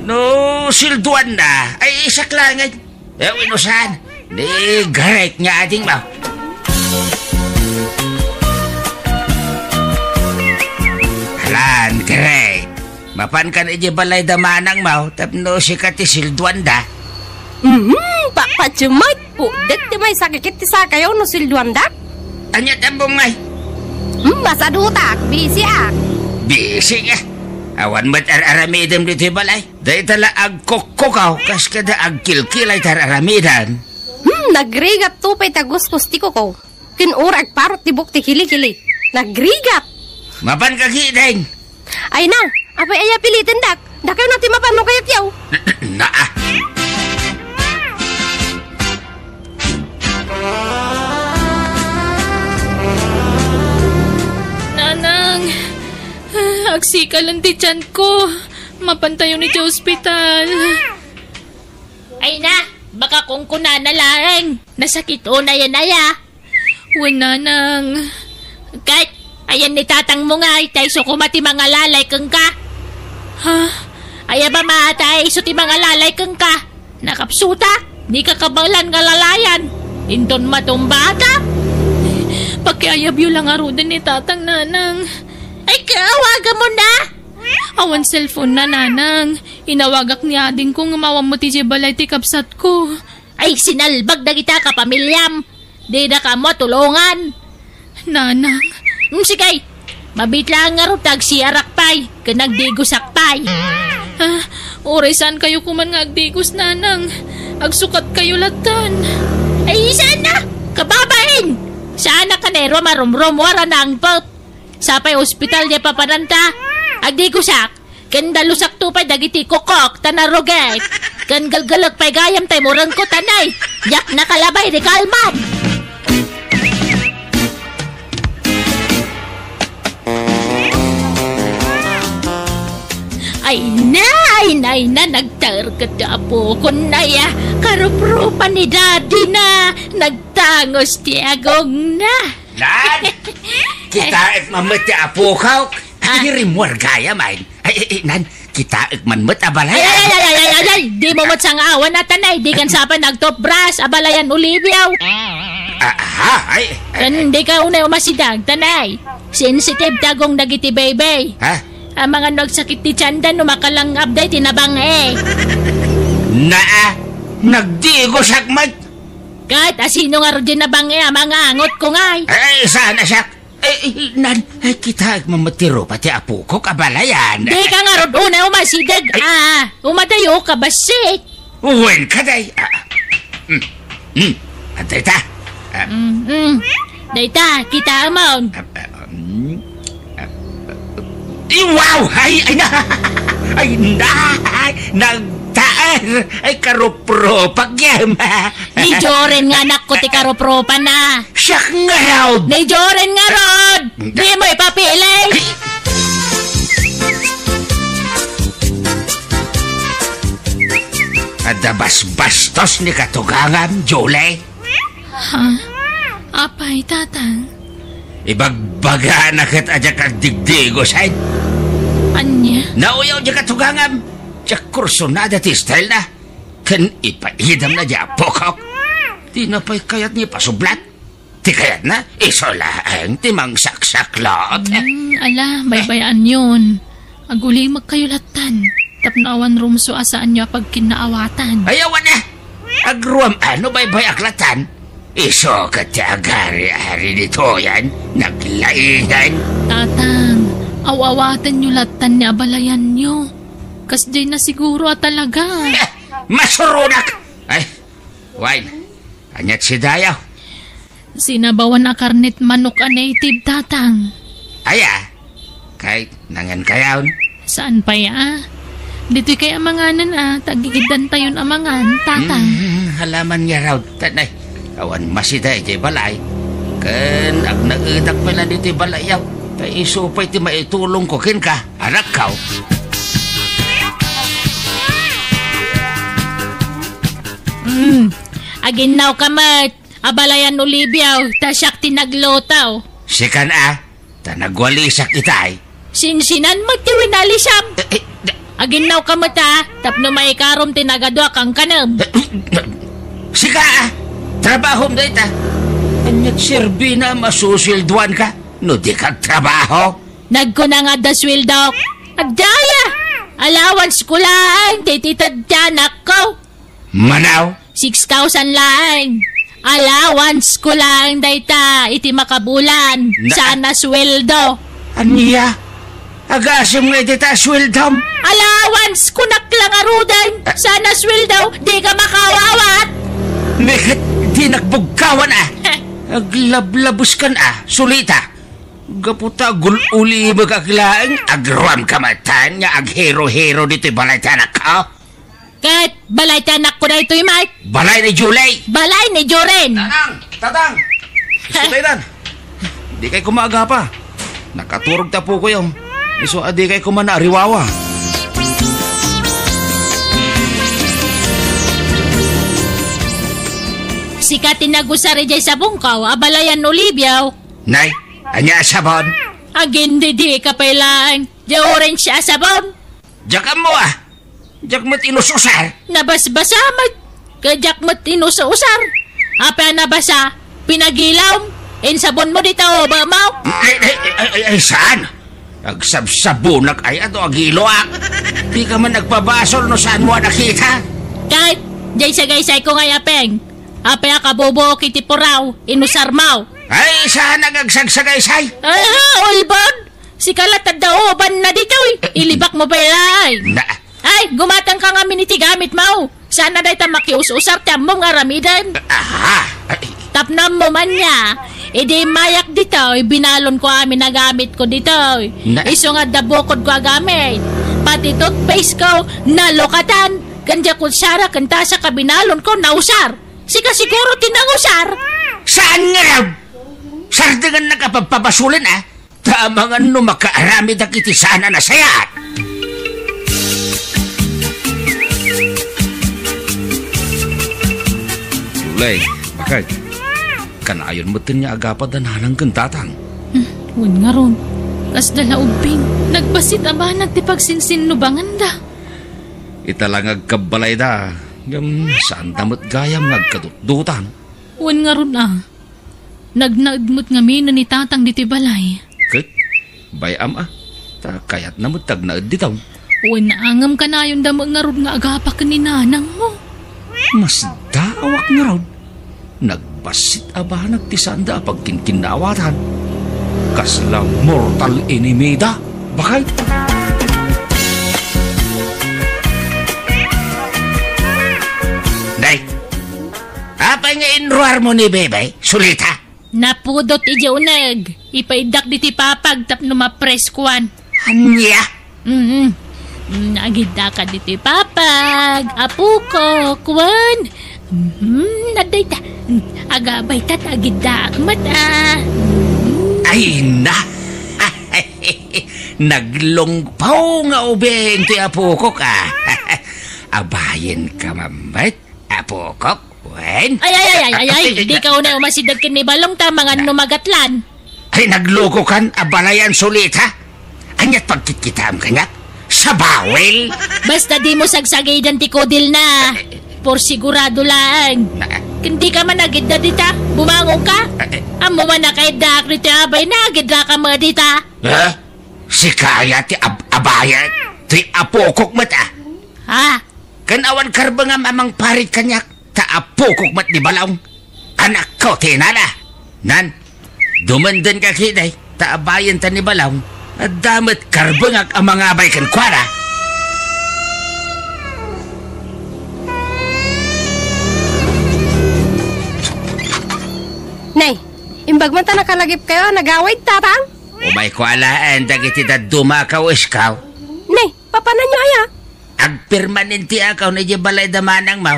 No sueldoanna, ay, isak laengen. Eh, wenno saan? Ni Greg nga adingmo. Alan, Greg. Mapankan idiay balay da manangmo, tapno sika ti sueldoanda. Mm, pakpatyo met. Puddet ti maisakikit ti sakayo no sueldoandak. Ania ti ammom ngay? Mm, masadutak. Busy-ak. Busy nga. Awan met ar-aramidem ditoy balay. Dayta la agkukkukaw, kas kada agkilkilay ti ar-aramidem. Hmm, nagrigat to pay ta kuskus ti kuko. Ken uray agparot ti buok ti kilikili. Nagrigat! Mapan ka, Gideng! Ay na, apay aya pilitendak? Dakayo na ti mapan no kayatyo. Na, ah. Nanang, agsikalen ti tianko. Mapantayon iti ospital. Ay na, baka kunkunana laeng. Nasakit unayen aya. Wen, nanang. Ket, ayan ni tatangmo ngay, ta isu koma ti mangalalay kenka. Ha? Aya ba maata, isu ti mangalalay kenka? Nakapsuta, dika kabaelan nga lalayan. Inton matumbata. Pakiayabyo la ngaruden ni tatang, nanang. Ay, kaawagamon na! Awan cellphone na, nanang. Inawagak ni adingko ngem awan met idiay balay ti kabsatko. Ay, sinalbag dagita kapamiliam. Didaka ammo a tulongan. Nanang. Mm, sige. Mabiit laeng ngarud ta agsiarak pay, ken agdigosak pay. Ah, uray saankayo koman nga agdigos, nanang. Agsukatkayo lattan. Ay, saan na? Kababain! Saan na kanero marumrum, wara nangpet. Sapay ospital diay papananta. Agdigosak. Ken dalusakto pay dagiti kukkok ta narugek. Ken gelgelek pay gayam tay murengko, tanay. Diak nakalabay di kalman. Ay na, ay na, ay na, nagtarget ti apokon, nay, a. Karuprupan ni daddy na. Nagtangos ti agongna. Nan! Kitaek man met ti apokok. Ah. Ay, rimmuar gayam, ay. Ay, ay, ay, nan, kitaek man met a balay. Ay, ay, ay, ay, ay, ay, ay, ay, di mo met sangawan a, tanay, di kan sapay nagtoothbrush, abalayan Olivia. Ah, aha, ay, ay, ay. Kan di ka unay umasidag, tanay. Sensitive ti agong dagiti baby. Ha? Amangan no agsakit ti tianda no makalangabda iti nabang-e. Naa, nagdigosak met. Ket asino ngarud diay nabang-e a mangangotko ngay? Ay, saan a siak? Ay, ay, nan, ay, kitaek man met ti rupa ti apokok a balayan. Di ka ngarud unay umasideg, a. Umadayo ka, bassit. Wen ka, day. Ah, ah. Mm, mm. Adda ita. Ah. Mm, mm. Dayta, kitaem. Ah, ah, mm. Ay, wow! Ay, ay, na! Ay, na! Ay, nagtaer! Ay, karupropak yan! Ni Joren nga anakko ti karupropan na! Siak ngarud! Ni Joren ngarud! Di mo ipapili! Adda basbastos ni katugangam, Julie! Ha? Apay, Tatang? Ibagbaga na ket a diak agdigdigosen. Ania? Nauyaw diay katugangam. Diak kursunada ti style na. Ken ipaidam na diay apokok. Di na pay kayat nga ipasublat. Ti kayatna, isu laeng ti mangsaksaklot. Hmm, ala, baybay-anyon. Agulimek kayo lattan. Tapno awan rumso a saanyo a pagkinnaawatan. Ay, awan a! Agruam a no baybay-ak latan. Isu ket ti agari-ari ditoyen, naglaiden. Tatang, aw-awatenyo latan ni abalayanyo. Kasdiay na siguro a talaga. Eh, masuronak! Ay, Wine, aniat si Dayaw? Sinabawan a karnet manok a native, Tatang. Aya, kay nangan kayaon? Saan pay a? Ditoy kay a manganan a, tagigiddan tayon a mangan, Tatang. Hmm, halaman nga raw, tanay. Awan masida iti balay. Ken agnaedak pay la ditoy balay yaw. Ta isu pay ti maitulongko kenka, anakko. Hmm, aginnaw ka met, abalayan Olivia, ta siak ti nagluto. Sikan a, ta nagwalisak itay. Sinsinan met ti winalisam. Eh, eh, da- Aginnaw ka met a, tapno maikarom ti nagadua kankanem. Eh, sika a, trabahom dayta. Aniat serbina a masusueldoanka no dika agtrabaho? Nagkuna nga adda sueldok. Adda aya! Allowance ko laeng ti ititedko ti anakko. Manaw? Six thousand laeng. Allowance ko laeng dayta iti makabulan. Na- Saan a sueldo. Ania? Agasem nga dayta a sueldom? Allowance ko naklangaruden. Ah. Saan a sueldo, dika makaawat. Neket, dinak bugkawan a. Heh. Aglablabuskan a, Sulita. Gapu ta agul-ulimekak laeng, agruamka met nga aghero-hero ditoy balay ti anakko. Ket balay ti anakko daytoy, Mike. Balay ni Julie. Balay ni Joren. Tatang! Tatang! Isu tayo dan. Dikay koma agapa. Nakaturog ti apokoyo. Isu a dikay koma naariwawa. Sika ti nagusar idiay sabongko, abalayan Olivia. Nay, ania a sabon? Agindidika pay laeng. Diay orange a sabon. Diak ammo a. Diak met inus-usar. Nabasbasa met. Ket diak met inus-usar. Apay a nabasa, pinagilom. Insabonmo dita ubemo. Ay, ay, ay, ay, ay, saan? Agsabsabonak aya no agiloak. Dika man agpabasol no saanmo a nakita. Ket, diay sagaysayko ngay apeng. Apay a kabubuok iti puraw, inusarmo. Ay, saan a agsagsaysay? Aha, ulbod! Sika la ti adda ubanna ditoy. Ilibakmo pay laeng. Na- Ay, gumatangka ngamin iti gamitmo. Saan a dayta makius-usar ti ammom nga aramiden. Aha. Ay. Tapno ammom ania, idi immayak ditoy, binalonko amin a gamitko ditoy. Na- Isu nga adda bukodko a gamit. Pati toothpaste ko, nalukatan. Ken diay kutsara ken tasa a binalonko, nausar. Sika siguro ti nangusar. Saan ngarud? Sardengannaka a pagpabasolen a. Ta amangan no makaaramidak iti saan a nasayaat. Julie, bakit? Kanayon metten nga agapa da nanang ken tatang. Hmm, wen ngarud. Kasda la ubbing. Nagbassit a banag ti pagsinsinnubanganda. Ita la nga agkabbalayda, ngem saanda met gayam nga agkadutdotan. Wen ngarud a, nagnaed met ngamin ni Tatang ditoy balay. Ket, bay-am a, ta kayatna met ti agnaed ditoy. Wen a, ngem kanayonda met ngarud nga agapa ken ni nanangmo. Masdaawak ngarud. Nagbassit a banag ti saanda a pagkinkinnaawatan. Kasla mortal enemy da, bakay. Day, apay nga inruarmo ni Bebe, Sulita? Napudot idiay uneg. Ipaiddak ditoy papag tapno mapreskoan. Ania? Mm. Mm, agiddaak ditoy papag, apokok, wen. Mm, adda ita. Mm, agabay ta, ta agiddaak met, a. Mm. Ay, na. Naglungpaw nga ubing ti apokok, a. Abayenka met, apokok. Wen? Ay, ay, ay, ay, ay, ay. Dika unay umasideg ken ni Balong ta mangan no magatlan. Ay, naglokokan a balayan, Sulita. Aniat pagkitkitaem kaniak? Sabawil? Basta dimo sagsagaydan ti kudilna. Por sigurado laeng. Na- Ken dika man agidda dita, bumangonka. Eh, eh. Ammo man a kaiddaak dita, abay, nagidda ka met dita. Ha? Sika aya ti ab-, abayan? Ti apokok met a. Ha? Ken awan karbengam a mangparit kaniak, ta apokok met ni Balong. Anakko ti inana. Nan, dumenden ka kidi, ta abayen ta ni Balong, adda met karbengak a mangabay kenkuana. Nay, imbag man ta nakalagipkayo a nagawid, Tatang? Umayko alaen dagiti dadduma a kawesko. Nay, papananyo aya? Agpermanente a kaon idiay balay da manangmo.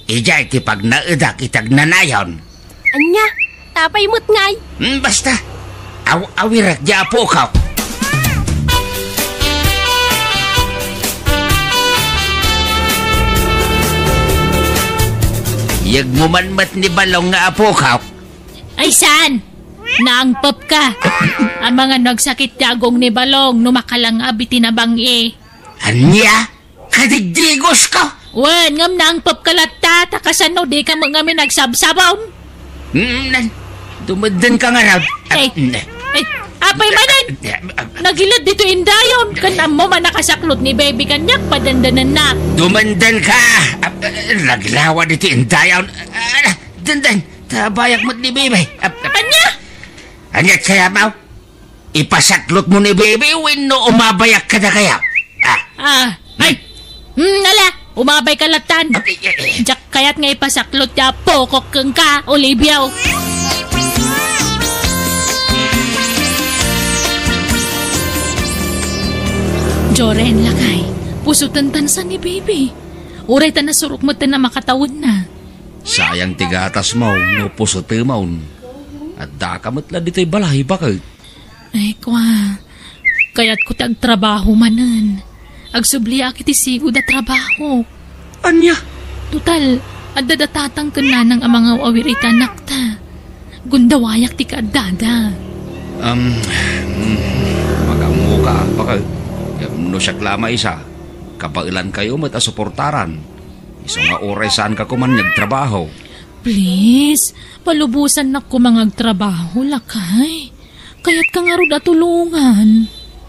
Idiay ti pagnaedak iti agnanayon. Ania? Apay met ngay? Hmm, basta. Aw-awirek diay apokok. Yegmo man met ni Balong nga apokok. Ay, saan? Naangpepka. Amangan no agsakit ti agong ni Balong no makalangab iti nabang-i. Ania? Kadigdigosko? Wen, ngem naangpepka latta, ta kasano dika met ngamin agsabsabong? Mm, nan, dumeddenka ngarud. Ay, mm, ay, apay manen? Nagiled ditoy indayon, ken ammo man a kasaklot ni Baby kaniak, padandananna. Dumeddenka! Ah, naglawa ditoy indayon. Ah, denden, ta abayak met ni Baby. Ah, ania? Ania kayatmo? Ipasaklotmo ni Baby wenno umabayak kadakayo? Ah. Ah, ay. Hmm, ala, umabayka lattan. Ay, ay, ay. Diak kayat nga ipasaklot ti apokok kenka, Olivia. Joren, lakay, pusoten ta ni Baby. Uray ta nasurok met a makatawenna. Sayang ti gatasmo no pusotemon. Addaka met la ditoy balay, baket. Ay, kua, kayatko ti agtrabaho manen. Agsubliak iti sigud a trabaho. Ania? Total, adda da tatang ken nanang a mangaw-awir iti anakta. Gundawayak ti kaaddada. Um, mm, magammoka, baket. Ngem no siak la a maysa, kabaelankayo met a suportaran. Isu nga uray saanka koma nga agtrabaho. Please, palubosannak koma nga agtrabaho, lakay. Kayatka ngarud a tulongan.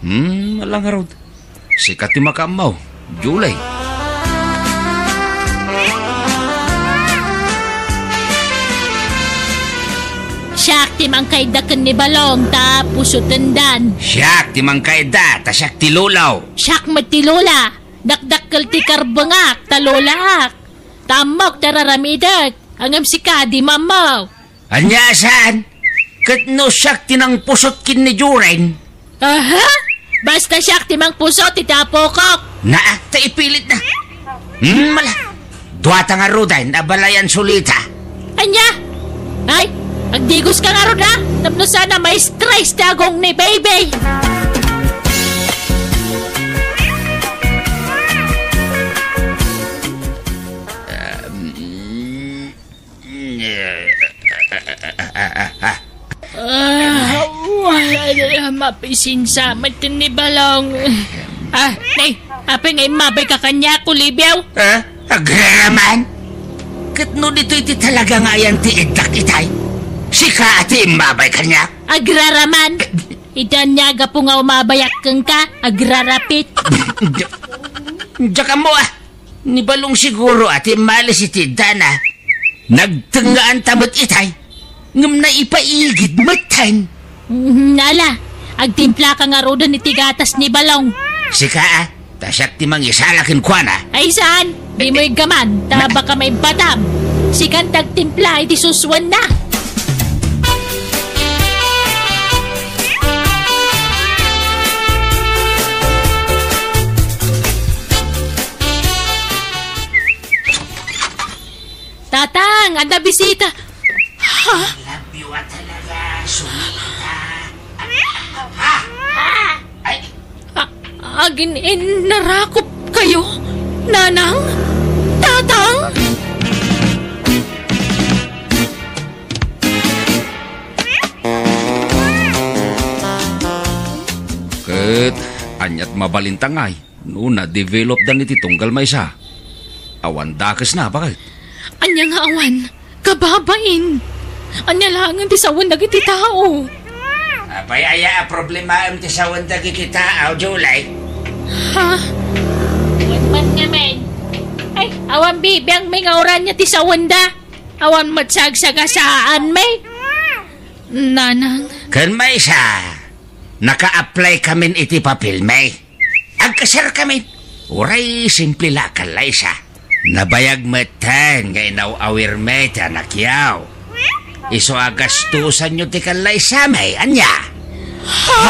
Hmm, ala ngarud. Sika ti makaammo, Julie. Siak ti mangkaidda ken ni Balong ta pusotendan. Siak ti mangkaidda ta siak ti lolo. Siak met ti lola. Dakdakkel ti karbengak ta lolaak. Ta ammok ti ar-aramidek, ngem sika, dimo ammo. Ania a saan? Ket no siak ti nangpusot ken ni Joren? Aha? Basta siak ti mangpusot iti apokok. Naak ta ipilitna. Hmm, mala. Duata ngaruden a balayan sulita. Ania? Ay, agdigoska ngarud, ha? Tapno saan a ma-stress ti agong ni Baby. Ah, wa-, mapisinsa met ni Balong. Ah, nay, apay nga immabayka kaniak, Olivia? Ha? Agraraman? Ket no ditoy ti talaga nga ayan ti iddak itay, sika a ti immabay kaniak? Agraraman? Iti ania gapu nga umabayak kenka, agrarapit. Diak ammo, ah. Ni Balong siguro a ti immalis iti iddana. Nagtengngaan ta met itay, ngem naipaigid metten. Mm, ala, agtimplaka ngaruden iti gatas ni Balong. Sika, ah, ta siak ti mangisala kenkuana. Ay, saan? Dimo iggaman, ta baka maibbatam. Sikan ti agtimpla iti susuenna. Tatang, adda bisita. Ha? Love you talaga, Sulita. Ha? Ha? Ay. A-, agin-innarakop kayo, Nanang? Tatang? Ket aniat mabalinta ngay? No na-developdan iti tunggal maysa. Awan dakesna, baket. Ania nga awan? Kababain! Ania laengen ti sawen dagiti tao? Apay aya a problemaem ti sawen dagiti tao, Julie? Ha? Wen man ngamin. Ay, awan bibiangmi nga uray ania ti sawenda. Awan met sagsagasaan, may. Nanang. Ken maysa, naka-apply kamin iti papelmi. Agkasar kamin. Uray simple la, Kalaisa. Nabayag metten nga inaw-awirmi ti anakyo. Isu a gastusanyo ti Kalaisa, may. Ania? Ha?